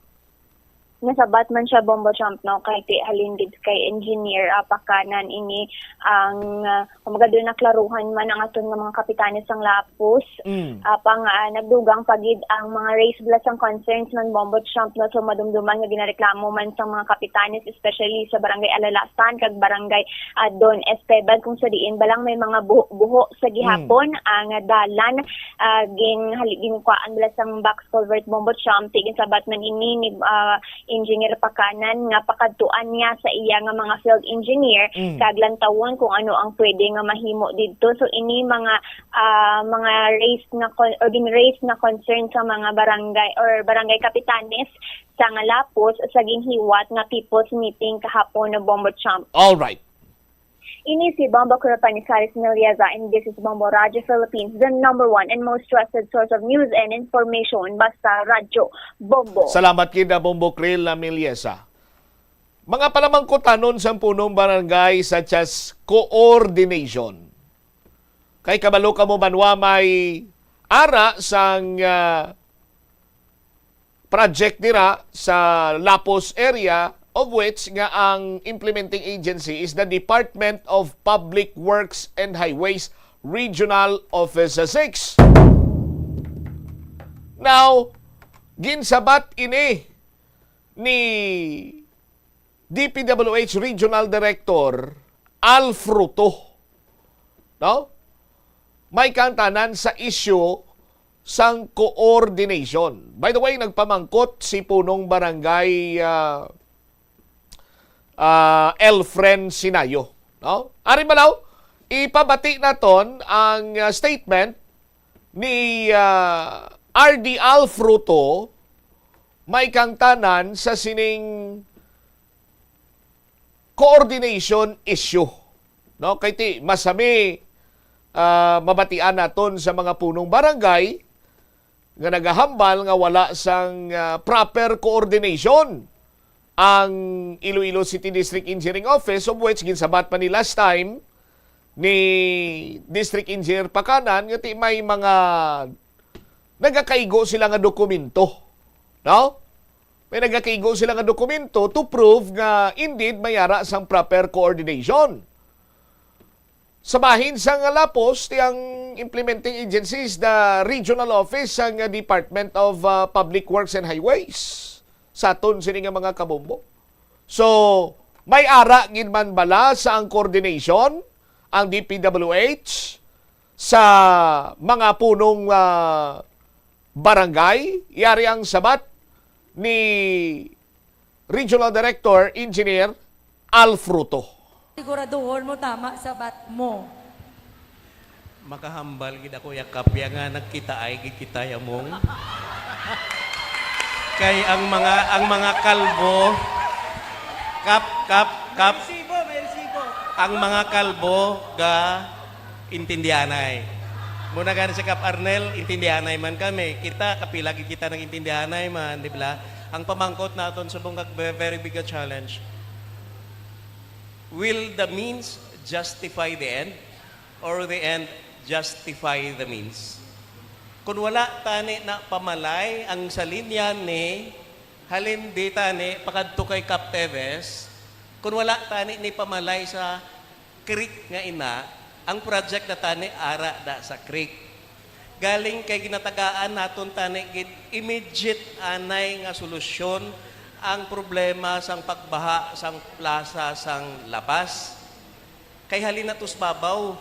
Nasabat man siya, Bombo Champ, no, kay ti halin gid kay Engineer, ah, Pakanan ini ang, ah, kumbaga, doon naklaruhan man ang aton nga mga kapitanes sang Lapos. Mm. Ah, pang, ah, nagdugang pa gid ang mga raised bala sang concerns man, Bombo Champ, no, so madumduman nga ginareklamo man sang mga kapitanes, especially sa Barangay Alalasan kag Barangay, ah, Don Esteban, kung sa diin balang may mga buho, buho sa gihapon, ang, ah, dalan, ah, gin, hali-, ginkuhaan bala sang box culvert, Bombo Champ, ti ginsabat man ini ni, ah, Engineer Pakanan nga pakadtuan niya sa iya nga mga field engineer Mm. kag lantawon kung ano ang pwede nga mahimo didto. So, ini mga, ah, mga raised nga con-, or gin-raised nga concern sa mga barangay or barangay kapitanes sa nga Lapos sa ginhiwat nga people's meeting kahapon, no, Bombo Champ. All right. Ini si Bombo Kuro Panisares Milieza, and this is Bombo Radyo Philippines, the number one and most trusted source of news and information. Basta Radyo Bombo. Salamat gid, ah, Bombo Krel Milieza. Mga panamangkutanon sang punong barangay, such as coordination. Kay kabalo kamo, banwa, may ara sang, ah, project dira sa Lapos area, of which nga ang implementing agency is the Department of Public Works and Highways Regional Office six. Now, ginsabat ini ni D P W H Regional Director Al Fruto, no? May kaangtanan sa issue sang coordination. By the way, nagpamangkot si Punong Barangay, ah, ah, Elfren Sinayo, no? Ari balaw, ipabati naton ang, ah, statement ni, ah, R D Al Fruto, may kaangtanan sa sining coordination issue, no? Kay ti masami, ah, mabatian naton sa mga punong barangay nga nagahambal nga wala sang, ah, proper coordination ang Iloilo City District Engineering Office, of which ginsabat pa ni last time ni District Engineer Pakanan nga ti may mga nagakaigo sila nga dokumento, no? May nagakaigo sila nga dokumento to prove nga indeed may ara sang proper coordination. Sa bahin sang Lapos, ti ang implementing agency is the regional office sang Department of, ah, Public Works and Highways sa aton sini nga mga kabombo. So, may ara gid man bala sa ang coordination ang D P W H sa mga punong, ah, barangay? Yari ang sabat ni Regional Director Engineer Al Fruto. Siguraduhon mo tama sabat mo. Makahambal gid ako ya, Kap, ya nga nagkitaay gid kita ya, Mong. Kay ang mga, ang mga kalbo, Kap, Kap, Kap, Resibo, may resibo. Ang mga kalbo ga intindihanay. Muna gani si Kap Arnel, intindihanay man kami. Kita, kapila gid kita nang intindihanay man, di ba? Ang pamangkot naton subong kag ve-, very big a challenge. Will the means justify the end, or the end Justify the means. Kung wala tani na pamalay ang sa linya ni Halindi tani pakadto kay Cap Teves, kung wala tani ni pamalay sa creek nga ina, ang project na tani ara da sa creek. Galing kay ginatagaan naton tani gid immediate anay nga solusyon ang problema sang pagbaha sang plaza sang La Paz. Kay halin na tus babaw.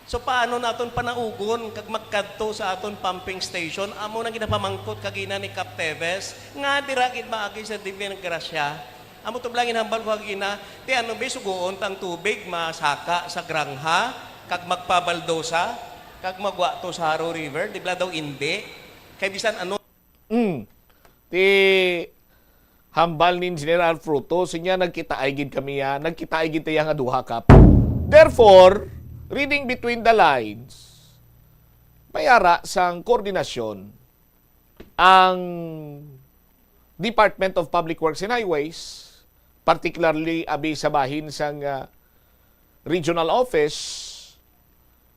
So, paano naton panaugon kag magkadto sa aton pumping station? Amo na ginapamangkot kagina ni Cap Teves, nga dira gid maagi sa Divina Gracia. Amo to lang ginhambal ko kagina, ti ano ba, sugoon tang tubig masaka sa grangha, kag magpabaldosa, kag magwa to sa Jaro River, di bala daw indi. Kay bisan ano. Mm. Ti hambal ni Engineer Al Fruto, sinya nagkitaay gid kami, ah, nagkitaay gid tayo nga duha, Kap. Therefore, reading between the lines, may ara sang koordinasyon ang Department of Public Works and Highways, particularly abi sa bahin sang, ah, regional office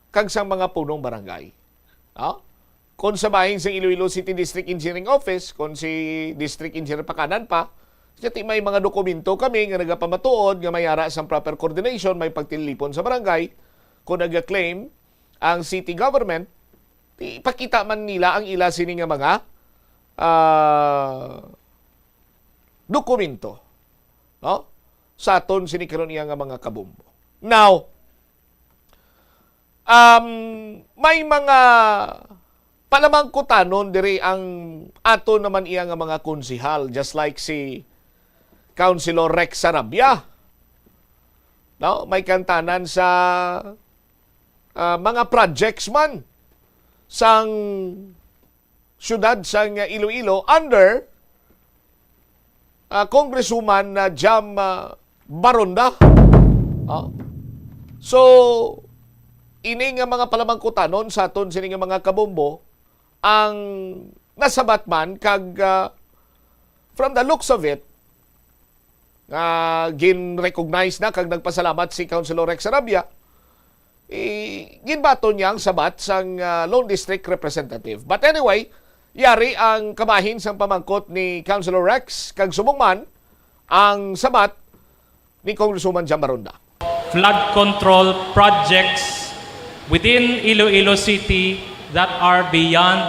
kag sang mga punong barangay. No? Kung sa bahin sang Iloilo City District Engineering Office, kung si District Engineer Pakanan pa, siya ti may mga dokumento kami nga nagapamatuod nga may ara sang proper coordination, may pagtilipon sa barangay, kung naga-claim ang city government, ti ipakita man nila ang ila sini nga mga, ah, dokumento, no? Sa aton sini karon iya nga mga kabombo. Now, um, may mga palamangkutanon diri ang ato naman iya nga mga konsihal, just like si Councilor Rex Sarabia. No? May kantanan sa, ah, mga projects man sang siyudad sang Iloilo under, ah, Congresswoman, ah, Jam, ah, Baronda. Ah. So, ini nga mga palamangkutanon sa aton sini nga mga kabombo ang nasabat man kag, ah, from the looks of it, nga gin-recognize na kag nagpasalamat si Councilor Rex Sarabia, i-, ginbaton niya ang sabat sang, ah, lone district representative. But anyway, yari ang kabahin sang pamangkot ni Councilor Rex, kag subong man ang sabat ni Congresswoman Jam Baronda. Flood control projects within Iloilo City that are beyond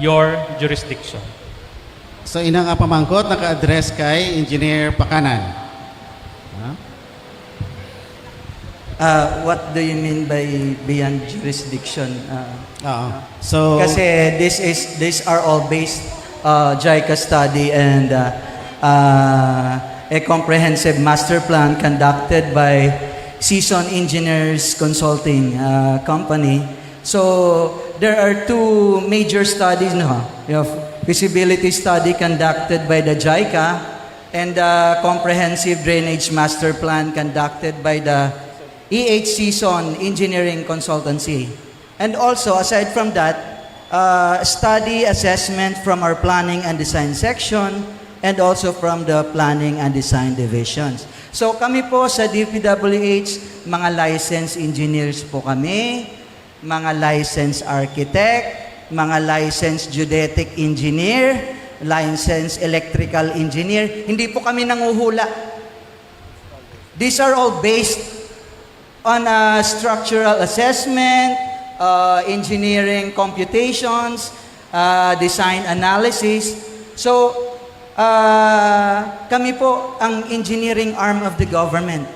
your jurisdiction. So, ina nga pamangkot naka-address kay Engineer Pakanan. Ha? Uh, what do you mean by beyond jurisdiction? Uh, Oo. So, kasi this is, these are all based, uh, JICA study and, uh, uh, a comprehensive master plan conducted by Season Engineers Consulting, uh, Company. So, there are two major studies, no? You have feasibility study conducted by the JICA and the comprehensive drainage master plan conducted by the E H Season Engineering Consultancy. And also, aside from that, uh, study assessment from our planning and design section and also from the planning and design divisions. So, kami po sa D P W H, mga licensed engineers po kami, mga licensed architect, mga licensed geodetic engineer, licensed electrical engineer. Hindi po kami nanguhula. These are all based on, uh, structural assessment, uh, engineering computations, uh, design analysis. So, uh, kami po ang engineering arm of the government.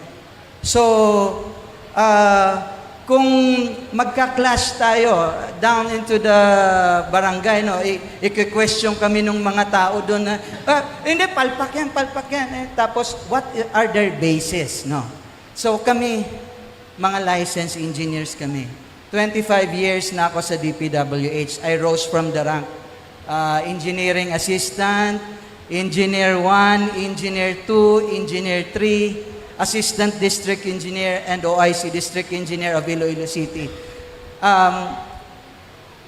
So, uh, kung magka-clash tayo down into the barangay, no, i-, i-question kami ng mga tao doon na, "Ah, hindi, palpak yan, palpak yan." Eh, tapos, what are their bases, no? So kami, mga licensed engineers kami. Twenty-five years na ako sa D P W H. I rose from the rank. Ah, engineering assistant, engineer one, engineer two, engineer three, assistant district engineer, and O I C district engineer of Iloilo City. Um,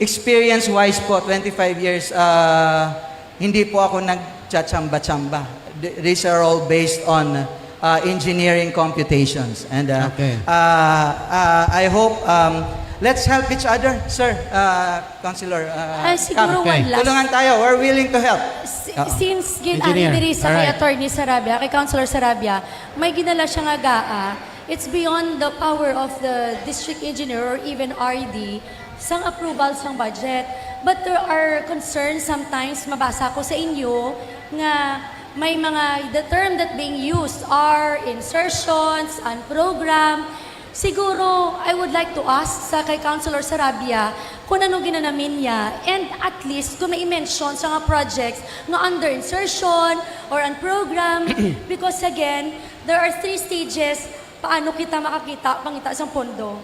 Experience-wise po, twenty-five years, ah, hindi po ako nagtsatsamba-tsamba. Th-, these are all based on, ah, engineering computations. And, ah, Okay. ah, ah, I hope, um, Let's help each other, sir, uh, Councilor, uh, Ah, siguro Cam. one last- Tulungan tayo. We're willing to help. Si- Oo. Since gid Engineer. ari diri sa kay Alright. Attorney Sarabia, kay Councilor Sarabia, may ginala siya nga gaa, it's beyond the power of the district engineer or even R D sang approval sang budget. But there are concerns sometimes, mabasa ko sa inyo, nga may mga, the term that being used are insertions and program. Siguro, I would like to ask sa kay Councilor Sarabia kung ano ginanamin niya, and at least kung may mention sa mga projects nga under insertion or ang program, because again, there are three stages paano kita makakita, pangita sang pondo.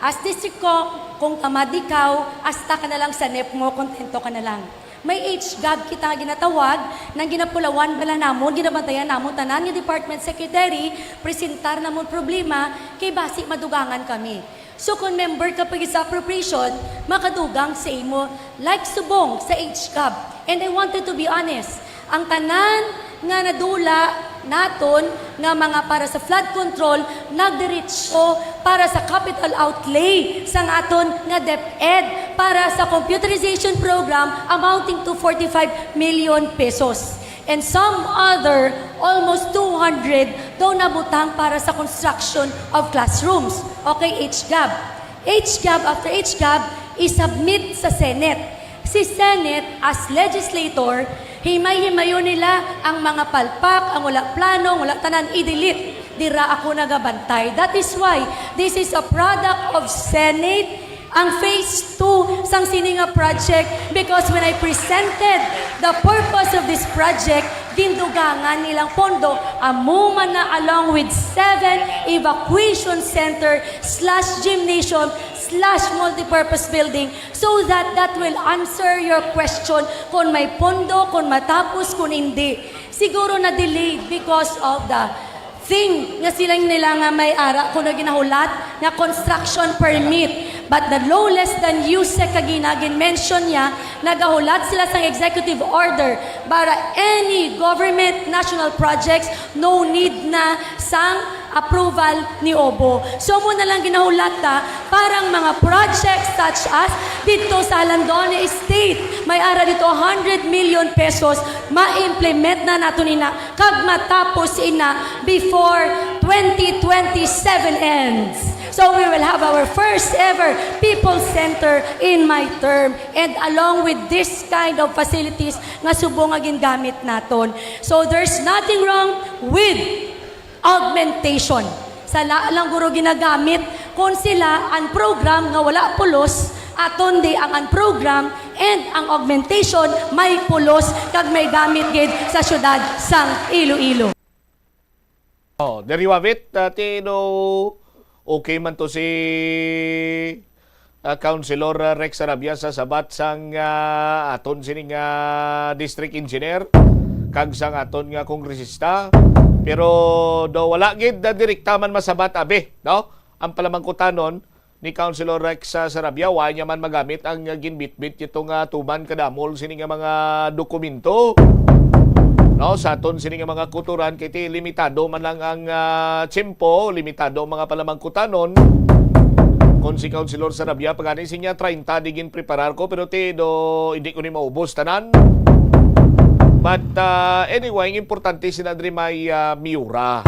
As district ko, kung tamad ikaw, asta ka na lang sa nep mo, kontento ka na lang. May H gov kita nga ginatawag, nang ginapulawan bala namon, ginabantayan namon tanan nga department secretary, presentar namon problema, kay basi madugangan kami. So kung member ka pa gid sa appropriation, makadugang sa imo, like subong sa H gov. And I wanted to be honest, ang tanan nga nadula naton nga mga para sa flood control, nagdiretso para sa capital outlay sang aton nga DepEd para sa computerization program amounting to forty-five million pesos. And some other, almost two hundred, daw nabutang para sa construction of classrooms. Okay, H gov. H gov after H gov, isubmit sa Senate. Si Senate, as legislator, himay-himayon nila ang mga palpak, ang wala plano, ang wala tanan, i-delete. Dira ako nagabantay. That is why this is a product of Senate, ang phase two sang sini nga project, because when I presented the purpose of this project, gindugangan nilang pondo, amo man na along with seven evacuation center slash gymnasium slash multipurpose building, so that that will answer your question kung may pondo, kung matapos, kung hindi. Siguro na-delayed because of the thing nga sila nila nga may ara kuno ginahulat nga construction permit. But the law less than USEC kagina gin-mention niya, nagahulat sila sang executive order para any government national projects, no need na sang approval ni OBO. So mo na lang ginahulat ta parang mga projects such as dito sa Halandone Estate, may ara dito hundred million pesos, ma-implement na nato nina kag matapos ina before twenty twenty-seven ends. So we will have our first ever People Center in my term, and along with this kind of facilities nga subong nga gingamit naton. So there's nothing wrong with augmentation. Sala lang guro ginagamit kung sila ang program nga wala pulos, aton di ang, ang program and ang augmentation may pulos kag may gamit gid sa syudad sang Iloilo. Oh, there you have it. Uh, Tino, okay man to si uh, Councilor uh, Rex Arabia sa sabat sang uh, aton sining uh, district engineer kag sang aton nga kongresista. Pero do wala gid uh, direkta man masabat abi, no? Ang palamangkutanon ni Councilor Rex uh, Sarabia, wa niya man magamit ang uh, ginbitbit nito nga tuman kadamol sini nga mga dokumento. No, sa aton sini nga mga kuturan kay ti limitado man lang ang uh, tiyempo, limitado ang mga palamangkutanon. Kon si Councilor Sarabia pagani sinya treinta di ginpreparar ko pero ti do hindi ko ni maubos tanan. But uh, anyway, ang importante sina diri may uh, Miura.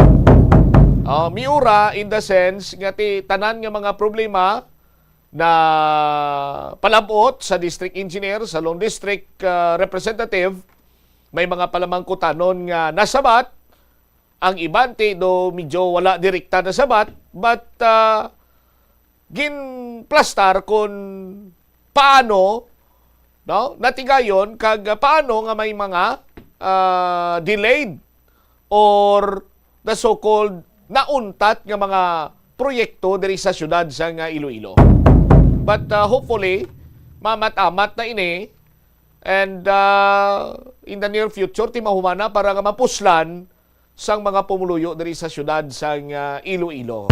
Uh, Miura in the sense nga ti tanan nga mga problema na palabot sa district engineer, sa lone district uh, representative, may mga palamangkutanon nga nasabat, ang iban ti do medyo wala direkta nasabat, but uh, ginplastar kon paano, no, natigayon kag paano nga may mga uh, delayed or the so-called nauntat nga mga proyekto diri sa siyudad sa nga Iloilo. But uh, hopefully, mamat-amat na ini and uh, in the near future, ti mahumana para nga mapuslan sang mga pumuluyo diri sa siyudad sa nga Iloilo.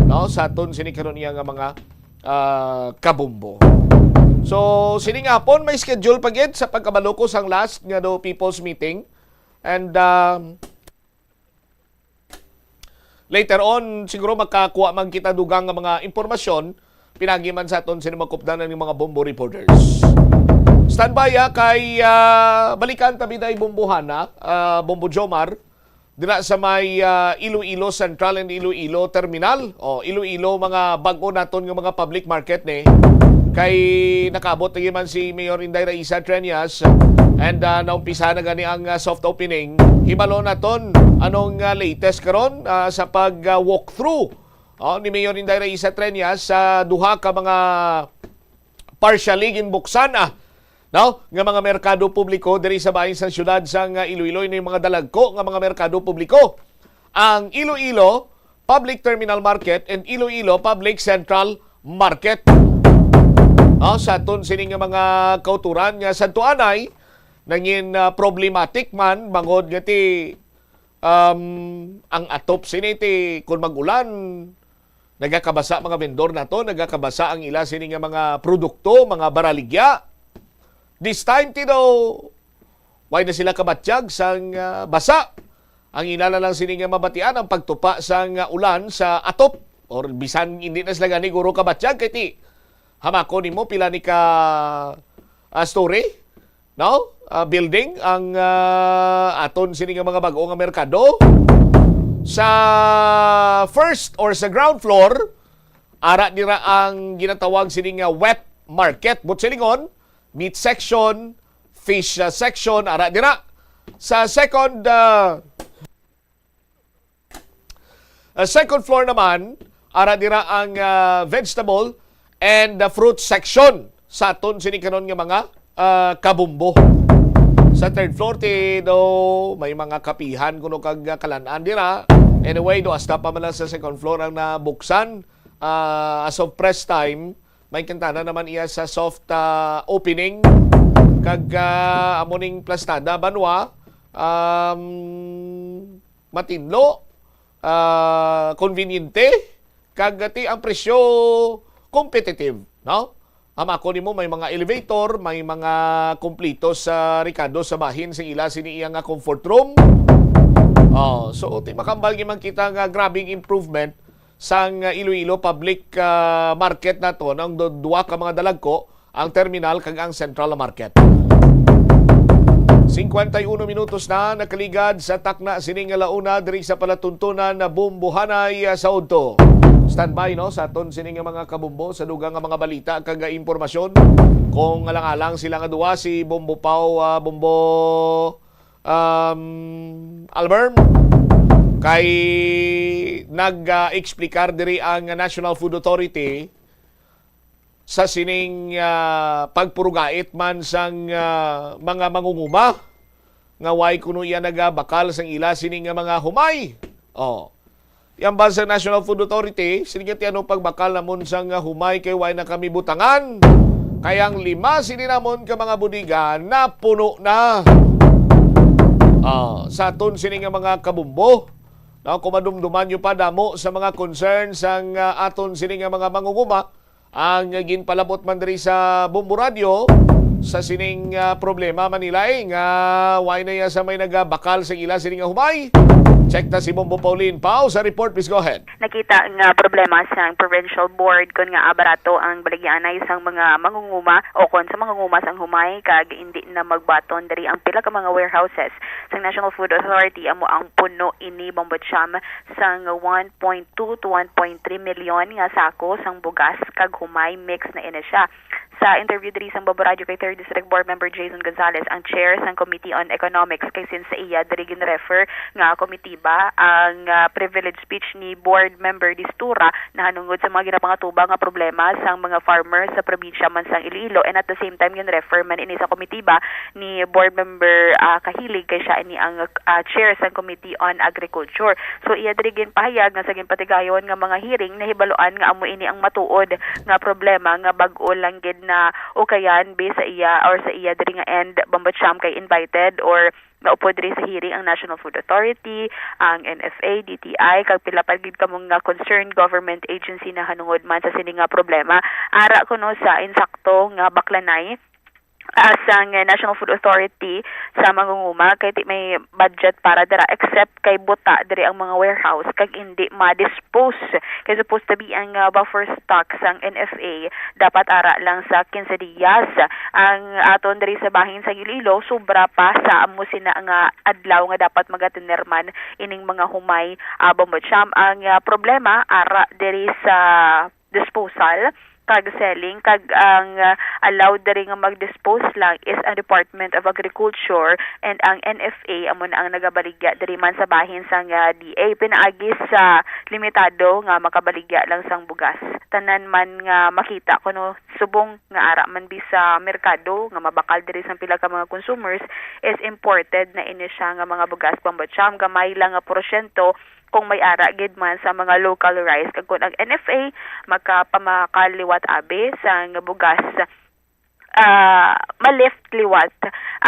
No, sa aton sini karon iya nga mga uh, kabumbo. So, sini nga hapon may schedule pa gid sa pagkabalo ko sang last nga do people's meeting. And uh, Later on, siguro makakuha man kita dugang nga mga impormasyon, pinagi man sa aton sini makupdanan ng mga Bombo reporters. Standby, ah, kay, ah, balikan tabi day Bombohana, ah, Bombo Jomar, dira sa may, ah, Iloilo Central and Iloilo Terminal. O, Iloilo, mga bag-o naton nga mga public market ni. Kay nakaabot lagi man si Mayor Inday Raisa Treñas and, ah, naumpisa na gani ang, ah, soft opening. Hibalo naton anong, ah, latest karon, ah, sa pag, ah, walkthrough, oh, ni Mayor Inday Raisa Treñas sa duha ka mga partially ginbuksan, ah, no, nga mga merkado publiko diri sa bahin sa siyudad sang, ah, Iloilo, ini mga dalagko nga mga merkado publiko, ang Iloilo Public Terminal Market and Iloilo Public Central Market. Ah, sa aton sini nga mga kauturan nga sadto anay nangin, ah, problematic man bangod nga ti, um, ang atop sini ti kun mag-ulan, nagakabasa mga vendor nato, nagakabasa ang ila sini nga mga produkto, mga baraligya. This time, ti daw, way na sila kabatyag sang, ah, basa. Ang ila na lang sini nga mabatian ang pagtupa sang, ah, ulan sa atop. Or bisan hindi na sila gani guro kabatyag, kay ti, hamako nimo pila ni ka, ah, story, no? Ah, building ang, ah, aton sini nga mga bag-o nga merkado. Sa first or sa ground floor, ara dira ang ginatawag sini nga wet market. Buot silingon, meat section, fish, ah, section, ara dira. Sa second, ah, ah, second floor naman, ara dira ang, ah, vegetable and the fruit section sa aton sini karon nga mga, ah, kabumbo. Sa third floor, ti daw may mga kapihan kuno kag, ah, kalan-an dira. Anyway, do hasta pa man lang sa second floor ang nabuksan, ah, as of press time. May kantana naman iya sa soft, ah, opening. Kag, ah, amo ning plastada, banwa, um, matinlo, ah, konbinyente, kag ti ang presyo competitive, no? Hamako nimo, may mga elevator, may mga kumplito sa rekado sa bahin sa ila sini iya nga comfort room. Oh, so, ti makambal gyud man kita nga grabing improvement sang Iloilo Public, ah, Market nato, ang du-, duha ka mga dalagko, ang terminal kag ang Central Market. Singkwenta y uno minutos na nakaligad sa takna sini nga launa diri sa palatuntunan na Bumbuhanay, ah, sa udto. Standby, no, sa aton sini nga mga kabumbo sa dugang nga mga balita kag impormasyon. Kung alang-alang sila nga duha, si Bombo Pau, ah, Bombo, um, Alberm, kay nag, ah, eksplikar diri ang National Food Authority sa sining, ah, pagpurugait man sang, ah, mga mangunguma nga way kuno iya nagabakal sang ila sini nga mga humay. Oh. Yan ba sa National Food Authority, sini nga ti ano pagbakal namon sang, ah, humay kay way na kami butangan. Kay ang lima sini namon ka mga bodega napuno na. Ah, sa aton sini nga mga kabumbo, no, kung madumduman nyo pa damo sa mga concern sang, ah, aton sini nga mga mangunguma, ang ginpalabot man diri sa Bombo Radio sa sining, ah, problema man nila, eh, nga way na iya sa may nagabakal sa ila sini nga humay. Check ta si Bombo Pauline Pau sa report. Please go ahead. Nakita nga problema sang provincial board kon nga barato ang baligyaanay sang mga mangunguma o kon sa mangunguma sang humay kag indi na magbaton diri ang pila ka mga warehouses sang National Food Authority. Amo ang puno ini, Bombo Cham, sang one point two to one point three milyon nga sako sang bugas kag humay mix na ini siya. Sa interview diri sang Bombo Radio kay Third District Board Member Jason Gonzales, ang chair sang Committee on Economics, kay since sa iya diri gin-refer nga komitiba ang, ah, privilege speech ni Board Member Distura nahanungod sa mga ginapangatubang nga problema sang mga farmer sa probinsya man sang Iloilo, and at the same time gin-refer man ini sa komitiba ni Board Member, ah, Kahilig, kay siya ini ang, ah, chair sang Committee on Agriculture. So, iya diri ginpahayag nga sa ginpatigayon nga mga hearing, nahibaluan nga amo ini ang matuod nga problema nga bag-o lang gid na ukayan bi sa iya or sa iya diri nga end, Bombo Cham, kay invited or naupod diri sa hearing ang National Food Authority, ang N F A, D T I, kag pila pa gid kamo nga concerned government agency nahanungod man sa sini nga problema. Ara kuno sa insakto nga baklanay, ah, sang National Food Authority sa mangunguma kay ti may budget para dira, except kay buta diri ang mga warehouse kag indi ma-dispose. Kay supposed to be ang, ah, buffer stock sang N F A dapat ara lang sa quince dias. Ang aton diri sa bahin sa Iloilo, sobra pa sa amo sina nga adlaw nga dapat magatinirman ining mga humay, ah, Bombo Cham. Ang, ah, problema ara diri sa disposal kag selling, kag ang, ah, allowed diri nga mag-dispose lang is ang Department of Agriculture, and ang N F A amo na ang nagabaligya diri man sa bahin sang, ah, D A, pinaagi sa limitado nga makabaligya lang sang bugas. Tanan man nga makita kuno subong nga ara man bi sa merkado nga mabakal diri sang pila ka mga consumers is imported na ini siya nga mga bugas, Bombo Cham. Gamay lang nga porsyento kung may ara gid man sa mga local rice, kag kun ang N F A makapamakal liwat abi sang bugas, ah, ma-lift liwat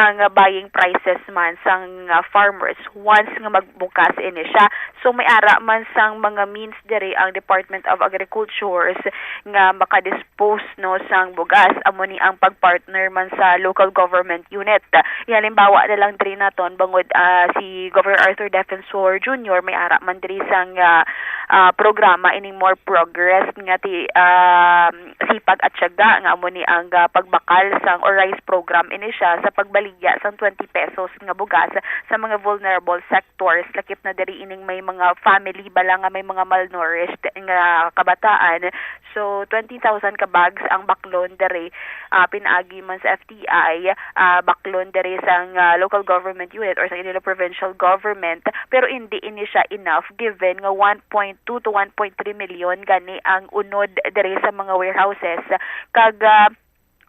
ang buying prices man sang, ah, farmers once nga magbukas ini siya. So may ara man sang mga means diri ang Department of Agriculture nga makadis- post, no, sang bugas, amo ni ang pag-partner man sa local government unit. Halimbawa na lang diri naton bangod, ah, si Governor Arthur Defensor Junior may ara man diri sang, ah, ah, programa ining More Progress nga ti, ah, Sipag at Tiyaga, nga amo ni ang, ah, pagbakal sang or rice program ini siya sa pagbaligya sang twenty pesos nga bugas sa mga vulnerable sectors, lakip na diri ining may mga family bala nga may mga malnourished nga kabataan. So, twenty thousand ka bags ang baklon diri, ah, pinaagi man sa F T I, ah, baklon diri sang, ah, local government unit or sa Iloilo Provincial Government, pero indi ini siya enough given nga one point two to one point three million gani ang unod diri sa mga warehouses. Kag, ah,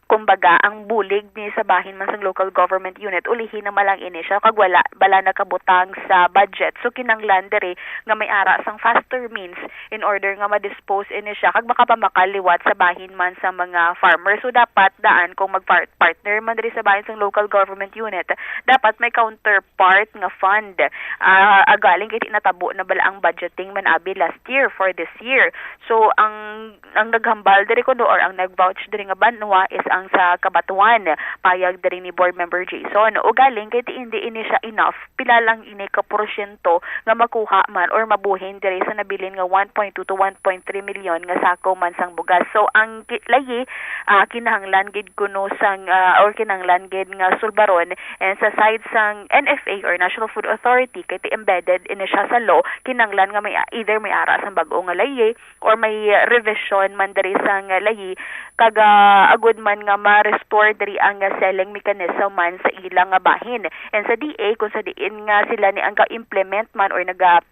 kumbaga, ang bulig ni sa bahin man sang local government unit, ulihi na man lang ini siya, kag wala bala nakabutang sa budget. So, kinanglan diri nga may ara sang faster means in order nga ma-dispose ini siya kag makapamakal liwat sa bahin man sa mga farmer. So, dapat daan kung mag-par-, partner man diri sa bahin sang local government unit, dapat may counterpart nga fund. Ah, agaling kay di natabo na bala ang budgeting man abi last year for this year. So, ang, ang naghambal diri kuno or ang nag-vouch diri nga banwa is ang sa Cabatuan, payag diri ni Board Member Jason. Ugaling kay ti indi ini siya enough, pila lang ini ka porsyento nga makuha man or mabuhin diri sa nabilin nga one point two to one point three million nga sako man sang bugas. So, ang ki-, layi, ah, kinahanglan gid kuno sang, ah, or kinahanglan gid nga sulbaron, and sa side sang N F A or National Food Authority, kay ti embedded ini siya sa law, kinahanglan nga may, either may ara sang bag-o nga layi or may revision man diri sang layi, kag, ah, agud man nga ma-restore diri ang selling mechanism man sa ila nga bahin. And sa D A, kung sa diin nga sila ni ang ga-implement man or naga,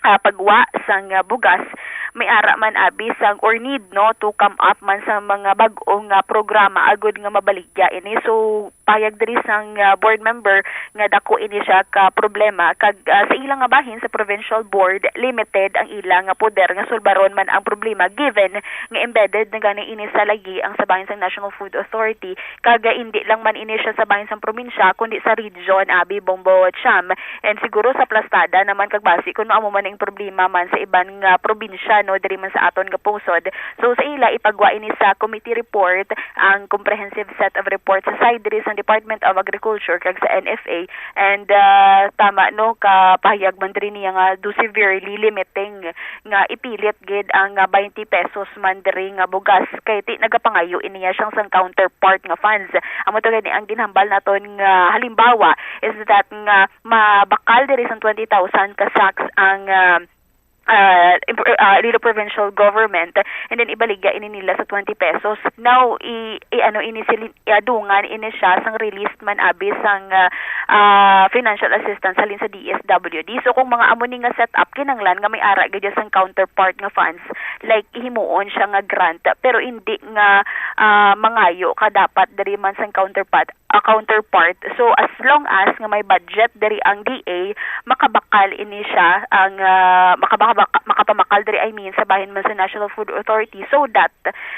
ah, pagwa sang, ah, bugas, may ara man abi sang or need, no, to come up man sa mga bag-o nga programa agud nga mabaligya ini. So, payag diri sang, ah, board member nga dako ini siya ka problema, kag, ah, sa ila nga bahin sa provincial board, limited ang ila nga poder nga sulbaron man ang problema, given nga embedded na gani ini sa layi ang sa bahin sang National Food Authority, kag, ah, indi lang man ini siya sa bahin sang probinsya kundi sa region, abi, Bombo Cham, and siguro sa plastada naman, kag basi kuno amo man ang problema man sa iban nga probinsya, no, diri man sa aton nga pungsod. So, sa ila ipagwa ini sa committee report, ang comprehensive set of reports sa side diri sa Department of Agriculture kag sa N F A. And, ah, tama, no, kapahayag man diri niya nga do severely limiting nga ipilit gid ang, ah, twenty pesos man diri nga bugas, kay ti nagapangayo ini niya siyang sang counterpart nga funds. Amo to gani ang ginhambal naton nga halimbawa is that nga mabakal diri sa twenty thousand ka sacks ang, ah, ah, imp-, ah, Iloilo Provincial Government, and then ibaligya ini nila sa twenty pesos. Now, i, i ano ini sila, iadungan ini siya sang release man abi sang, ah, ah, financial assistance halin sa D S W D. So, kung mga amo ni nga setup, kinanglan nga may ara gid sang counterpart nga funds, like, ihimuon siya nga grant, pero hindi nga, ah, mangayo ka dapat diri man sang counterpart, ah, counterpart. So, as long as nga may budget diri ang D A, makabakal ini siya, ang, ah, makabakal baka-, makapamakal diri, I mean, sa bahin man sa National Food Authority, so that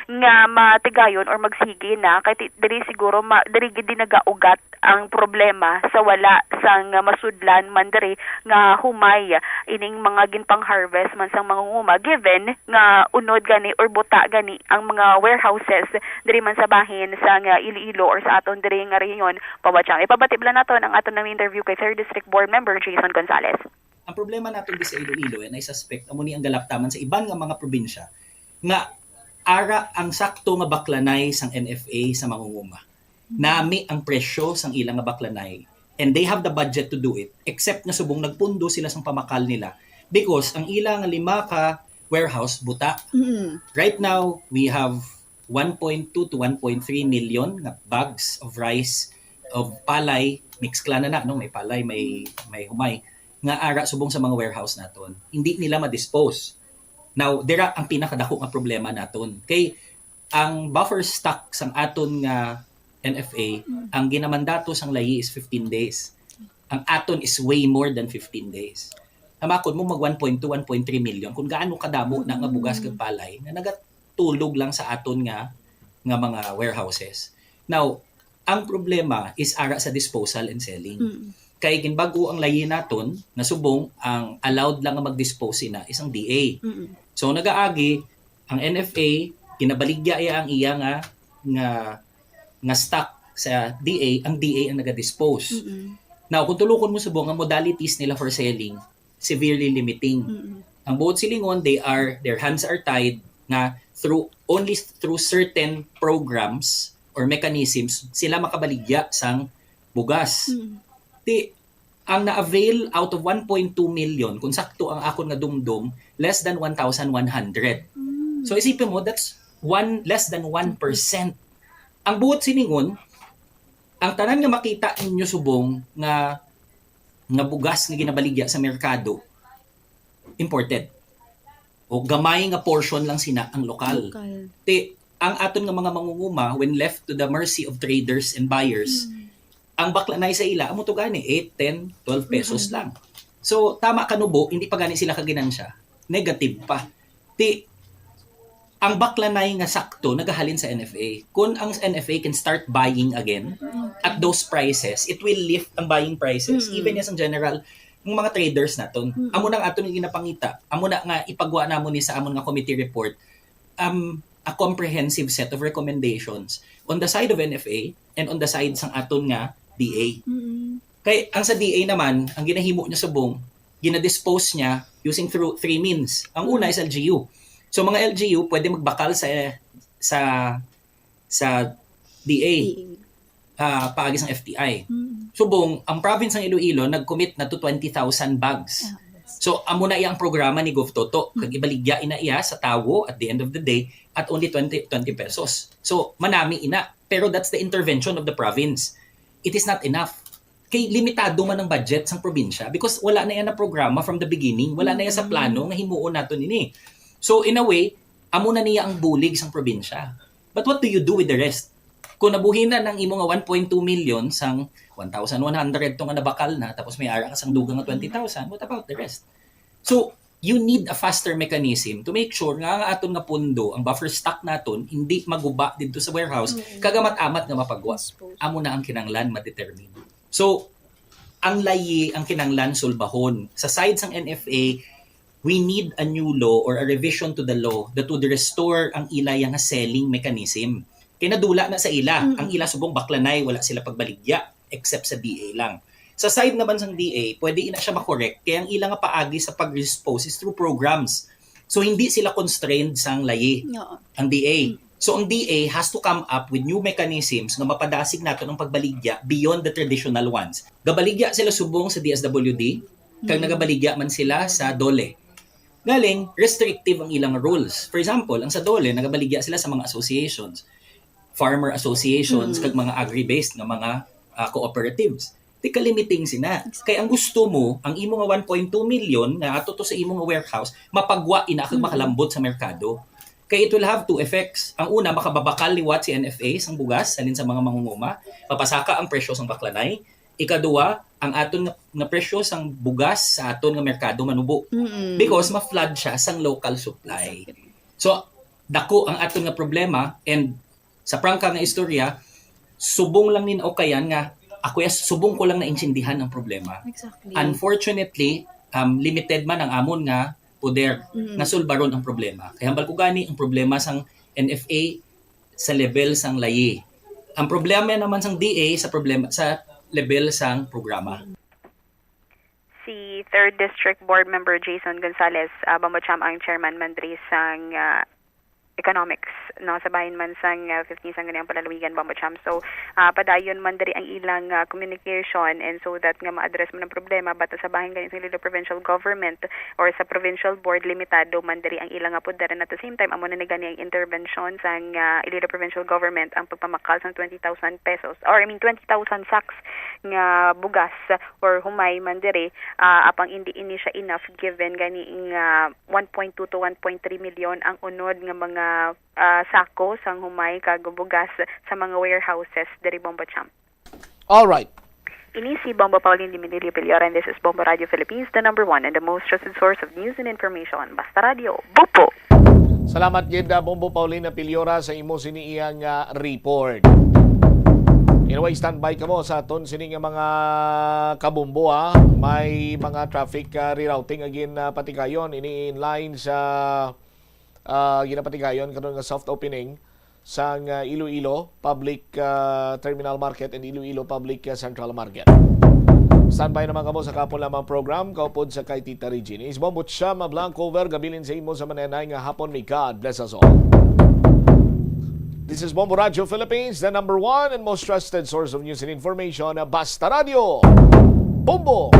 nga matigayon or magsigi na kay ti-, diri siguro ma-, diri gid din nagaugat ang problema sa wala sang masudlan man diri nga humay ining mga ginpang-harvest man sang mangunguma, given nga unod gani or buta gani ang mga warehouses diri man sa bahin sang Iloilo or sa aton diri nga rehiyon. Pawadyang ipabati bala naton ang aton nga interview kay Third District Board Member Jason Gonzales. Ang problema naton di sa Iloilo, and I suspect amo ni ang galaptaman sa iban nga mga probinsya, nga ara ang sakto nga baklanay sang N F A sa mangunguma. Nami ang presyo sang ila nga baklanay, and they have the budget to do it, except nga subong nagpundo sila sang pamakal nila, because ang ila nga lima ka warehouse buta. Mm. Right now, we have one point two to one point three million nga bags of rice, of palay, mix clan na na, no? May palay, may, may humay, nga ara subong sa mga warehouse naton. Hindi nila ma-dispose. Now, dira ang pinakadako nga problema naton. Kay ang buffer stock sang aton nga N F A, Mm. ang ginamandato sang layi is fifteen days. Ang aton is way more than fifteen days. Hamakon mo mag one point two, one point three million kung gaano kadamo na nga bugas Mm. kag palay nga nagatulog lang sa aton nga, nga mga warehouses. Now, ang problema is ara sa disposal and selling. Mm. Kay ginbag-o ang layi naton nga subong ang allowed lang nga mag-dispose sina is ang D A. Mm. So nagaagi ang N F A, ginabaligya iya ang iya nga, nga, nga stock sa D A, ang D A ang naga-dispose. Mm-mm. Now, kung tulukon mo subong, ang modalities nila for selling, severely limiting. Mm-mm. Ang buot silingon, they are, their hands are tied nga through, only through certain programs or mechanisms sila makabaligya sang bugas. Mm. Ti, ang na-avail out of one point two million, kung sakto ang akon nga dumdom, less than one thousand one hundred. Mm. So, isipin mo, that's one, less than one percent. Ang buot silingon, ang tanan nga makita ninyo subong nga, nga bugas nga ginabaligya sa merkado, imported. O gamay nga portion lang sina ang lokal. Lokal. Ti, ang aton nga mga mangunguma, when left to the mercy of traders and buyers, Mm. ang baklanay sa ila, amo to gani, eight, ten, twelve pesos Mm-mm. lang. So, tama kanubo, hindi pa gani sila kaginansya. Negative pa. Ti, ang baklanay nga sakto nagahalin sa N F A. Kung ang N F A can start buying again Mm. at those prices, it will lift ang buying prices. Mm. Even yes, ang general, ang mga traders naton. Mm. Amo nang aton nga ginapangita. Amo na nga ipagwa namon ni sa amon nga committee report, um, a comprehensive set of recommendations on the side of N F A and on the side sang aton nga D A. Mm. Kay ang sa D A naman, ang ginahimo niya subong, ginadispose niya using through three means. Ang una Mm. is L G U. So, mga L G U pwede magbakal sa, sa, sa D A, D A. ah, paagi sang F T I. Mm. Subong, ang province ng Iloilo nag-commit na to twenty thousand bags. Ah, yes. So, amo na iya ang programa ni Gov Toto. Mm. Kag ibaligya ina iya sa tawo at the end of the day at only twenty, twenty pesos. So, manami ina. Pero that's the intervention of the province. It is not enough. Kay limitado man ang budget sang probinsya because wala na iya na programa from the beginning, wala na iya sa Mm. plano nga himuon naton ini. So, in a way, amo na niya ang bulig sang probinsya. But what do you do with the rest? Kung nabuhinan ang imo nga one point two million sang one thousand one hundred to nga nabakal na, tapos may ara ka sang dugang nga Mm. twenty thousand, what about the rest? So, you need a faster mechanism to make sure nga ang aton nga pondo, ang buffer stock naton, hindi maguba didto sa warehouse, Mm. kag amat-amat nga mapagwa. Dispose. Amo na ang kinahanglan ma-determine. So, ang layi ang kinahanglan sulbahon. Sa side sang N F A, we need a new law or a revision to the law that would restore ang ila yang selling mechanism. Kay nadula na sa ila, Mm. ang ila subong baklanay, wala sila pagbaligya, except sa D A lang. Sa side naman sang D A, pwede ina siya makorek, kay ang ila nga paagi sa pag-dispose is through programs. So, hindi sila constrained sang layi, Oo. ang D A. Mm. So, ang D A has to come up with new mechanisms nga mapadasig naton ang pagbaligya beyond the traditional ones. Gabaligya sila subong sa D S W D, kag Mm. nagabaligya man sila sa DOLE. Galing, restrictive ang ilang rules. For example, ang sa DOLE, nagabaligya sila sa mga associations, farmer associations, Mm. kag mga agri-based nga mga, ah, cooperatives. Ti ka-limiting sina. Kay ang gusto mo, ang imo nga one point two million nga ato to sa imo nga warehouse, mapagwa ina kag Mm. makalambot sa merkado. Kay it will have two effects. Ang una, makababakal liwat si N F A sang bugas, halin sa mga mangunguma, mapasaka ang presyo sang baklanay, Ikaduha, ang aton nga, nga presyo sang bugas sa aton nga merkado manubo. Mm-mm. Because ma-flood siya sang local supply. Exactly. So, dako ang aton nga problema, and sa prangka nga istorya, subong lang nin okay yan nga, ako ya, subong ko lang naintindihan ang problema. Exactly. Unfortunately, um, limited man ang amon nga poder Mm. nga sulbaron ang problema. Kaya hambal ko gani ang problema sang N F A sa level sang layi. Ang problema naman sang D A sa problema sa level sang programa. Si Third District Board Member Jason Gonzales, uh, Bombo Cham, ang chairman man diri sang uh, economics, no, sa bahin man sang uh, fifteen sang ganiang palalawigan, Bombo Cham. So, uh, padayon man diri ang ilang uh, communication, and so that nga ma-address man ang problema, but sa bahin gani sa Iloilo Provincial Government or sa provincial board, limitado man diri ang ilang nga poder, and at the same time, amo na ni gani ang intervention sang uh, Iloilo Provincial Government, ang pagpamakal sang twenty thousand pesos, or I mean, twenty thousand sacks nga bugas or humay man diri, ah, apang indi ini siya enough given gani nga one point two to one point three million ang unod nga mga ah, sako sang humay kag bugas sa mga warehouses diri, Bombo Cham. All right. Ini si Bombo Pauline Diminilio Piliora, and this is Bombo Radio Philippines, the number one and the most trusted source of news and information. Basta Radio, Bombo! Salamat gid, uh, Bombo Paulina Piliora, sa imo sini iyang uh, report. Anyway, standby kamo sa aton sini nga mga kabombo, ha. May mga traffic uh, rerouting again uh, patigayon ini in line sa uh, ginapatigayon karon nga soft opening sang uh, Iloilo Public uh, Terminal Market and Iloilo Public uh, Central Market. Standby naman kamo sa kapon lamang program, kaupod sa kay Tita Regine. Is Bombo Chama Blanco Verga, bilin sa imo sa manenay nga hapon. May God bless us all. This is Bombo Radio Philippines, the number one and most trusted source of news and information. Basta Radio. Bombo!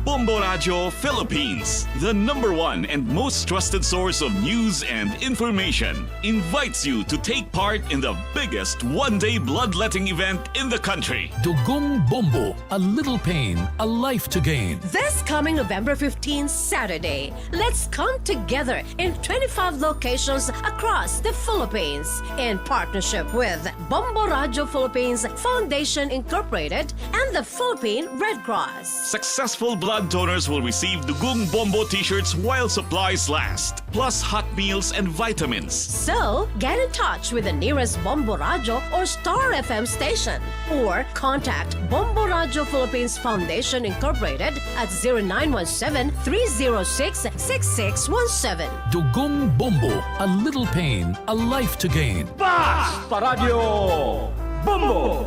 Bombo Radio Philippines, the number one and most trusted source of news and information, invites you to take part in the biggest one-day bloodletting event in the country. Dugong Bombo, a little pain, a life to gain. This coming November fifteen, Saturday, let's come together in twenty-five locations across the Philippines in partnership with Bombo Radio Philippines Foundation Incorporated and the Philippine Red Cross. Successful blood donors will receive Dugong Bombo t-shirts while supplies last, plus hot meals and vitamins. So, get in touch with the nearest Bombo Radio or Star F M station, or contact Bombo Radio Philippines Foundation Incorporated at zero nine one seven, three zero six, six six one seven. Dugong Bombo, a little pain, a life to gain. Basta Radio Bombo!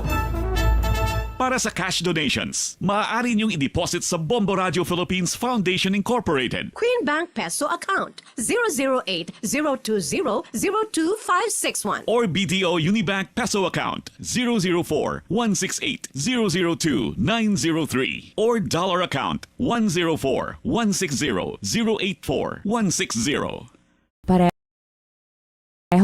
Para sa cash donations, maaari niyong i-deposit sa Bombo Radio Philippines Foundation Incorporated. Queen Bank Peso account, zero zero eight, zero two zero, zero two five six one. Or B D O Unibank Peso account, zero zero four, one six eight, zero zero two, nine zero three. Or dollar account, one zero four, one six zero, zero eight four, one six zero. Pareho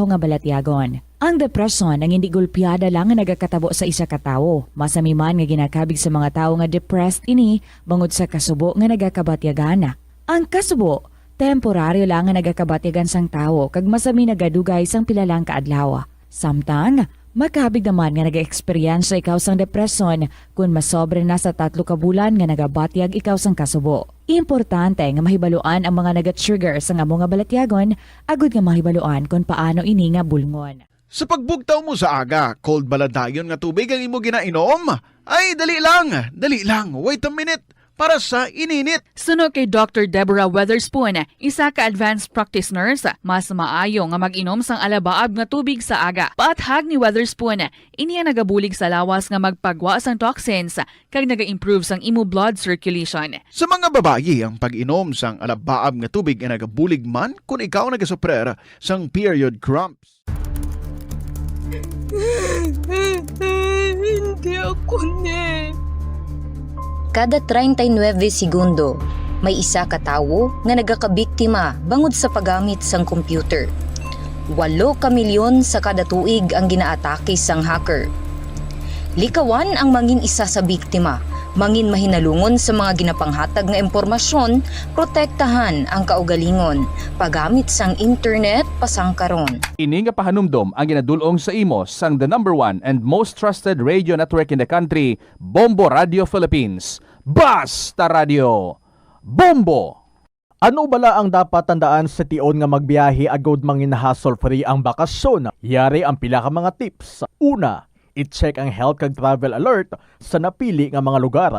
nga balatyagon. Ang depresyon ang hindi gulpiada lang nga nagakatabo sa isa ka tawo. Masami man nga ginakabig sa mga tawo nga depressed ini bangod sa kasubo nga nagakabatyagan. Ang kasubo, temporaryo lang nga nagakabatyagan sang tawo kag masami nagadugay sang pila lang ka adlaw. Samtang, makabig naman nga nag-eksperyensya ikaw sang depresyon kon masobra na sa tatlo ka bulan nga nagabatyag ikaw sang kasubo. Importante nga mahibaluan ang mga naga-trigger sang amo nga balatyagon agud nga mahibaluan kon paano ini nga bulngon. Sa pagbugtaw mo sa aga, cold bala dayon nga tubig ang imo ginainom? Ay, dali lang, dali lang, wait a minute, para sa ininit. Suno kay Doctor Deborah Weatherspoon, isa ka advanced practice nurse, mas maayo nga mag-inom sang alabaab nga tubig sa aga. Paathag ni Weatherspoon, ini ang nagabulig sa lawas nga magpagwa sang toxins kag naga-improve sang imo blood circulation. Sa mga babayi, ang pag-inom sang alabaab nga tubig ay nagabulig man kon ikaw nagasuprer sang period cramps. Hindi ako ni. Kada treinta y nueve segundo, may isa ka tawo nga nagakabiktima bangod sa paggamit sang computer. Walo ka milyon sa kada tuig ang ginaatake sang hacker. Likawan ang mangin isa sa biktima Mangin mahinalungon sa mga ginapanghatag nga impormasyon, protektahan ang kaugalingon, paggamit sang internet pasangkaron. Ini nga pahanumdom ang ginadul-ong sa imo sang the number one and most trusted radio network in the country, Bombo Radio Philippines. Basta Radio! Bombo! Ano bala ang dapat tandaan sa tion nga magbiyahe agud mangin hassle-free ang bakasyon? Yari ang pila ka mga tips. Una, i-check ang health kag travel alert sa napili nga mga lugar.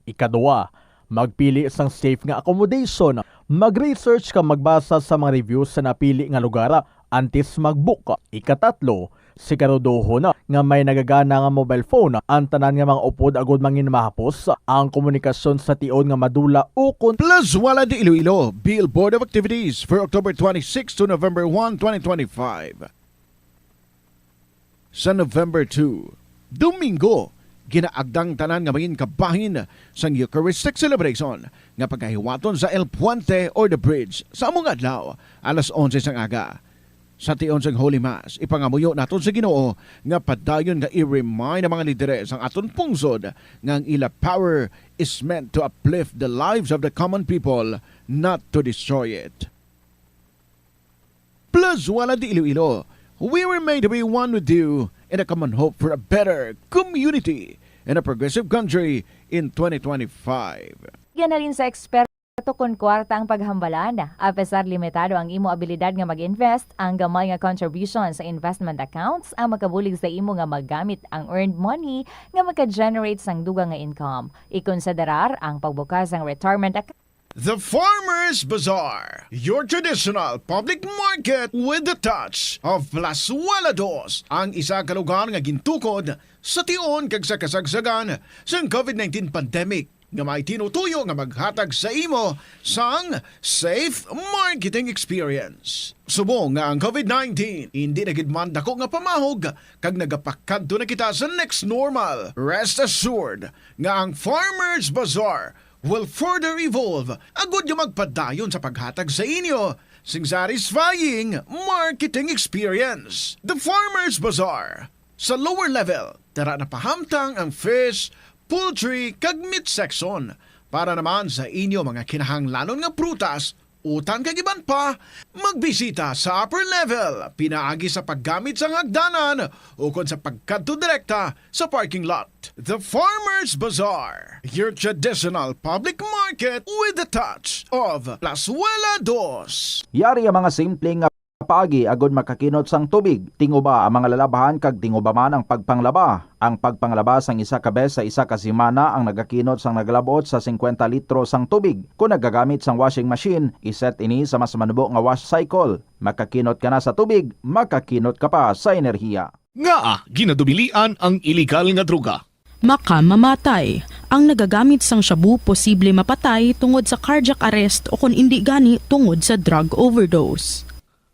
Ikaduha, magpili sang safe nga accommodation. Mag-research kag magbasa sa mga reviews sa napili nga lugar antes mag-book. Ikatatlo, siguraduhon nga may nagagana nga mobile phone ang tanan nga mga upod agud mangin mahapos ang komunikasyon sa tion nga madula ukon. Plazuela de Iloilo, Bill Board of Activities for October twenty-six to November one, twenty twenty-five. Sa November two, Domingo, ginaagdang tanan nga mangin kabahin sang Eucharistic celebration nga pagahiwaton sa El Puente or the Bridge sa amo nga adlaw, alas onse sang aga. Sa tion sang Holy Mass, ipangamuyo naton sa Ginoo nga padayon nga i-remind ang mga lideres sang aton pungsod nga ang ila power is meant to uplift the lives of the common people, not to destroy it. Plazuela de Iloilo, we remain to be one with you in a common hope for a better community and a progressive country in twenty twenty-five. Yan na rin sa eksperto kon kwarta ang paghambalan. Apesar limitado ang imo abilidad nga mag-invest, ang gamay nga contribution sa investment accounts ang makabulig sa imo nga magamit ang earned money nga maka-generate sang dugang nga income. Ikonsiderar ang pagbukas sang retirement account. The Farmers Bazaar, your traditional public market with the touch of Plazuela Dos, ang isa ka lugar nga gintukod sa tion kag sa kasagsagan sang covid nineteen pandemic, nga may tinutuyo nga maghatag sa imo sang safe marketing experience. Subong nga ang covid nineteen indi na gid man dako nga pamahog kag nagapakadto na kita sa next normal, rest assured nga ang Farmers Bazaar will further evolve agud nga magpadayon sa paghatag sa inyo sing satisfying marketing experience. The Farmers Bazaar, sa lower level, dara na pahamtang ang fish, poultry, kag meat section. Para naman sa inyo mga kinahanglanon nga prutas, utan kag iban pa, magbisita sa upper level pinaagi sa paggamit sang hagdanan ukon sa pagkadto direkta sa parking lot. The Farmers Bazaar, your traditional public market with the touch of Plazuela Dos. Yari ang mga simple nga paagi agud makakinot sang tubig. Tinguba ang mga lalabhan kag tinguba man ang pagpanglaba. Ang pagpanglaba sang isa ka bes sa isa ka semana ang nagakinot sang nagalab-ot sa singkwenta litro sang tubig. Kon nagagamit sang washing machine, iset ini sa mas manubo nga wash cycle. Makakinot ka na sa tubig, makakinot ka pa sa enerhiya. Ngaa ginadubilian ang iligal nga droga? Makamamatay. Ang nagagamit sang shabu posible mapatay tungod sa cardiac arrest o kon indi gani tungod sa drug overdose.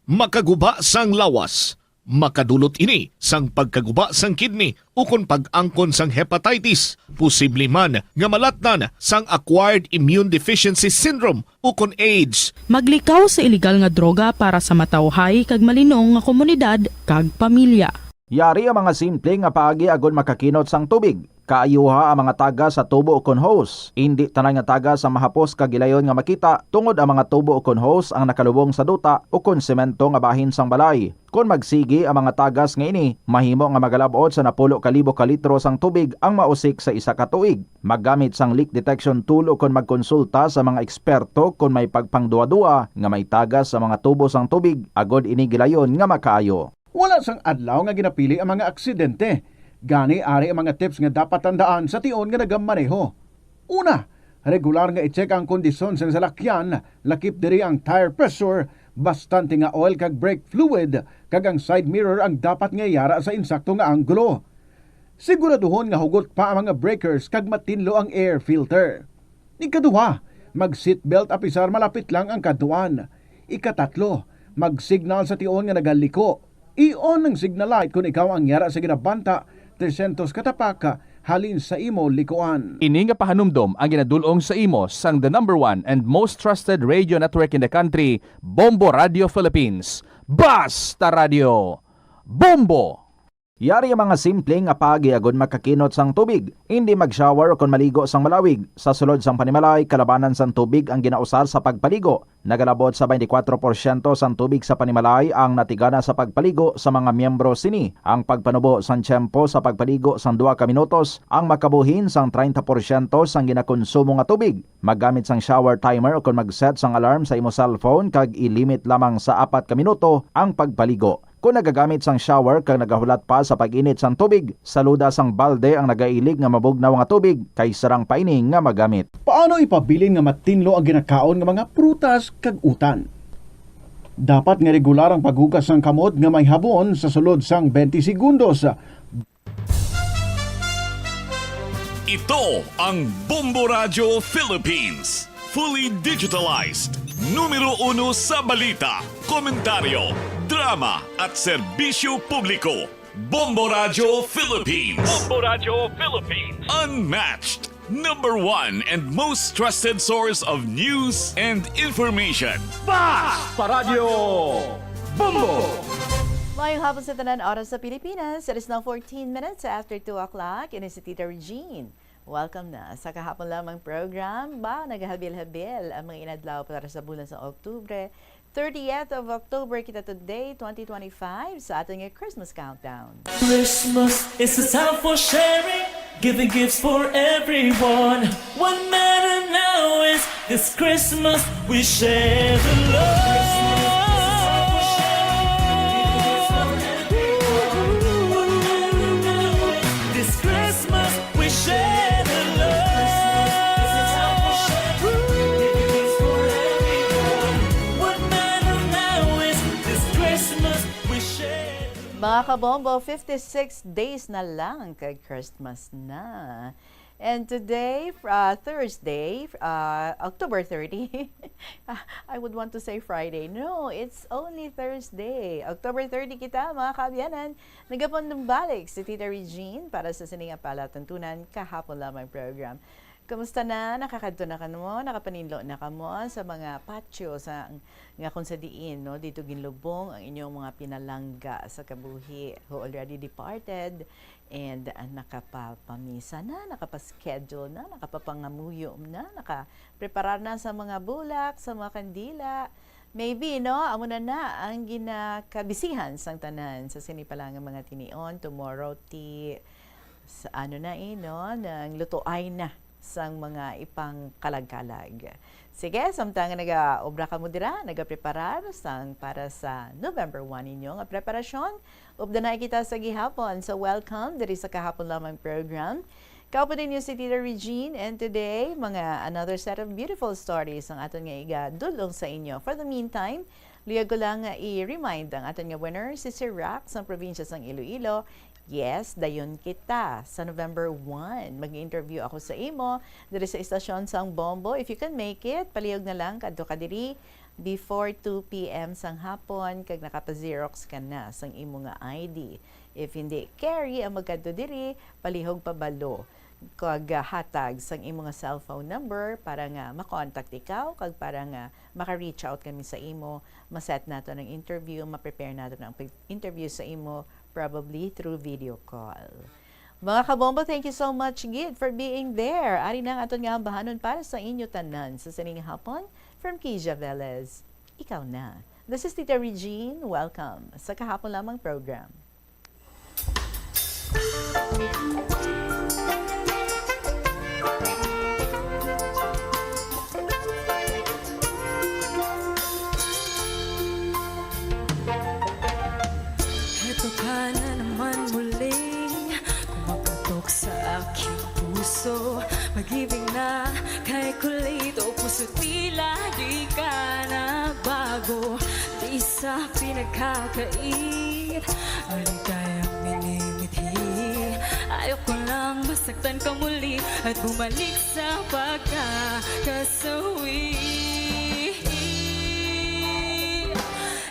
Makaguba sang lawas. Makadulot ini sang pagkaguba sang kidney ukon pag-angkon sang hepatitis. Posible man nga malatnan sang acquired immune deficiency syndrome ukon AIDS. Maglikaw sa iligal nga droga para sa matawhay kag malinong nga komunidad kag pamilya. Yari ang mga simple nga paagi agud makakinot sang tubig. Kaayuha ang mga tagas sa tubo ukon hose. Indi tanan nga tagas ang mahapos kag gilayon nga makita, tungod ang mga tubo ukon hose ang nakalubong sa duta ukon semento nga bahin sang balay. Kon magsigi ang mga tagas nga ini, mahimo nga magalab-ot sa napulo ka libo ka litro sang tubig ang mausik sa isa ka tuig. Maggamit sang leak detection tool ukon magkonsulta sa mga eksperto kon may pagpangduwa-duwa nga may tagas sa mga tubo sang tubig, agod ini gilayon nga makaayo. Wala sang adlaw nga ginapili ang mga aksidente. Gani, ari ang mga tips nga dapat tandaan sa tion nga nagamaneho. Una, regular nga i-check ang kondisyon sang salakyan, lakip diri ang tire pressure, bastante nga oil kag brake fluid, kag ang side mirror ang dapat nga yara sa insakto nga anggulo. Siguraduhon nga hugot pa ang mga breakers kag matinlo ang air filter. Ikaduha, mag-seatbelt apisar malapit lang ang kadtuan. Ikatatlo, mag-signal sa tion nga nagaliko. I-on ang signal light kon ikaw ang yara sa ginabanta trescientos ka tapak halin sa imo likuan. Ini nga pahanumdom ang ginadul-ong sa imo sang the number one and most trusted radio network in the country, Bombo Radio Philippines. Basta Radio! Bombo! Yari ang mga simple nga paagi agod makakinot sang tubig. Indi mag-shower kon maligo sang malawig. Sa sulod sang panimalay, kalabanan sang tubig ang ginausar sa pagpaligo. Nagalabot sa twenty-four porsyento sang tubig sa panimalay ang natigana sa pagpaligo sa mga miyembro sini. Ang pagpanubo sang tiyempo sa pagpaligo sang duha ka minutos ang makabuhin sang treinta porsyento sang ginakonsumo nga tubig. Maggamit sang shower timer ukon mag-set sang alarm sa imo cellphone kag i-limit lamang sa apat ka minuto ang pagpaligo. Kon nagagamit sang shower kag nagahulat pa sa pag-init sang tubig, saluda sang balde ang nagailig nga mabugnaw nga tubig kay sarang pa ini nga magamit. Paano ipabilin nga matinlo ang ginakaon nga mga prutas kag utan? Dapat nga regular ang paghugas sang kamot nga may habon sa sulod sang twenty segundos. Ito ang Bombo Radyo Philippines. Fully digitalized. Numero uno sa balita, komentaryo, drama, at serbisyo publiko. Bombo Radyo Philippines. Bombo Radyo Philippines. Unmatched. Number one and most trusted source of news and information. Basta Radyo Bombo! Maayong hapon sa tanan, oras sa Pilipinas. It is now fourteen minutes after two o'clock. Ini si Tita Regine. Welcome na sa kahapon lamang program. Ba, nagahabil-habil ang mga inadlaw para sa bulan sa Oktubre. Thirtieth of October kita today, twenty twenty-five, sa aton nga Christmas countdown. Christmas is a time for sharing, giving gifts for everyone. What matter now is this Christmas we share the love. This Christmas we share the love. What matter now is this Christmas we share the love. Mga kabombo, fifty-six days na lang kag Christmas na. And today, fr-, ah, Thursday, ah, October thirty. Ah, I would want to say Friday. No, it's only Thursday. October thirty kita, mga kaabyanan. Nagapanumbalik si Tita Regine para sa sini nga palatuntunan kahapon lamang program. Kumusta na? Nakakadto na kamo? Nakapaninlo na kamo sa mga patio sa, nga kung sa diin, no, dito ginlubong ang inyong mga pinalangga sa kabuhi who already departed and, ah, nakapapamisa na, nakapaschedule na, nakapapangamuyo na, nakapreparar na sa mga bulak, sa mga kandila. Maybe, no, amo na na ang ginakabisihan sang tanan sa sini pa lang nga mga tinion, tomorrow ti, sa ano na, eh, no, nang lutuay na sang mga ipangkalag-kalag. Sige, samtang nga nagaobra kamo dira, nagapreparar sang para sa November one ninyo nga preparasyon, updanay kita sa gihapon. So, welcome diri sa kahapon lamang program. Kaupo din niyo si Tita Regine, and today, mga another set of beautiful stories ang aton nga igadulong sa inyo. For the meantime, luyag ko lang nga i-remind ang aton nga winner, si Sir Rax, sa probinsya sang Iloilo. Yes, dayon kita. Sa November one, mag-interview ako sa imo diri sa istasyon sang Bombo. If you can make it, palihog na lang, kadto ka diri before two p m sang hapon, kag nakapa-xerox ka na sang imo nga I D. If hindi carry ang magkadto diri, palihog pabalo kag, ah, hatag sang imo nga cellphone number para nga ma-contact ikaw kag para nga maka-reach out kami sa imo. Ma-set nato ang interview, ma-prepare nato ang pag-, interview sa imo, probably through video call. Mga kabombo, thank you so much gid for being there. Ari na ang aton nga ambahanon para sa inyo tanan sa sining hapon. From Kija Velez, ikaw na. This is Tita Regine. Welcome sa Kahapon Lamang program. Heto ka na naman muli, kumaputok sa aking puso. Pag-ibig na kay kulit o puso, tila di ka na bago. Di sa pinagkakait, maligayang minimithi. Ayoko lang masaktan ka muli at bumalik sa pagkakasawi.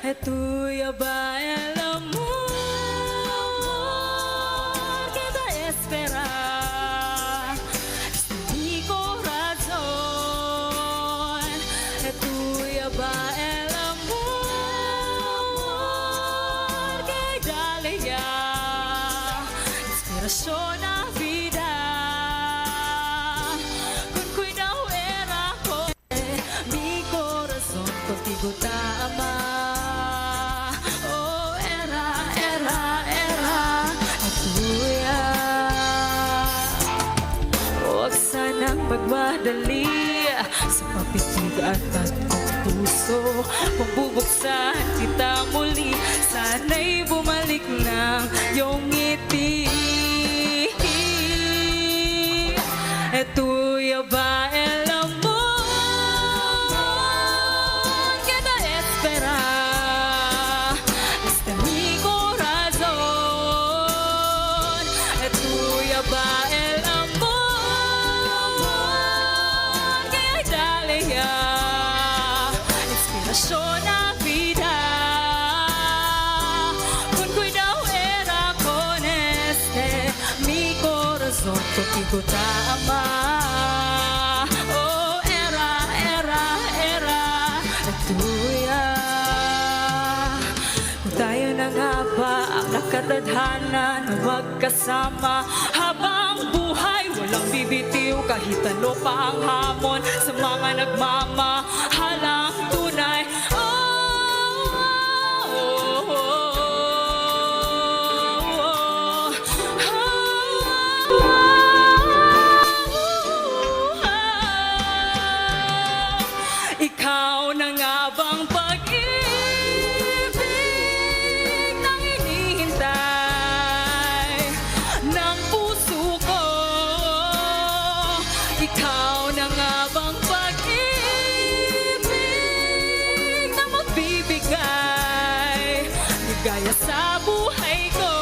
Esto ya va el amor que te espera. Sin mi corazón, tuya va el amor que dale ya. Passion na vida, con cuidado era con mi corazón contigo te ama. Oh, era, era, era, es tuya. Huwag sanang magmadali sa papipigaan ng puso. Kung bubuksan kita muli, sana'y bumalik ng iyong ngiti. Es tuya ba el amor que te espera? Este mi corazón, es tuya ba el amor que hay dale ya? Inspiración a vida, con cuidado era con este mi corazón, contigo te ama. Oh, era, era, era, es tuya. Kung tayo na nga ba ang nakatadhana na magkasama habang buhay, walang bibitiw kahit ano pa ang hamon sa mga nagmamahalang tunay. Oh, oh, oh, oh, oh. Ikaw na nga bang pag-ibig na hinihintay ng puso ko? Ikaw na nga bang pag-ibig na magbibigay ligaya sa buhay ko?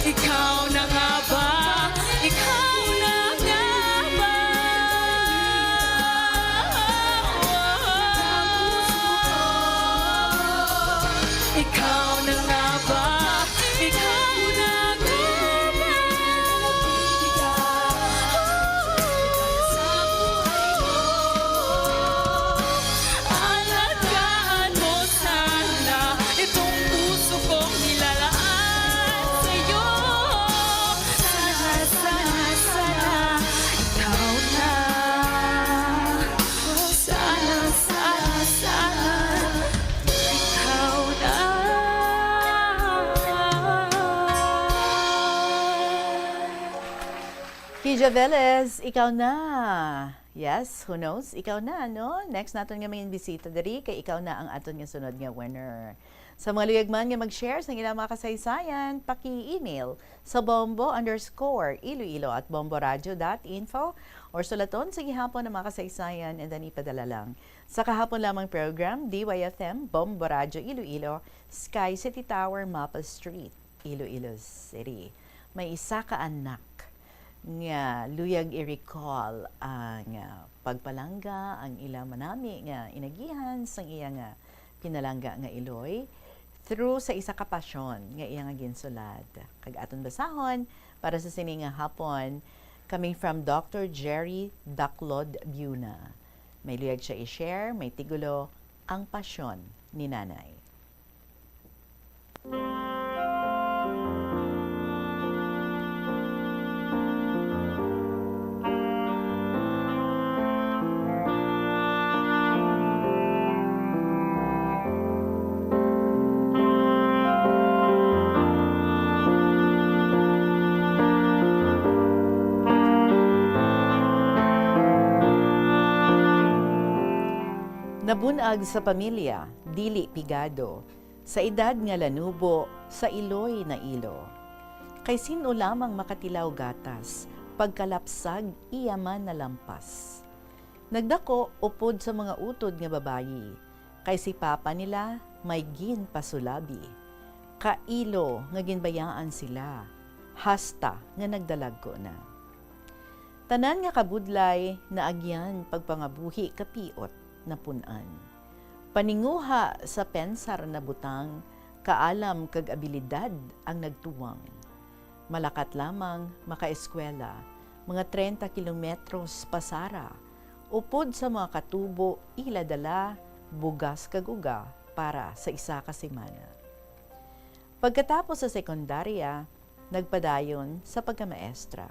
Ikaw na nga ba? Ikaw na nga ba? Ikaw na nga ba? Ikaw na nga ba? Alagaan mo sana itong puso kong nilalaan sa'yo. Sana, sana, sana, ikaw na. Sana, sana, sana, ikaw na. Kija Velez, ikaw na. Yes, who knows? Ikaw na, no? Next naton nga mga bisita diri, kay ikaw na ang aton nga sunod nga winner. Sa mga luyag man nga mag-share sa ilang mga kasaysayan, paki-email sa bombo underscore iloilo at bomboradio dot info or sulaton sa gihapon ang mga kasaysayan and then ipadala lang sa kahapon lamang program, D Y F M, Bombo Radyo Iloilo, Sky City Tower, Maple Street, Iloilo City. May isa ka anak nga luyag i-recall ang, ah, pagpalangga, ang ila manami nga inagihan sang iya nga pinalangga nga iloy through sa isa ka pasyon nga iya nga ginsulad. Kag aton basahon para sa sini nga hapon, coming from Doctor Jerry Daklod Biuna. May luyag siya i-share, may tigulo, Ang Pasyon ni Nanay. Nabun-ag sa pamilya, dili pigado, sa edad nga lanubo, sa iloy nailo. Kay sin-o lamang makatilaw gatas, pagkalapsag iya man nalampas. Nagdako upod sa mga utod nga babayi, kay si papa nila may ginpasulabi. Kailo nga ginbayaan sila, hasta nga nagdalagko na. Tanan nga kabudlay naagyan pagpangabuhi kapiot napun-an. Paninguha sa pensar nabutang, kaalam kag abilidad ang nagtuwang. Malakat lamang makaeskwela, mga treinta kilometros pasara, upod sa mga katubo ila dala, bugas kag uga para sa isa ka semana. Pagkatapos sa sekundarya, Nagpadayon sa pagkamaestra.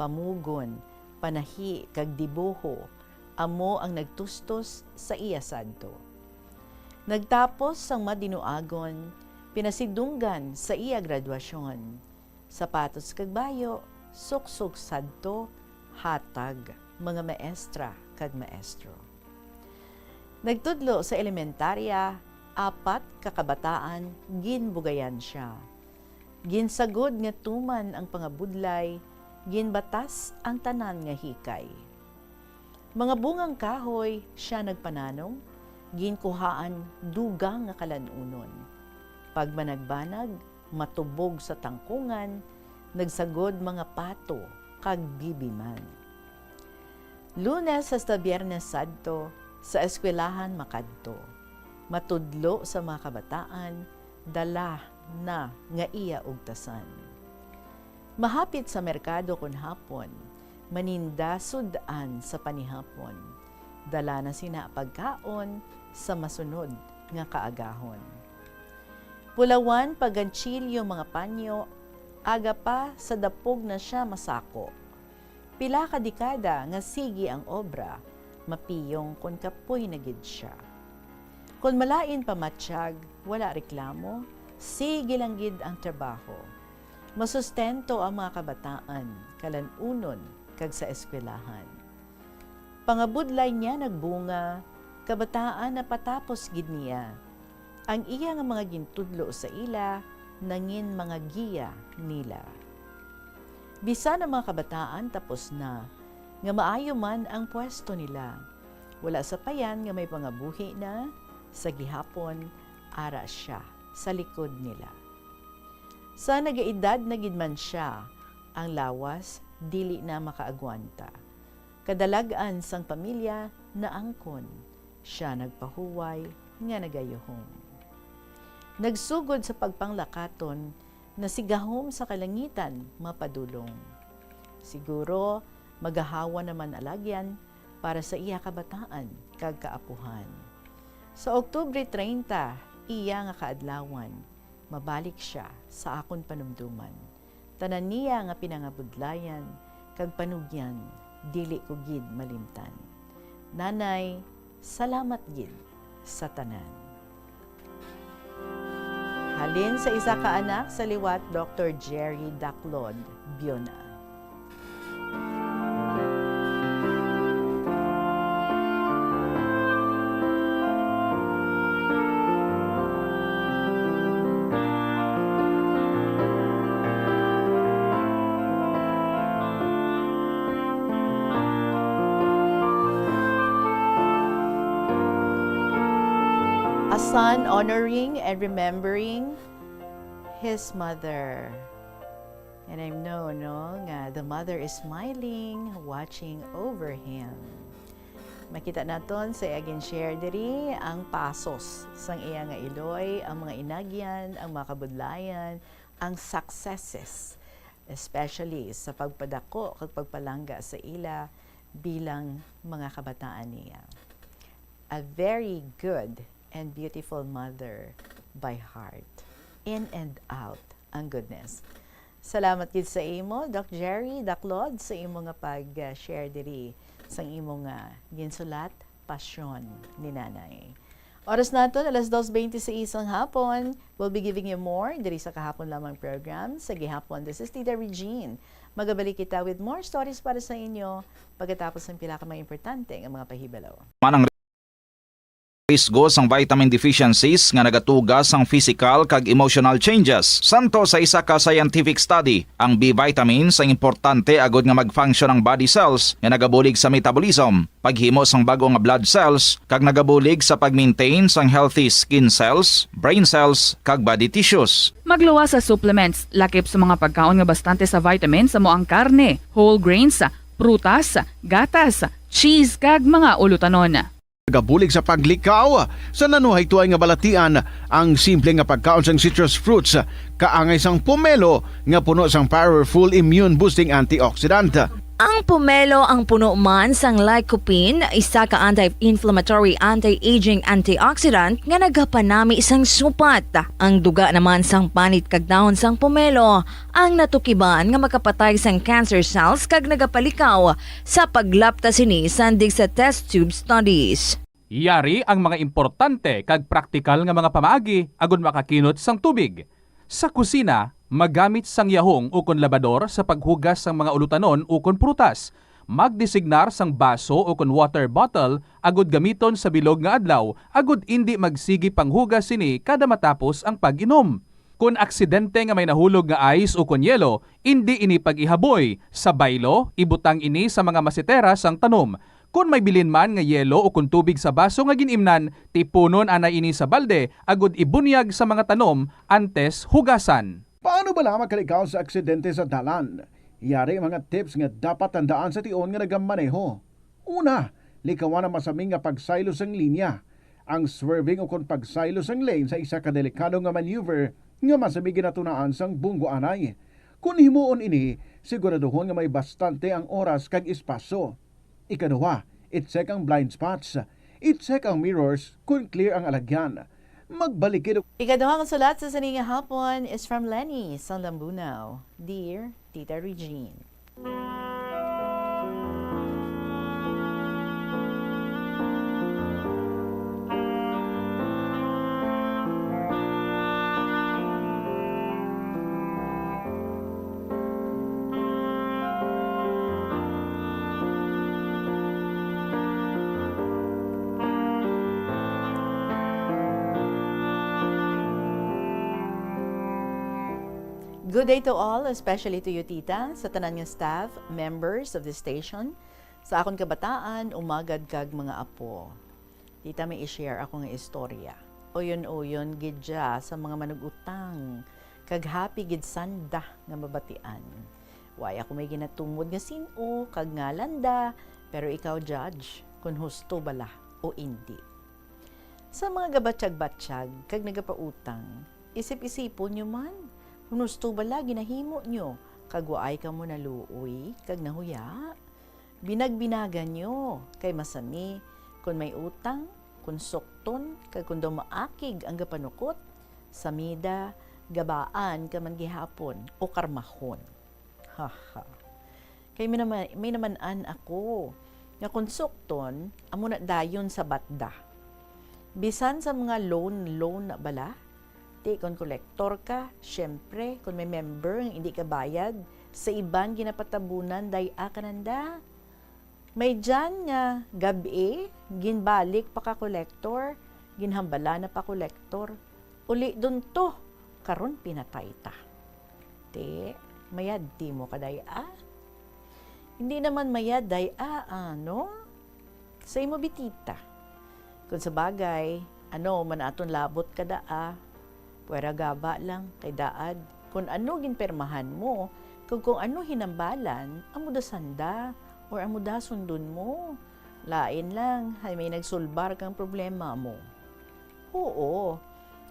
Pamugon, panahi, kag dibuho amo ang nagtustos sa iya sadto. Nagtapos sang madinuagon, pinasidunggan sa iya graduasyon. Sapatos kag bayo, suksok sadto, hatag, mga maestra kag maestro. Nagtudlo sa elementarya, apat ka kabataan ginbugayan sia. Ginsagod nga tuman ang pangabudlay, ginbatas ang tanan nga hikay. Mga bungang kahoy sia nagpananong, ginkuhaan dugang nga kalan-unon. Pagbanagbanag, matubog sa tangkungan, nagsagod mga pato kag bibiman. Lunes hasta Biyernes sadto, sa eskwelahan makadto. Matudlo sa mga kabataan, dala na nga iya ugtasan. Mahapit sa merkado kon hapon, maninda sud-an sa panihapon. Dala na sina pagkaon sa masunod nga kaagahon. Pulawan, pagantsilyo, mga panyo, aga pa sa dapog na sia masako. Pila ka dekada nga sige ang obra, mapiyong kon kapoy na gid sia. Kon malain pa matyag, wala reklamo, sige lang gid ang trabaho. Masustento ang mga kabataan, kalan-unon, kag sa eskwelahan. Pangabudlay niya nagbunga, kabataan napatapos gid niya. Ang iya nga mga gintudlo sa ila nangin mga giya nila. Bisan ang mga kabataan tapos na, nga maayo man ang pwesto nila. Wala sapayan nga may pangabuhi na, sa gihapon, ara sia sa likod nila. Sa nagaedad na gid man sia, ang lawas dili na makaagwanta. Kadalag-an sang pamilya naangkon, sia nagpahuway nga nagayuhom. Nagsugod sa pagpanglakaton, nasigahom sa kalangitan mapadulong. Siguro, magahawa naman alagyan para sa iya kabataan kag kaapuhan. Sa Oktubre treinta, iya nga kaadlawan, mabalik sia sa akon panumduman. Tanan niya nga pinangabudlayan kag panugyan, dili ko gid malimtan. Nanay, salamat gid sa tanan. Halin sa isa ka anak sa liwat, Doktor Jerry Daclod Biona. A son honoring and remembering his mother. And I know, no, nga the mother is smiling, watching over him. Makita naton sa iya gin-share diri ang pasos sang iya nga iloy, ang mga inagyan, ang mga kabudlayan, ang successes, especially sa pagpadako kag pagpalangga sa ila bilang mga kabataan niya. A very good and beautiful mother by heart. In and out ang goodness. Salamat gid sa imo, Doc Jerry, Doc Lod, sa imo nga pag-share diri sang imo nga ginsulat, Pasyon ni Nanay. Oras naton, alas dos bente seis ang hapon. We'll be giving you more diri sa Kahapon Lamang program sa gihapon. This is Tita Regine. Magabalik kita with more stories para sa inyo pagkatapos ng pila ka mga importante nga mga pahibalo. Manang risgo sang vitamin deficiencies nga nagatuga sang physical kag emotional changes. Santo sa isa ka scientific study, ang B vitamins ang importante agud nga mag-function ang body cells nga nagabulig sa metabolism, paghimo sang bag-o nga blood cells, kag nagabulig sa pag-maintain sang healthy skin cells, brain cells, kag body tissues. Magluwas sa supplements, lakip sa mga pagkaon nga bastante sa vitamins amo ang karne, whole grains, prutas, gatas, cheese, kag mga ulutanon. Nagabulig sa paglikaw sa nanuhaytoay nga balatian ang simple nga pagkaon sang citrus fruits, kaangay sang pomelo nga puno sang powerful immune boosting antioxidant. Ang pomelo ang puno man sang lycopene, isa ka anti-inflammatory, anti-aging antioxidant nga nagapanami sang supat. Ang duga naman sang panit kag dahon sang pomelo ang natukiban nga makapatay sang cancer cells kag nagapalikaw sa paglapta sini sandig sa test tube studies. Yari ang mga importante kag praktikal nga mga pamaagi agud makakinot sang tubig. Sa kusina, magamit sang yahong ukon labador sa paghugas sang mga ulutanon ukon prutas. Magdesignar sang baso ukon water bottle agud gamiton sa bilog nga adlaw agud indi magsigi panghugas sini kada matapos ang pag-inom. Kon aksidente nga may nahulog nga ice ukon yelo, indi ini pag-ihaboy. Sa baylo, ibutang ini sa mga masetera sang tanom. Kon may bilin man nga yelo ukon tubig sa baso nga gin-imnan, tipunon anay ini sa balde agud ibunyag sa mga tanom antes hugasan. Paano bala makalikaw sa aksidente sa dalan? Yari ang mga tips nga dapat tandaan sa tion nga nagamaneho. Una, likawan ang masami nga pagsaylo sang linya. Ang swerving ukon pagsaylo sang lane sa isa ka delikado nga maneuver nga masami ginatunaan sang bunggo anay. Kon himuon ini, siguraduhon nga may bastante ang oras kag espasyo. Ikaduha, i-check ang blind spots. I-check ang mirrors kon clear ang alagyan. Magbalikid. Ikaduhang sulat sa sini nga hapon is from Lenny sa Lambunao. Dear Tita Regine. Good day to all, especially to you, Tita, sa tanan nga staff, members of the station, sa akon kabataan, umagad kag mga apo. Tita, may i-share ako nga istorya. Uyon-uyon gid dya sa mga manug-utang, kag happy gid sanda nga mabatian. Way ako may ginatumod nga sin-o kag ngalan da, pero ikaw judge kon husto bala o indi. Sa mga gabatyag-batyag kag nagapautang, isip-isipon nyo man kon husto bala ginahimo nyo kag waay kamo naluoy kag nahuya. Binagbinagan nyo kay masami kon may utang, kon sukton, kag kon daw maakig ang gapanukot, samida gabaan ka man gihapon o karmahon. Haha. Kay may naman, may naman-an ako nga kon sukton, amo na dayon sa batda. Bisan sa mga loan-loan na bala, ti kon kolektor ka, siyempre, kon may member nga indi ka bayad, sa iban ginapatabunan day-a ka nanda. May diyan nga gab-i, ginbalik pa ka kolektor, ginhambala na pa kolektor. Uli dunto, karon pinatay ta. Ti, mayad ti mo ka day-a? Hindi naman mayad day-a, ano? Sa imo bitita. Kung sa bagay, ano man aton labot ka daa? Pwera gaba lang kay daad. Kung ano ginpermahan mo, kag kung ano hinambalan, amo da sanda, or amo da sundon mo. Lain lang, hay may nagsulbar kang problema mo. Oo,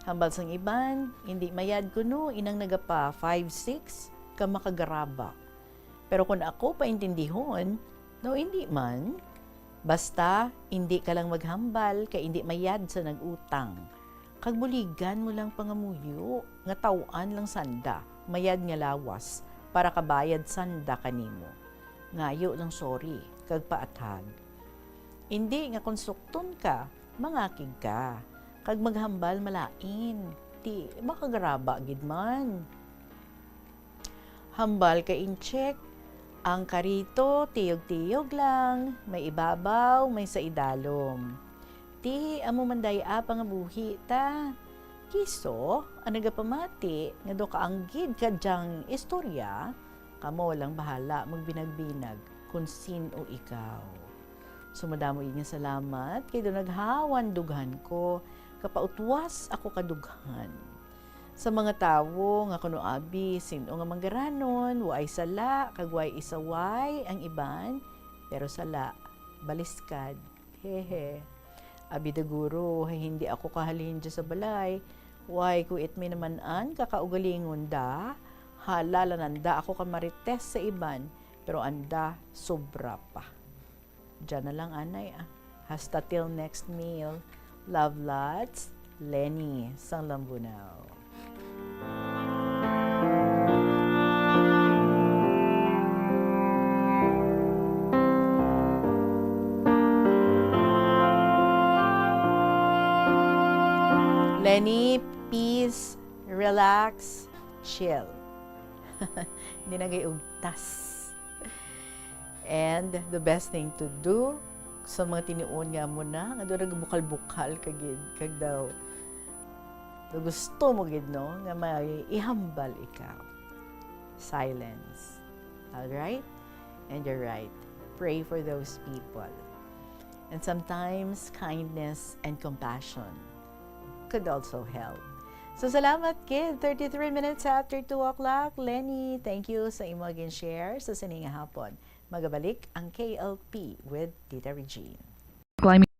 hambal sang iban, hindi mayad kuno inang nagapa five six ka makagaraba. Pero kon ako paintindihon, daw indi man. Basta, indi ka lang maghambal kay indi mayad sa nag-utang. Kag buligan mo lang pangamuyo nga taw-an lang sanda mayad nga lawas para kabayad sanda kanimo. Ngayo lang sorry kag paathag. Indi nga kon sukton ka, mangakig ka, kag maghambal malain, ti makagaraba gid man. Hambal ka, Intsik, ang karito tiyog-tiyog lang, may ibabaw, may sa idalom. Ti amo man day-a pangabuhi ta. Kiso, ang nagapamati nga daw kaanggid ka dyang istorya, kamo lang bahala magbinag-binag kon sin-o ikaw. So, madamo gid nga salamat kay daw naghawan dughan ko, kapautwas ako ka dughan. Sa mga tawo nga kuno abi sin-o nga manggaranon, waay sala kag waay isaway ang iban, pero sala, baliskad. Hehe. Abi da guro, hay hindi ako kahalin dya sa balay. Way, kuit may naman-an, kakaugalingon da. Hala, lananda ako ka marites sa iban. Pero anda, sobra pa. Diyan na lang, anay, ah. Hasta till next meal. Love lots, Lenny, sang Lambunao. Lenny, peace, relax, chill. Hindi na kay ugtas. And the best thing to do sa mga tinuon nga amo na, nga doon nagbukal-bukal ka gid, kag daw, daw gusto mo gid, no, nga may ihambal ikaw. Silence. All right? And you're right. Pray for those people. And sometimes kindness and compassion could also help. So, salamat, kid. Thirty-three minutes after two o'clock. Lenny, thank you sa imo gin-share sa sini nga hapon. Magabalik ang K L P with Tita Regine. Climate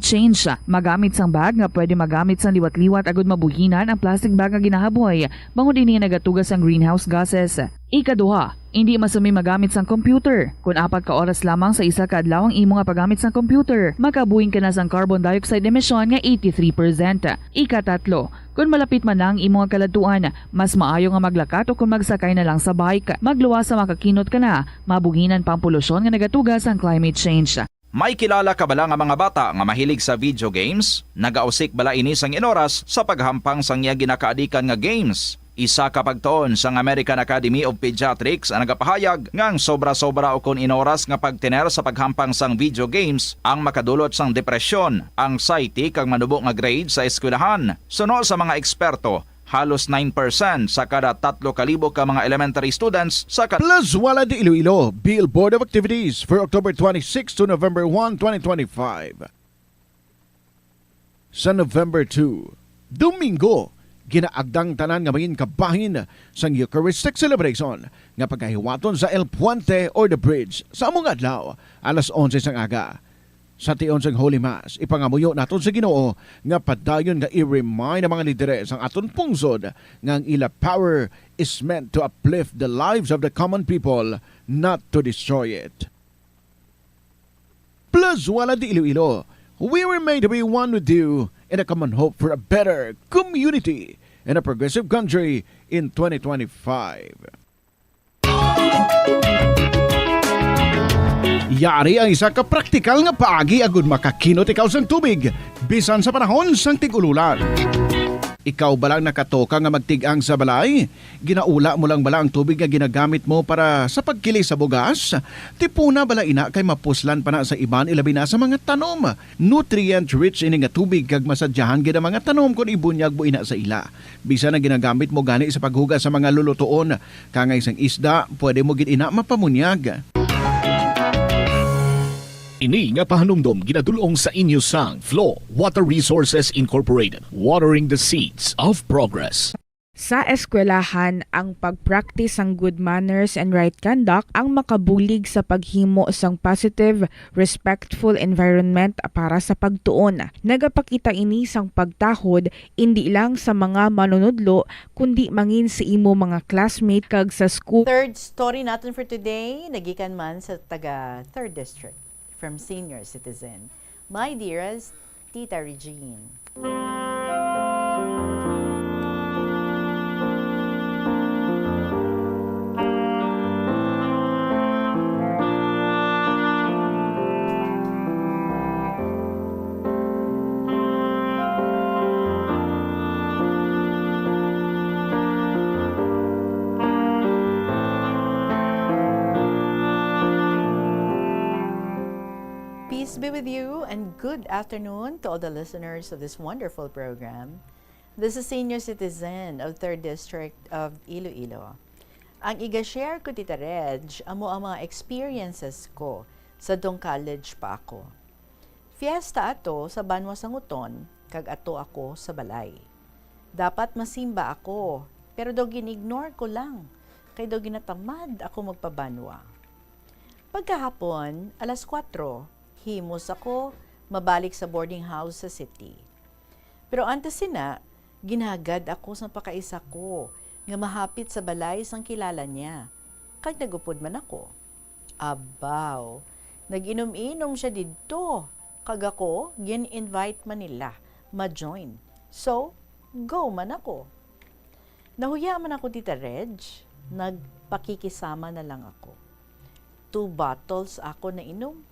change. Magamit sang bag nga pwede magamit sang liwat-liwat agud mabuhinan ang plastic bag nga ginahaboy, bangod ini nagatuga sang greenhouse gases. Ikaduha, indi masumi magamit sang computer. Kon apat ka oras lamang sa isa ka adlaw ang imo nga paggamit sang computer, makabuhing ka na sang carbon dioxide emission nga eighty-three percent. Ikatatlo, kon malapit man na ang imo nga kaladtuan, mas maayo nga maglakat o kon magsakay na lang sa bike. Magluwas sa makakinot ka na, mabuhinan pa ang polusyon nga nagatuga sang climate change. May kilala ka bala nga mga bata nga mahilig sa video games? Nagausik bala ini sang inoras sa paghampang sang iya ginakaadikan nga games? Isa ka pagtuon sang American Academy of Pediatrics ang nagapahayag nga ang sobra-sobra ukon inoras nga pagtener sa paghampang sang video games ang makadulot sang depresyon, anxiety, kag manubo nga grade sa eskwelahan. Suno sa mga eksperto, halos nine percent sa kada tatlo ka libo ka mga elementary students sa ka- Plus Wala de Iloilo, Bill Board of Activities for October twenty-six to November one, twenty twenty-five. Sa November two, Domingo, ginaagdang tanan nga mangin kabahin sang Eucharistic celebration nga pagahiwaton sa El Puente or the Bridge sa among adlaw, alas onse sang aga. Sa tion sang Holy Mass, ipangamuyo naton sa Ginoo nga padayon nga i-remind ang mga lideres sang aton pungsod nga ang ila power is meant to uplift the lives of the common people, not to destroy it. Plus Wala de Iloilo, we were made to be one with you in a common hope for a better community and a progressive country in twenty twenty-five. Yari ang isa ka praktikal nga paagi agud makakinot ikaw sang tubig, bisan sa panahon sang tig-ululan. Ikaw bala ang nakatoka nga magtig-ang sa balay? Ginaula mo lang bala ang tubig nga ginagamit mo para sa pagkili sa bugas? Tipuna bala ina kay mapuslan pa na sa iban, ilabi na sa mga tanom. Nutrient-rich ini nga tubig kag masadyahan gid ang mga tanom kon ibunyag mo ina sa ila. Bisan ang ginagamit mo gani sa paghugas sa mga lulutuon, kangay sang isda, pwede mo gid ina mapamunyag. Ini nga pahanumdom ginadul-ong sa inyo sang Flow Water Resources Incorporated, watering the seeds of progress. Sa eskwelahan, ang pag-practice sang good manners and right conduct ang makabulig sa paghimo sang positive, respectful environment para sa pagtuon. Nagapakita ini sang pagtahod indi lang sa mga manunudlo, kundi mangin sa imo mga classmate kag sa school. Third story naton for today, nagikan man sa taga Third District, from Senior Citizen. My dearest Tita Regine. Peace be with you and good afternoon to all the listeners of this wonderful program. This is Senior Citizen of Third District of Iloilo. Ang iga-share ko, Tita Reg, amo ang mga experiences ko sa dong college pa ako. Fiesta ato sa banwa sang Uton, kag ato ako sa balay. Dapat masimba ako, pero daw gin-ignore ko lang, kay daw ginatamad ako magpabanwa. Pagkahapon, alas kuwatro, himos ako mabalik sa boarding house sa city. Pero antes sina, ginhagad ako sang pakaisa ko nga mahapit sa balay sang kilala niya. kag nag-upod man ako. Abaw, nag-inom-inom sia didto, kag ako, gin-invite man nila ma-join. So, go man ako. Nahuya man ako, Tita Reg, nagpakikisama na lang ako. Two bottles ako nainom.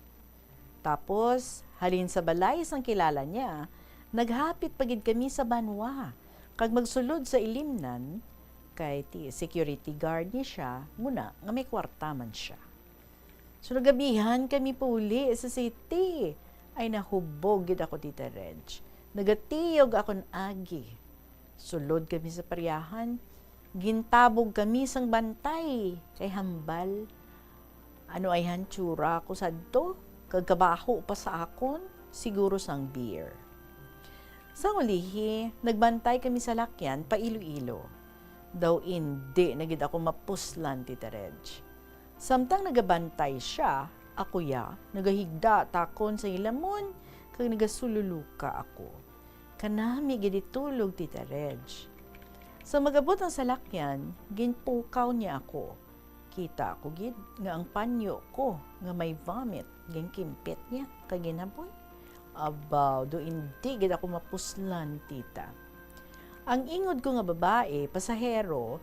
Tapos, halin sa balay sang kilala niya, naghapit pa gid kami sa banwa, kag magsulod sa ilimnan, kay ti security guard ni siya, muna nga may kwarta man siya. So, nagabihan kami pauli sa city. Ay, nahubog gid ako, Tita Reg. Nagatiyog akon agi. Sulod kami sa paryahan. Gintabog kami sang bantay kay hambal. Ano ay hantsura ko sadto? Kag kabaho pa sa akon, siguro sang beer. Sang ulihi, nagbantay kami sa lakyan pa Iloilo. Daw indi na gid ako mapuslan, Tita Reg. Samtang nagabantay sia, ako ya, nagahigda takon sa hilamon, kag nagasululuka ako. Kanami gid itulog, Tita Reg. Sa mag-abot ang salakyan, ginpukaw niya ako. Kita ko gid nga ang panyo ko nga may vomit, ginkimpit niya kag ginhaboy. Abaw, do indi gid ako mapuslan, tita. Ang ingod ko nga babae, pasahero,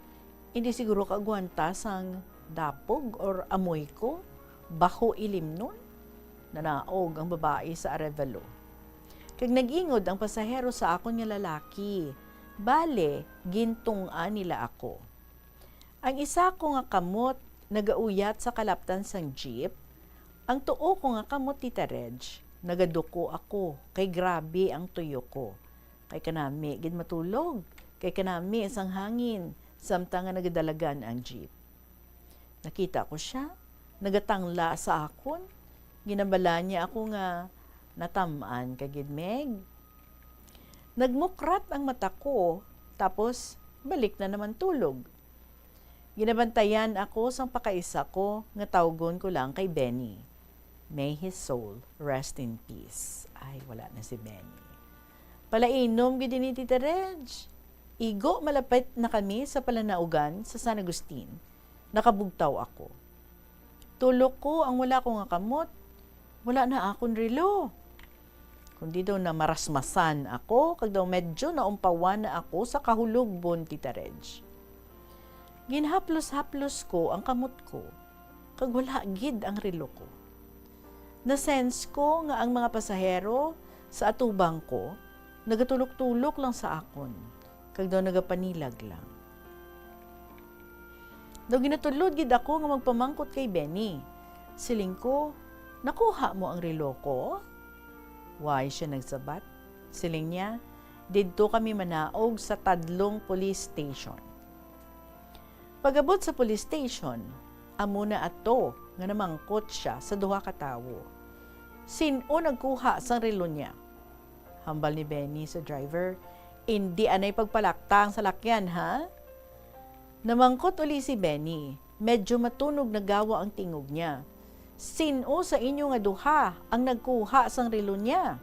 indi siguro kaagwanta sang dapog or amoy ko, baho ilimnon. Nanaog ang babae sa Arevalo. Kag nag-ingod ang pasahero sa akon nga lalaki, bale, gintunggan nila ako. Ang isa ko nga kamot nagauyat sa kalaptan sang jeep. Ang tuo ko nga kamot, Tita Reg, nagaduko ako, kay grabe ang tuyo ko. Kay kanami gid matulog, kay kanami sang hangin, samtang nga nagadalagan ang jeep. Nakita ko sia, nagatangla sa akon. Ginabala niya ako nga, "Natam-an ka gid, Meg?" Nagmukrat ang mata ko, tapos balik na naman tulog. Ginabantayan ako sang pakaisa ko nga tawgon ko lang kay Benny. May his soul rest in peace. Ay, wala na si Benny. Palainom gid ini, Tita Reg. Igo malapit na kami sa palanaugan sa San Agustin, nakabugtaw ako. Tulok ko ang wala ko nga kamot. Wala na akon relo. Kundi daw namarasmasan ako, kag daw medyo naumpawan na ako sa kahulogbon, Tita Reg. Ginhaplos-haplos ko ang kamot ko, kag wala gid ang relo ko. Na-sense ko nga ang mga pasahero sa atubang ko nagatulok-tulok lang sa akon, kag daw nagapanilag lang. Daw ginatulod gid ako nga magpamangkot kay Benny. Siling ko, "Nakuha mo ang relo ko?" Way siya nagsabat. Siling niya, "Didto kami manaog sa Tadlong Police Station." Pag-abot sa police station, amo na ato nga namangkot sia sa duha ka tawo, "Sin-o nagkuha sang relo niya?" Hambal ni Benny sa driver, "Indi anay pagpalakta ang salakyan, ha?" Namangkot uli si Benny. Medyo matunog na gawa ang tingog niya. "Sin-o sa inyo nga duha ang nagkuha sang relo niya?"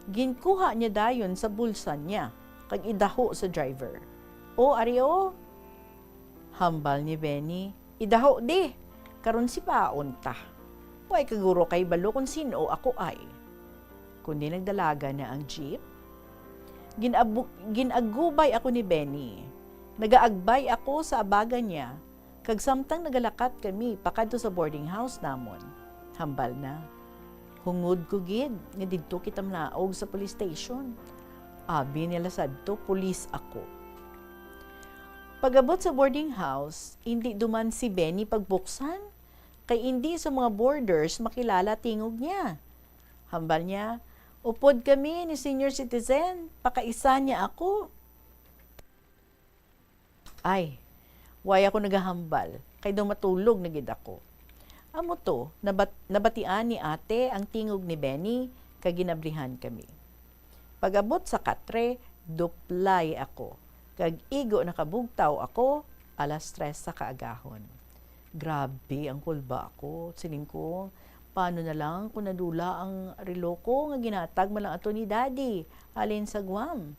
Ginkuha niya dayon sa bulsa niya kag idaho sa driver. "O, ari, o," hambal ni Benny. "Idaho di, karon sipaon ta. Way ka guro kahibalo kon sin-o ako ay." Kundi nagdalagan na ang jeep. Ginabu-, ginagubay ako ni Benny. Nagaagbay ako sa abaga niya, kag samtang nagalakat kami pakadto sa boarding house namon, hambal na, "Hungod ko gid nga didto kita manaog sa police station. Abi nila sadto, pulis ako." Pag-abot sa boarding house, indi duman si Benny pagbuksan, kay indi sa mga boarders makilala tingog niya. Hambal niya, "Upod kami ni senior citizen, pakaisa niya ako." Ay, way ako nagahambal, kay daw matulog na gid ako. Amo to, nabat-, nabatian ni ate ang tingog ni Benny, kag ginabrihan kami. Pag-abot sa katre, duplay ako, kag igo nakabugtaw ako, alas tres sa kaagahon. Grabe ang kulba ako, siling ko, "Paano na lang kung nadula ang relo ko nga ginhatag man lang ato ni Daddy halin sa Guam?"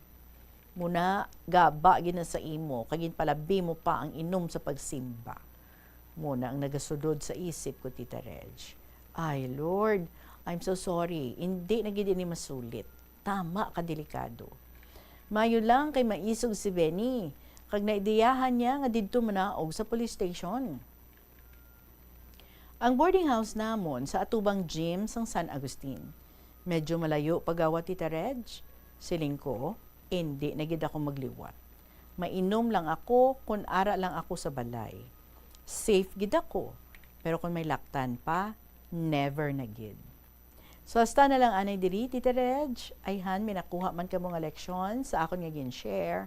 Muna, gaba gid na sa imo, kag ginpalabi mo pa ang inom sa pagsimba. Muna ang nagasulod sa isip ko, Tita Reg. Ay, Lord, I'm so sorry. Hindi na gid ini masulit. Tama ka delikado. Mayo lang kay maisog si Benny, kag naidiyahan niya nga didto manaog sa police station. Ang boarding house namon sa atubang gym sang San Agustin. Medyo malayo pa gawa, Tita Reg. Siling ko, hindi na gid ako magliwat. Mainom lang ako kun ara lang ako sa balay. Safe gid ako, pero kun may laktan pa, never na gid. So, hasta na lang anay diri, Tita Reg. Ayhan, may nakuha man kamo nga leksyon sa akon nga gin-share.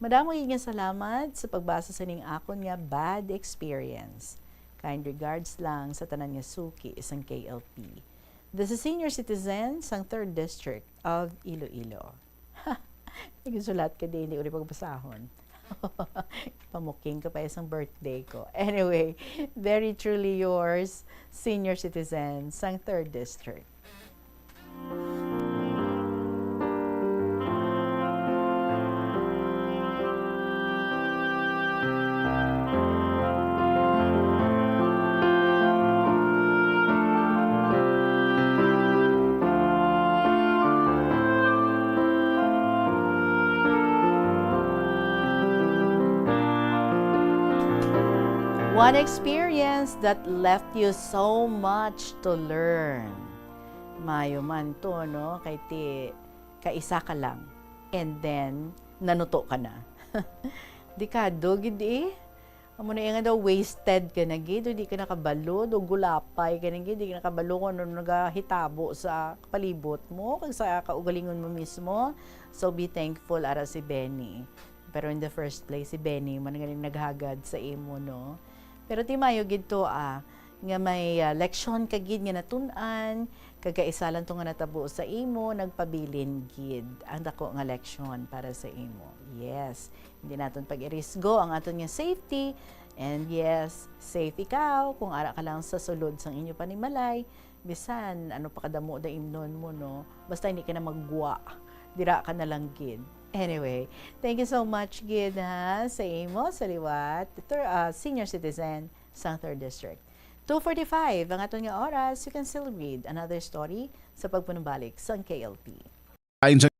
Madamo gid nga salamat sa pagbasa sa ning akon nga bad experience. Kind regards lang sa tanan nga suki sang K L P. This is Senior Citizen sang Third District of Iloilo. Nagsulat ka din, hindi ko rin pagbasahon. Pamuking ka pa isang birthday ko. Anyway, very truly yours, Senior Citizen sang Third District. One experience that left you so much to learn. Mayo man to, no? Kay ti kaisa ka lang. And then, nanuto ka na. Delikado gid eh. Amo na nga daw, wasted ka na gid, o di ka nakabalo, o gulapay ka na gid, di ka nakabalo kung ano nagahitabo sa palibot mo, kag sa kaugalingon mo mismo. So, be thankful, ara si Benny. Pero in the first place, si Benny man nga rin naghagad sa imo, no? Pero ti mayo gid to, ah, nga may, ah, leksyon ka gid nga natun-an, kag kaisa lang to nga natabo sa imo, nagpabilin gid ang dako nga leksyon para sa imo. Yes, hindi naton pag-irisgo ang aton nga safety. And yes, safe ikaw kung ara ka lang sa sulod sang inyo panimalay. Bisan ano pa kadamo da imnon mo, no? Basta hindi ka na maggwa. Dira ka na lang gid. Anyway, thank you so much gid, ha, sa imo, sa liwat. Thir-, ah, senior citizen sang Third District. Two forty-five ang aton nga oras. You can still read another story sa pagpanumbalik sang K L P. Ayon sa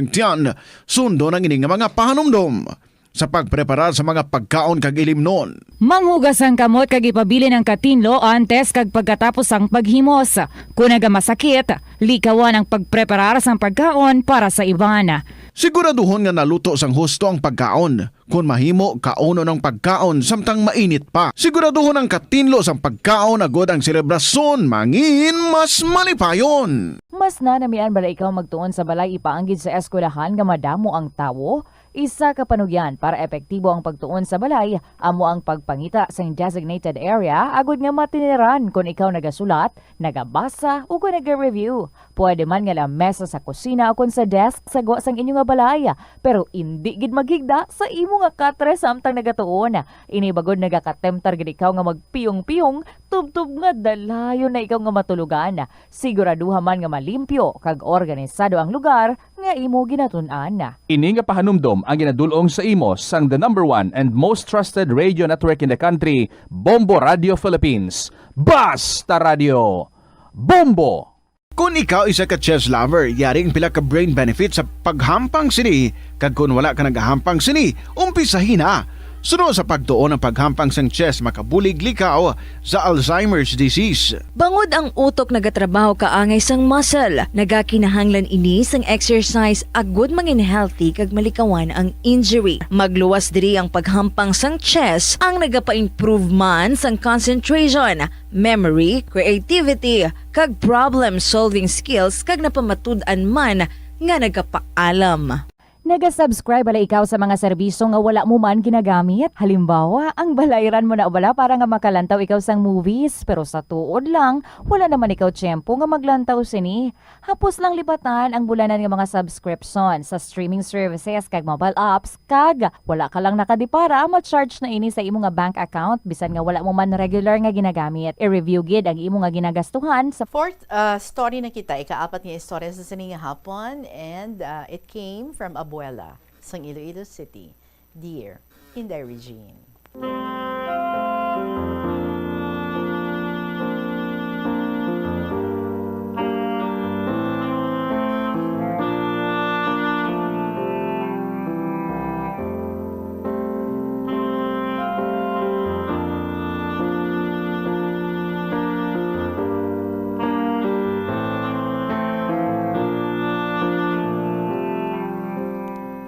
tiyan, sundon ang ini nga mga pahanumdom sa pagpreparar sa mga pagkaon kag ilimnon. Manghugas ang kamot kag ipabilin ang katinlo antes kag pagkatapos sang paghimos. Kon nagamasakit, likawan ang pagpreparar sang pagkaon para sa iban. Siguraduhon nga naluto sang husto ang pagkaon. Kon mahimo, kaunon ang pagkaon samtang mainit pa. Siguraduhon ang katinlo sang pagkaon agod ang selebrasyon mangin mas malipayon. Mas nanamian bala ikaw magtuon sa balay ipaanggid sa eskwelahan nga madamo ang tawo? Isa ka panugyan para epektibo ang pagtuon sa balay amo ang pagpangita sang designated area agod nga matiniran kon ikaw nagasulat, nagabasa, ukon naga-review. Pwede man nga lamesa sa kusina ukon sa desk sa gwa sang inyo nga balay, pero indi gid maghigda sa imo nga katre samtang nagatuon. Ini bagod nagakatemptar gid ikaw nga magpiyong-piyong tubtob nga dalayon na ikaw nga matulogan. Siguraduha man nga malimpyo kag organisado ang lugar nga imo ginatun-an. Ini nga pahanumdom ang ginadul-ong sa imo sang the number one and most trusted radio network in the country, Bombo Radio Philippines. Basta Radio Bombo! Kon ikaw isa ka chess lover, yari ang pila ka brain benefits sa paghampang sini, kag kon wala ka nagahampang sini, umpisahi na. Suno sa pagtuon ang paghampang sang chess makabulig likaw sa Alzheimer's disease. Bangod ang utok nagatrabaho kaangay sang muscle, nagakinahanglan ini sang exercise agud mangin healthy kag malikawan ang injury. Magluwas diri ang paghampang sang chess ang nagapa-improve man sang concentration, memory, creativity, kag problem-solving skills kag napamatud-an man nga nagapaalam. Naga-subscribe bala ikaw sa mga serbisyo nga wala mo man ginagamit? Halimbawa, ang balayran mo na bala para nga makalantaw ikaw sang movies, pero sa tuod lang, wala naman ikaw tiyempo nga maglantaw sini. Hapos lang lipatan ang bulanan nga mga subscription sa streaming services kag mobile apps, kag wala ka lang nakadipara, ma-charge na ini sa imo nga bank account bisan nga wala mo man regular nga ginagamit. I-review gid ang imo nga ginagastuhan sa Fourth, uh, story na kita, ikaapat nga istorya sa sini nga hapon, and, uh, it came from Abuela sang Iloilo City. Dear Inday Regine.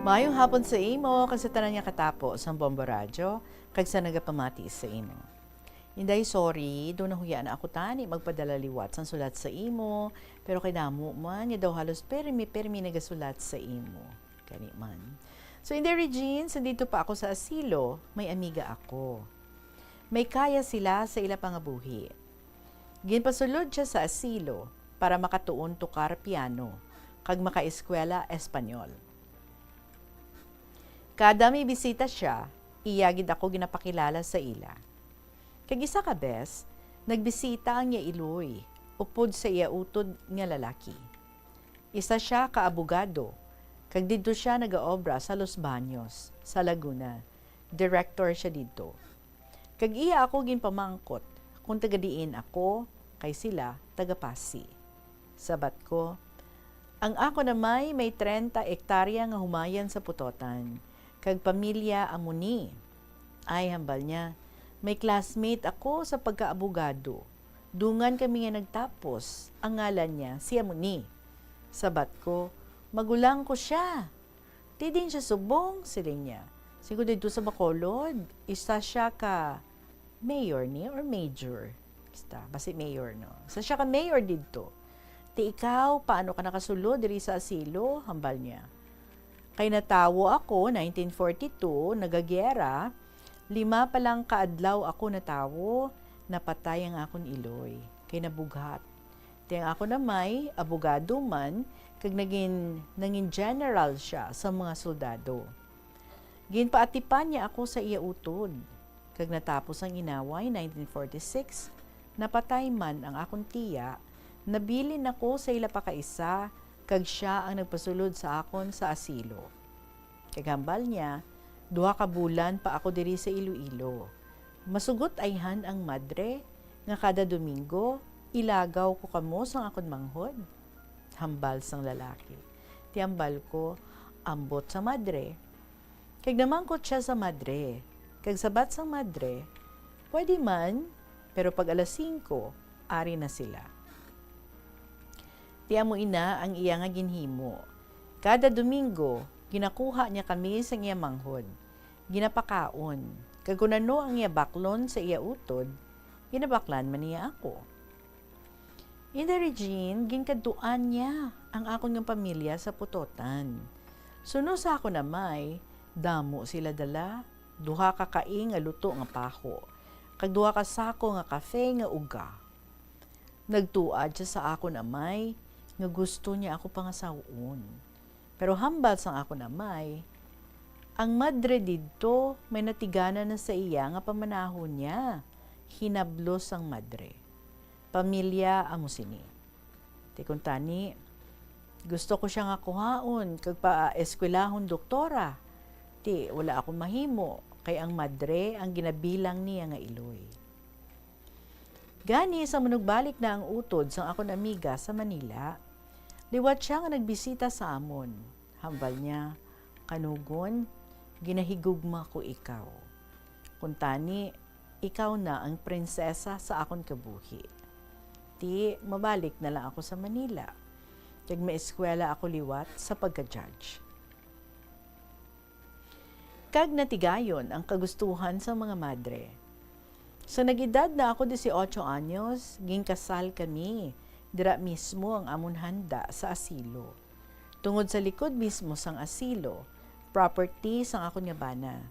Maayong hapon sa imo kag sa tanan nga katapo sang Bombo Radyo kag sa nagapamati sa imo. Inday, sorry, do nahuya na ako tani magpadala liwat sang sulat sa imo, pero kay damo man nga daw halos permi-permi nagasulat sa imo. Gani man. So, Inday Regine, sa dito pa ako sa asilo, may amiga ako. May kaya sila sa ila pangabuhi. Ginpasulod siya sa asilo para makatuon tokar piano kag makaeskwela Espanyol. Kada may bisita siya, iya gid ako ginapakilala sa ila. Kag isa ka bes, nagbisita ang iya iloy upod sa iya utod nga lalaki. Isa sia ka abogado, kag didto sia nagaobra sa Los Baños, sa Laguna. Direktor sia didto. Kag iya ako ginpamangkot kon taga diin ako, kay sila taga Pasi. Sabat ko, "Ang akon amay may treinta ektarya nga humayan sa Putotan, kag pamilya amo ni." "Ay," hambal niya, "may classmate ako sa pagkaabogado. Dungan kami nga nagtapos. Ang ngalan niya si amo ni." Sabat ko, "Magulang ko sia." "Ti diin sia subong?" siling niya. Siling ko, "Didto sa Bacolod, isa sia ka mayor ni or major." Basta, basi mayor, no? "Isa sia ka mayor didto." "Ti ikaw, paano ka nakasulod diri sa asilo?" hambal niya. "Kay natawo ako, nineteen forty-two, nagagiyera, lima pa lang ka adlaw ako natawo, napatay ang akon iloy, kay nabughat. Ti ang akon amay, abogado man, kag nagin, nangin general sia sa mga soldado. Ginpaatipan niya ako sa iya utod, kag natapos ang inaway, nineteen forty-six, napatay man ang akon tiya, nabilin ako sa ila pakaisa, kag sia ang nagpasulod sa akon sa asilo. Kag hambal niya, duha ka bulan pa ako diri sa Iloilo. Masugot ayhan ang madre nga kada Domingo ilagaw ko kamo sang akon manghod?" Hambal sang lalaki. Ti hambal ko, "Ambot sa madre." Kag namangkot sia sa madre, kag sabat sang madre, "Pwede man, pero pag alas singko, ari na sila." Ti amo ina ang iya nga ginhimo. Kada Domingo, ginakuha niya kami sang iya manghod, ginapakaon, kag kon ano ang iya baklon sa iya utod, ginabaklan man niya ako. Inday Regine, ginkadtuan niya ang akon nga pamilya sa Putotan. Suno sa akon amay, damo sila dala, duha ka kaing nga luto nga paho, kag duha ka sako nga kafe nga uga. Nagtuad sia sa akon amay nga gusto niya ako pangasaw-on. Pero hambal sang akon amay, ang madre didto may natiganan na sa iya nga pamanahon niya. Hinablos sang madre, "Pamilya amo sini." Ti kuntani, gusto ko sia nga kuhaon kag paeskwelahon doktora. Ti wala ako mahimo, kay ang madre ang ginabilang niya nga iloy. Gani, sa manugbalik na ang utod sang akon amiga sa Manila, liwat sia nga nagbisita sa amon. Hambal niya, "Kanugon, ginahigugma ko ikaw. Kuntani, ikaw na ang prinsesa sa akon kabuhi. Ti, mabalik na lang ako sa Manila, kag maeskwela ako liwat sa pagka-judge." Kag natigayon ang kagustuhan sang mga madre. Sa nag-edad na ako dieciocho anyos, ginkasal kami. Dira mismo ang amon handa sa asilo. Tungod sa likod mismo sang asilo, property sang akon nga bana,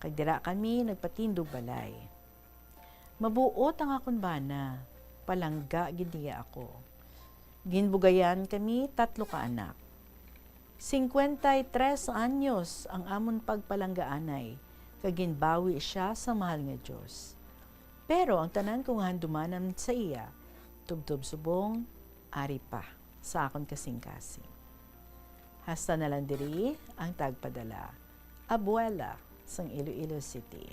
kag dira kami nagpatindog balay. Mabuot ang akon bana, palangga gid niya ako. Ginbugayan kami tatlo ka anak. Cincuenta y tres anyos ang amon pagpalanggaanay, kag ginbawi sia sa mahal nga Dios. Pero ang tanan ko nga handumanan sa iya, tubtob subong, ari pa sa akon kasingkasing. Hasta na lang diri ang tagpadala, Abuela sang Iloilo City.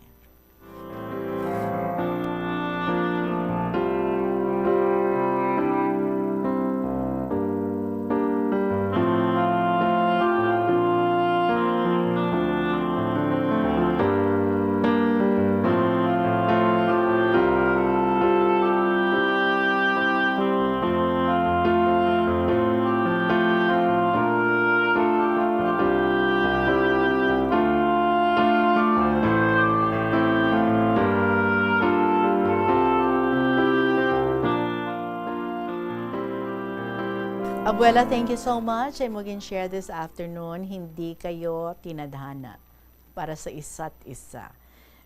Abuela, thank you so much sa imo gin-share this afternoon. Hindi kayo tinadhana para sa isa't isa.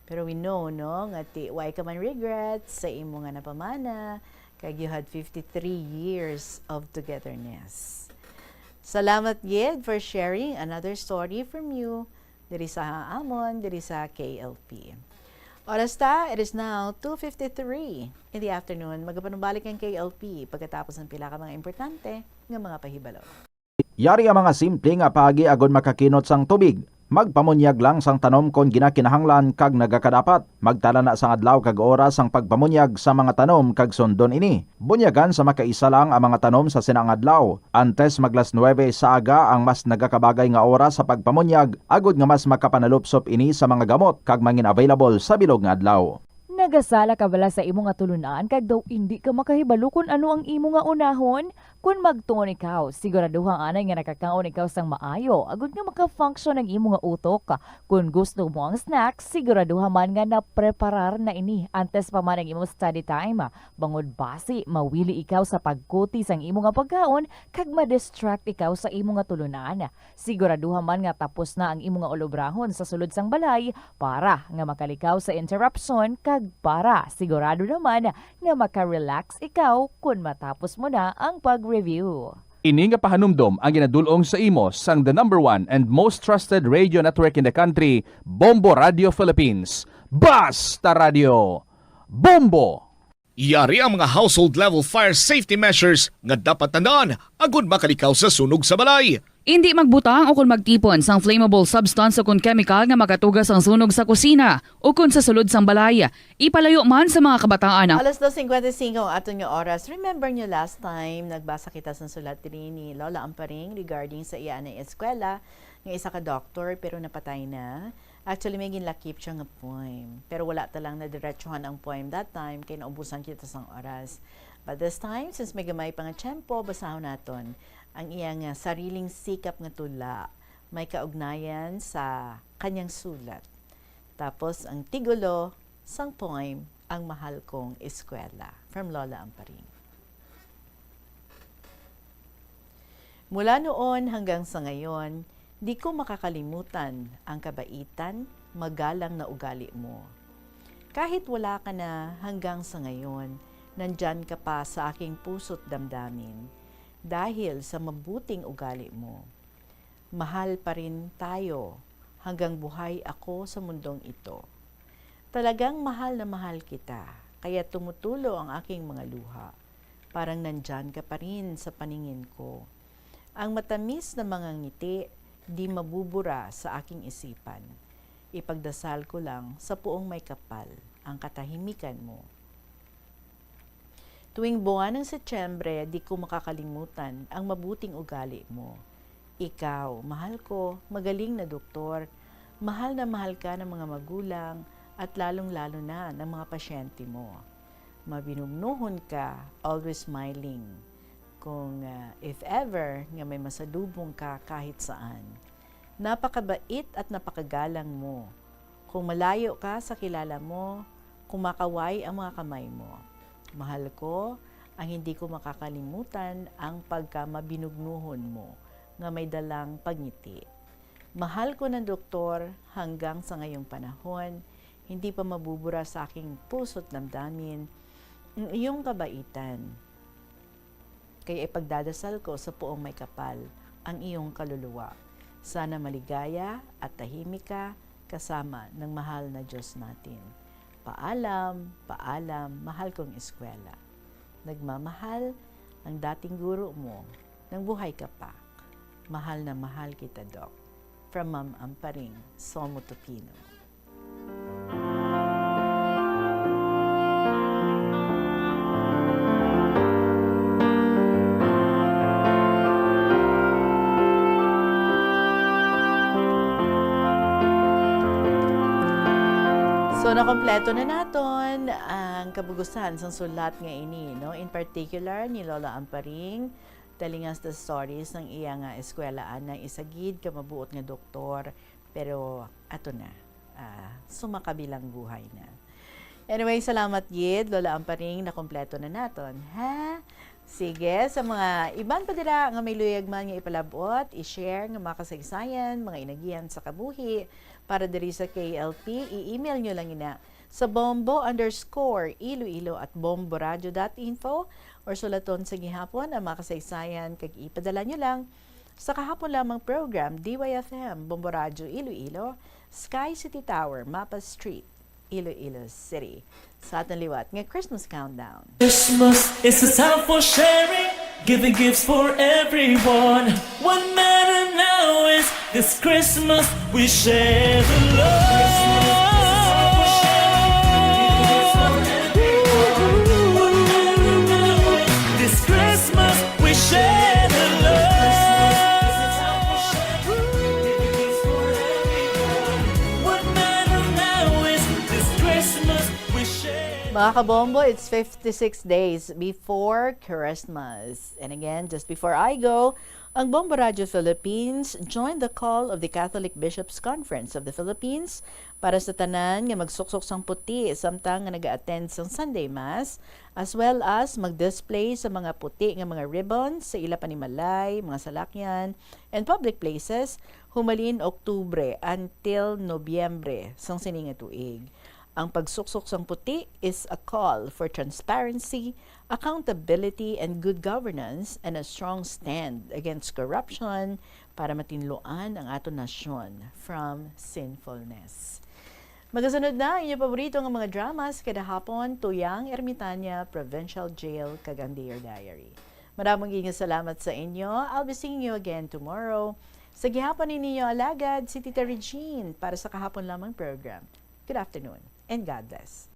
Pero we know, no, nga ti-, wala ka man regrets sa imo nga napamana, kag you had fifty-three years of togetherness. Salamat gid for sharing another story from you diri sa amon, diri sa K L P. Oras ta, it is now two fifty-three in the afternoon. Magapanumbalik ang K L P pagkatapos ng pila ka mga importante nga mga pahibalo. Yari ang mga simple nga paagi agud makakinot sang tubig. Magpamunyag lang sang tanom kon ginakinahanglan kag nagakadapat. Magtala na sang adlaw kag oras sang pagpamunyag sa mga tanom kag sundon ini. Bunyagan sa makaisa lang ang mga tanom sa sina nga adlaw. Antes mag las nuebe sa aga ang mas nagakabagay nga oras sa pagpamunyag, agud nga mas makapanalupsop ini sa mga gamot kag mangin-available sa bilog nga adlaw. Nagasala ka bala sa imo nga tulunan kag daw indi ka makahibalo kon ano ang imo nga unahon? Kon magtuon ikaw, siguraduha anay nga nakakaon ikaw sang maayo, agud nga maka-function ang imo nga utok. Kon gusto mo ang snacks, siguraduha man nga napreparar na ini antes pa man ang imo study time, bangod basi mawili ikaw sa pagkuti sang imo nga pagkaon kag ma-distract ikaw sa imo nga tulunan. Siguraduha man nga tapos na ang imo nga ulobrahon sa sulod sang balay para nga makalikaw sa interruption kag para sigurado naman nga maka-relax ikaw kon matapos mo na ang pag-review. Ini nga pahanumdom ang ginadul-ong sa imo sang the number one and most trusted radio network in the country, Bombo Radio Philippines. Basta Radio Bombo! Yari ang mga household level fire safety measures nga dapat tandaan agud makalikaw sa sunog sa balay. Indi magbutang o kon magtipon sang flammable substance o kon chemical nga makatuga sang sunog sa kusina o kon sa sulod sang balay. Ipalayo man sa mga kabataan ang Alas dos cincuenta y cinco ang aton nga oras. Remember nyo last time, nagbasa kita sa sulat diri ni Lola Amparing regarding sa iya anay eskwela nga isa ka doktor pero napatay na. Actually, may ginlakip siya nga poem. Pero wala ta lang nadiretsuhan ang poem that time kay naubusan kita sang oras. But this time, since may gamay pa nga tiyempo, basahon naton ang iya nga sariling sikap nga tula. May kaugnayan sa kanyang sulat. Tapos, ang tigulo sang poem, Ang Mahal Kong Eskwela, from Lola Amparing. Mula noon hanggang sa ngayon, di ko makakalimutan ang kabaitan, magalang na ugali mo. Kahit wala ka na, hanggang sa ngayon, nandyan ka pa sa aking puso't damdamin dahil sa mabuting ugali mo. Mahal pa rin tayo hanggang buhay ako sa mundong ito. Talagang mahal na mahal kita, kaya tumutulo ang aking mga luha. Parang nandyan ka pa rin sa paningin ko. Ang matamis na mga ngiti di mabubura sa aking isipan. Ipagdasal ko lang sa Poong Maykapal ang katahimikan mo. Tuwing buwan ng Setyembre, di ko makakalimutan ang mabuting ugali mo. Ikaw, mahal ko, magaling na doktor. Mahal na mahal ka ng mga magulang at lalong-lalo na ng mga pasyente mo. Mabinugnuhon ka, always smiling. Kung, ah, if ever nga may masalubong ka kahit saan. Napakabait at napakagalang mo. Kung malayo ka sa kilala mo, kumakaway ang mga kamay mo. Mahal ko, ang hindi ko makakalimutan ang pagkamabinugnuhon mo nga may dalang pagngiti. Mahal ko ng doktor hanggang sa ngayong panahon, hindi pa mabubura sa aking puso't damdamin ang iyong kabaitan. Kaya ipagdadasal ko sa Poong Maykapal ang iyong kaluluwa. Sana maligaya at tahimik ka kasama ng mahal na Diyos natin. Paalam, paalam, mahal kong eskwela. Nagmamahal ang dating guro mo nang buhay ka pa. Mahal na mahal kita, Doc. From Ma'am Amparing, Somo Tupino. So, nakompleto na naton ang kabugusan sang sulat nga ini, no? In particular, ni Lola Amparing, telling us the stories ng iya nga eskwela, anay isa gid ka mabuot nga doktor, pero ato na, ah, sumakabilang buhay na. Anyway, salamat gid, Lola Amparing, nakompleto na naton, ha? Sige, sa mga iban pa dira nga may luyag man nga ipalab-ot, i-share nga mga kasaysayan, mga inagihan sa kabuhi, para diri sa K L P, i-email nyo lang ina sa bombo underscore iloilo at bomboradio dot info, or sulaton sa gihapon ang mga kasaysayan kag ipadala nyo lang sa kahapon lamang program, D Y F M, Bombo Radyo Iloilo, Sky City Tower, Mapa Street, Iloilo City. Sa aton liwat nga Christmas Countdown. Christmas is a time for sharing, giving gifts for everyone. What matter now is this Christmas we share the love. This Christmas we share the love. What matter now is this Christmas we share. Mga kabombo, it's fifty-six days before Christmas. And again, just before I go, ang Bombo Radio Philippines joined the call of the Catholic Bishops' Conference of the Philippines para sa tanan nga magsuksok sang puti samtang nga naga-attend sang Sunday Mass, as well as mag-display sa mga puti nga mga ribbons sa ila panimalay, mga salakyan, and public places humalin Oktubre until Nobyembre sang sini nga tuig. Ang pagsuksok sang puti is a call for transparency, accountability, and good governance, and a strong stand against corruption para matinluan ang aton nasyon from sinfulness. Magasunod na ang inyo paborito nga mga drama sa kada hapon, Tuyang Ermitaña, Provincial Jail, kag ang Dear Diary. Maramong inyo salamat sa inyo. I'll be seeing you again tomorrow. Sa gihapon ni ninyo alagad, si Tita Regine para sa kahapon lamang program. Good afternoon and God bless.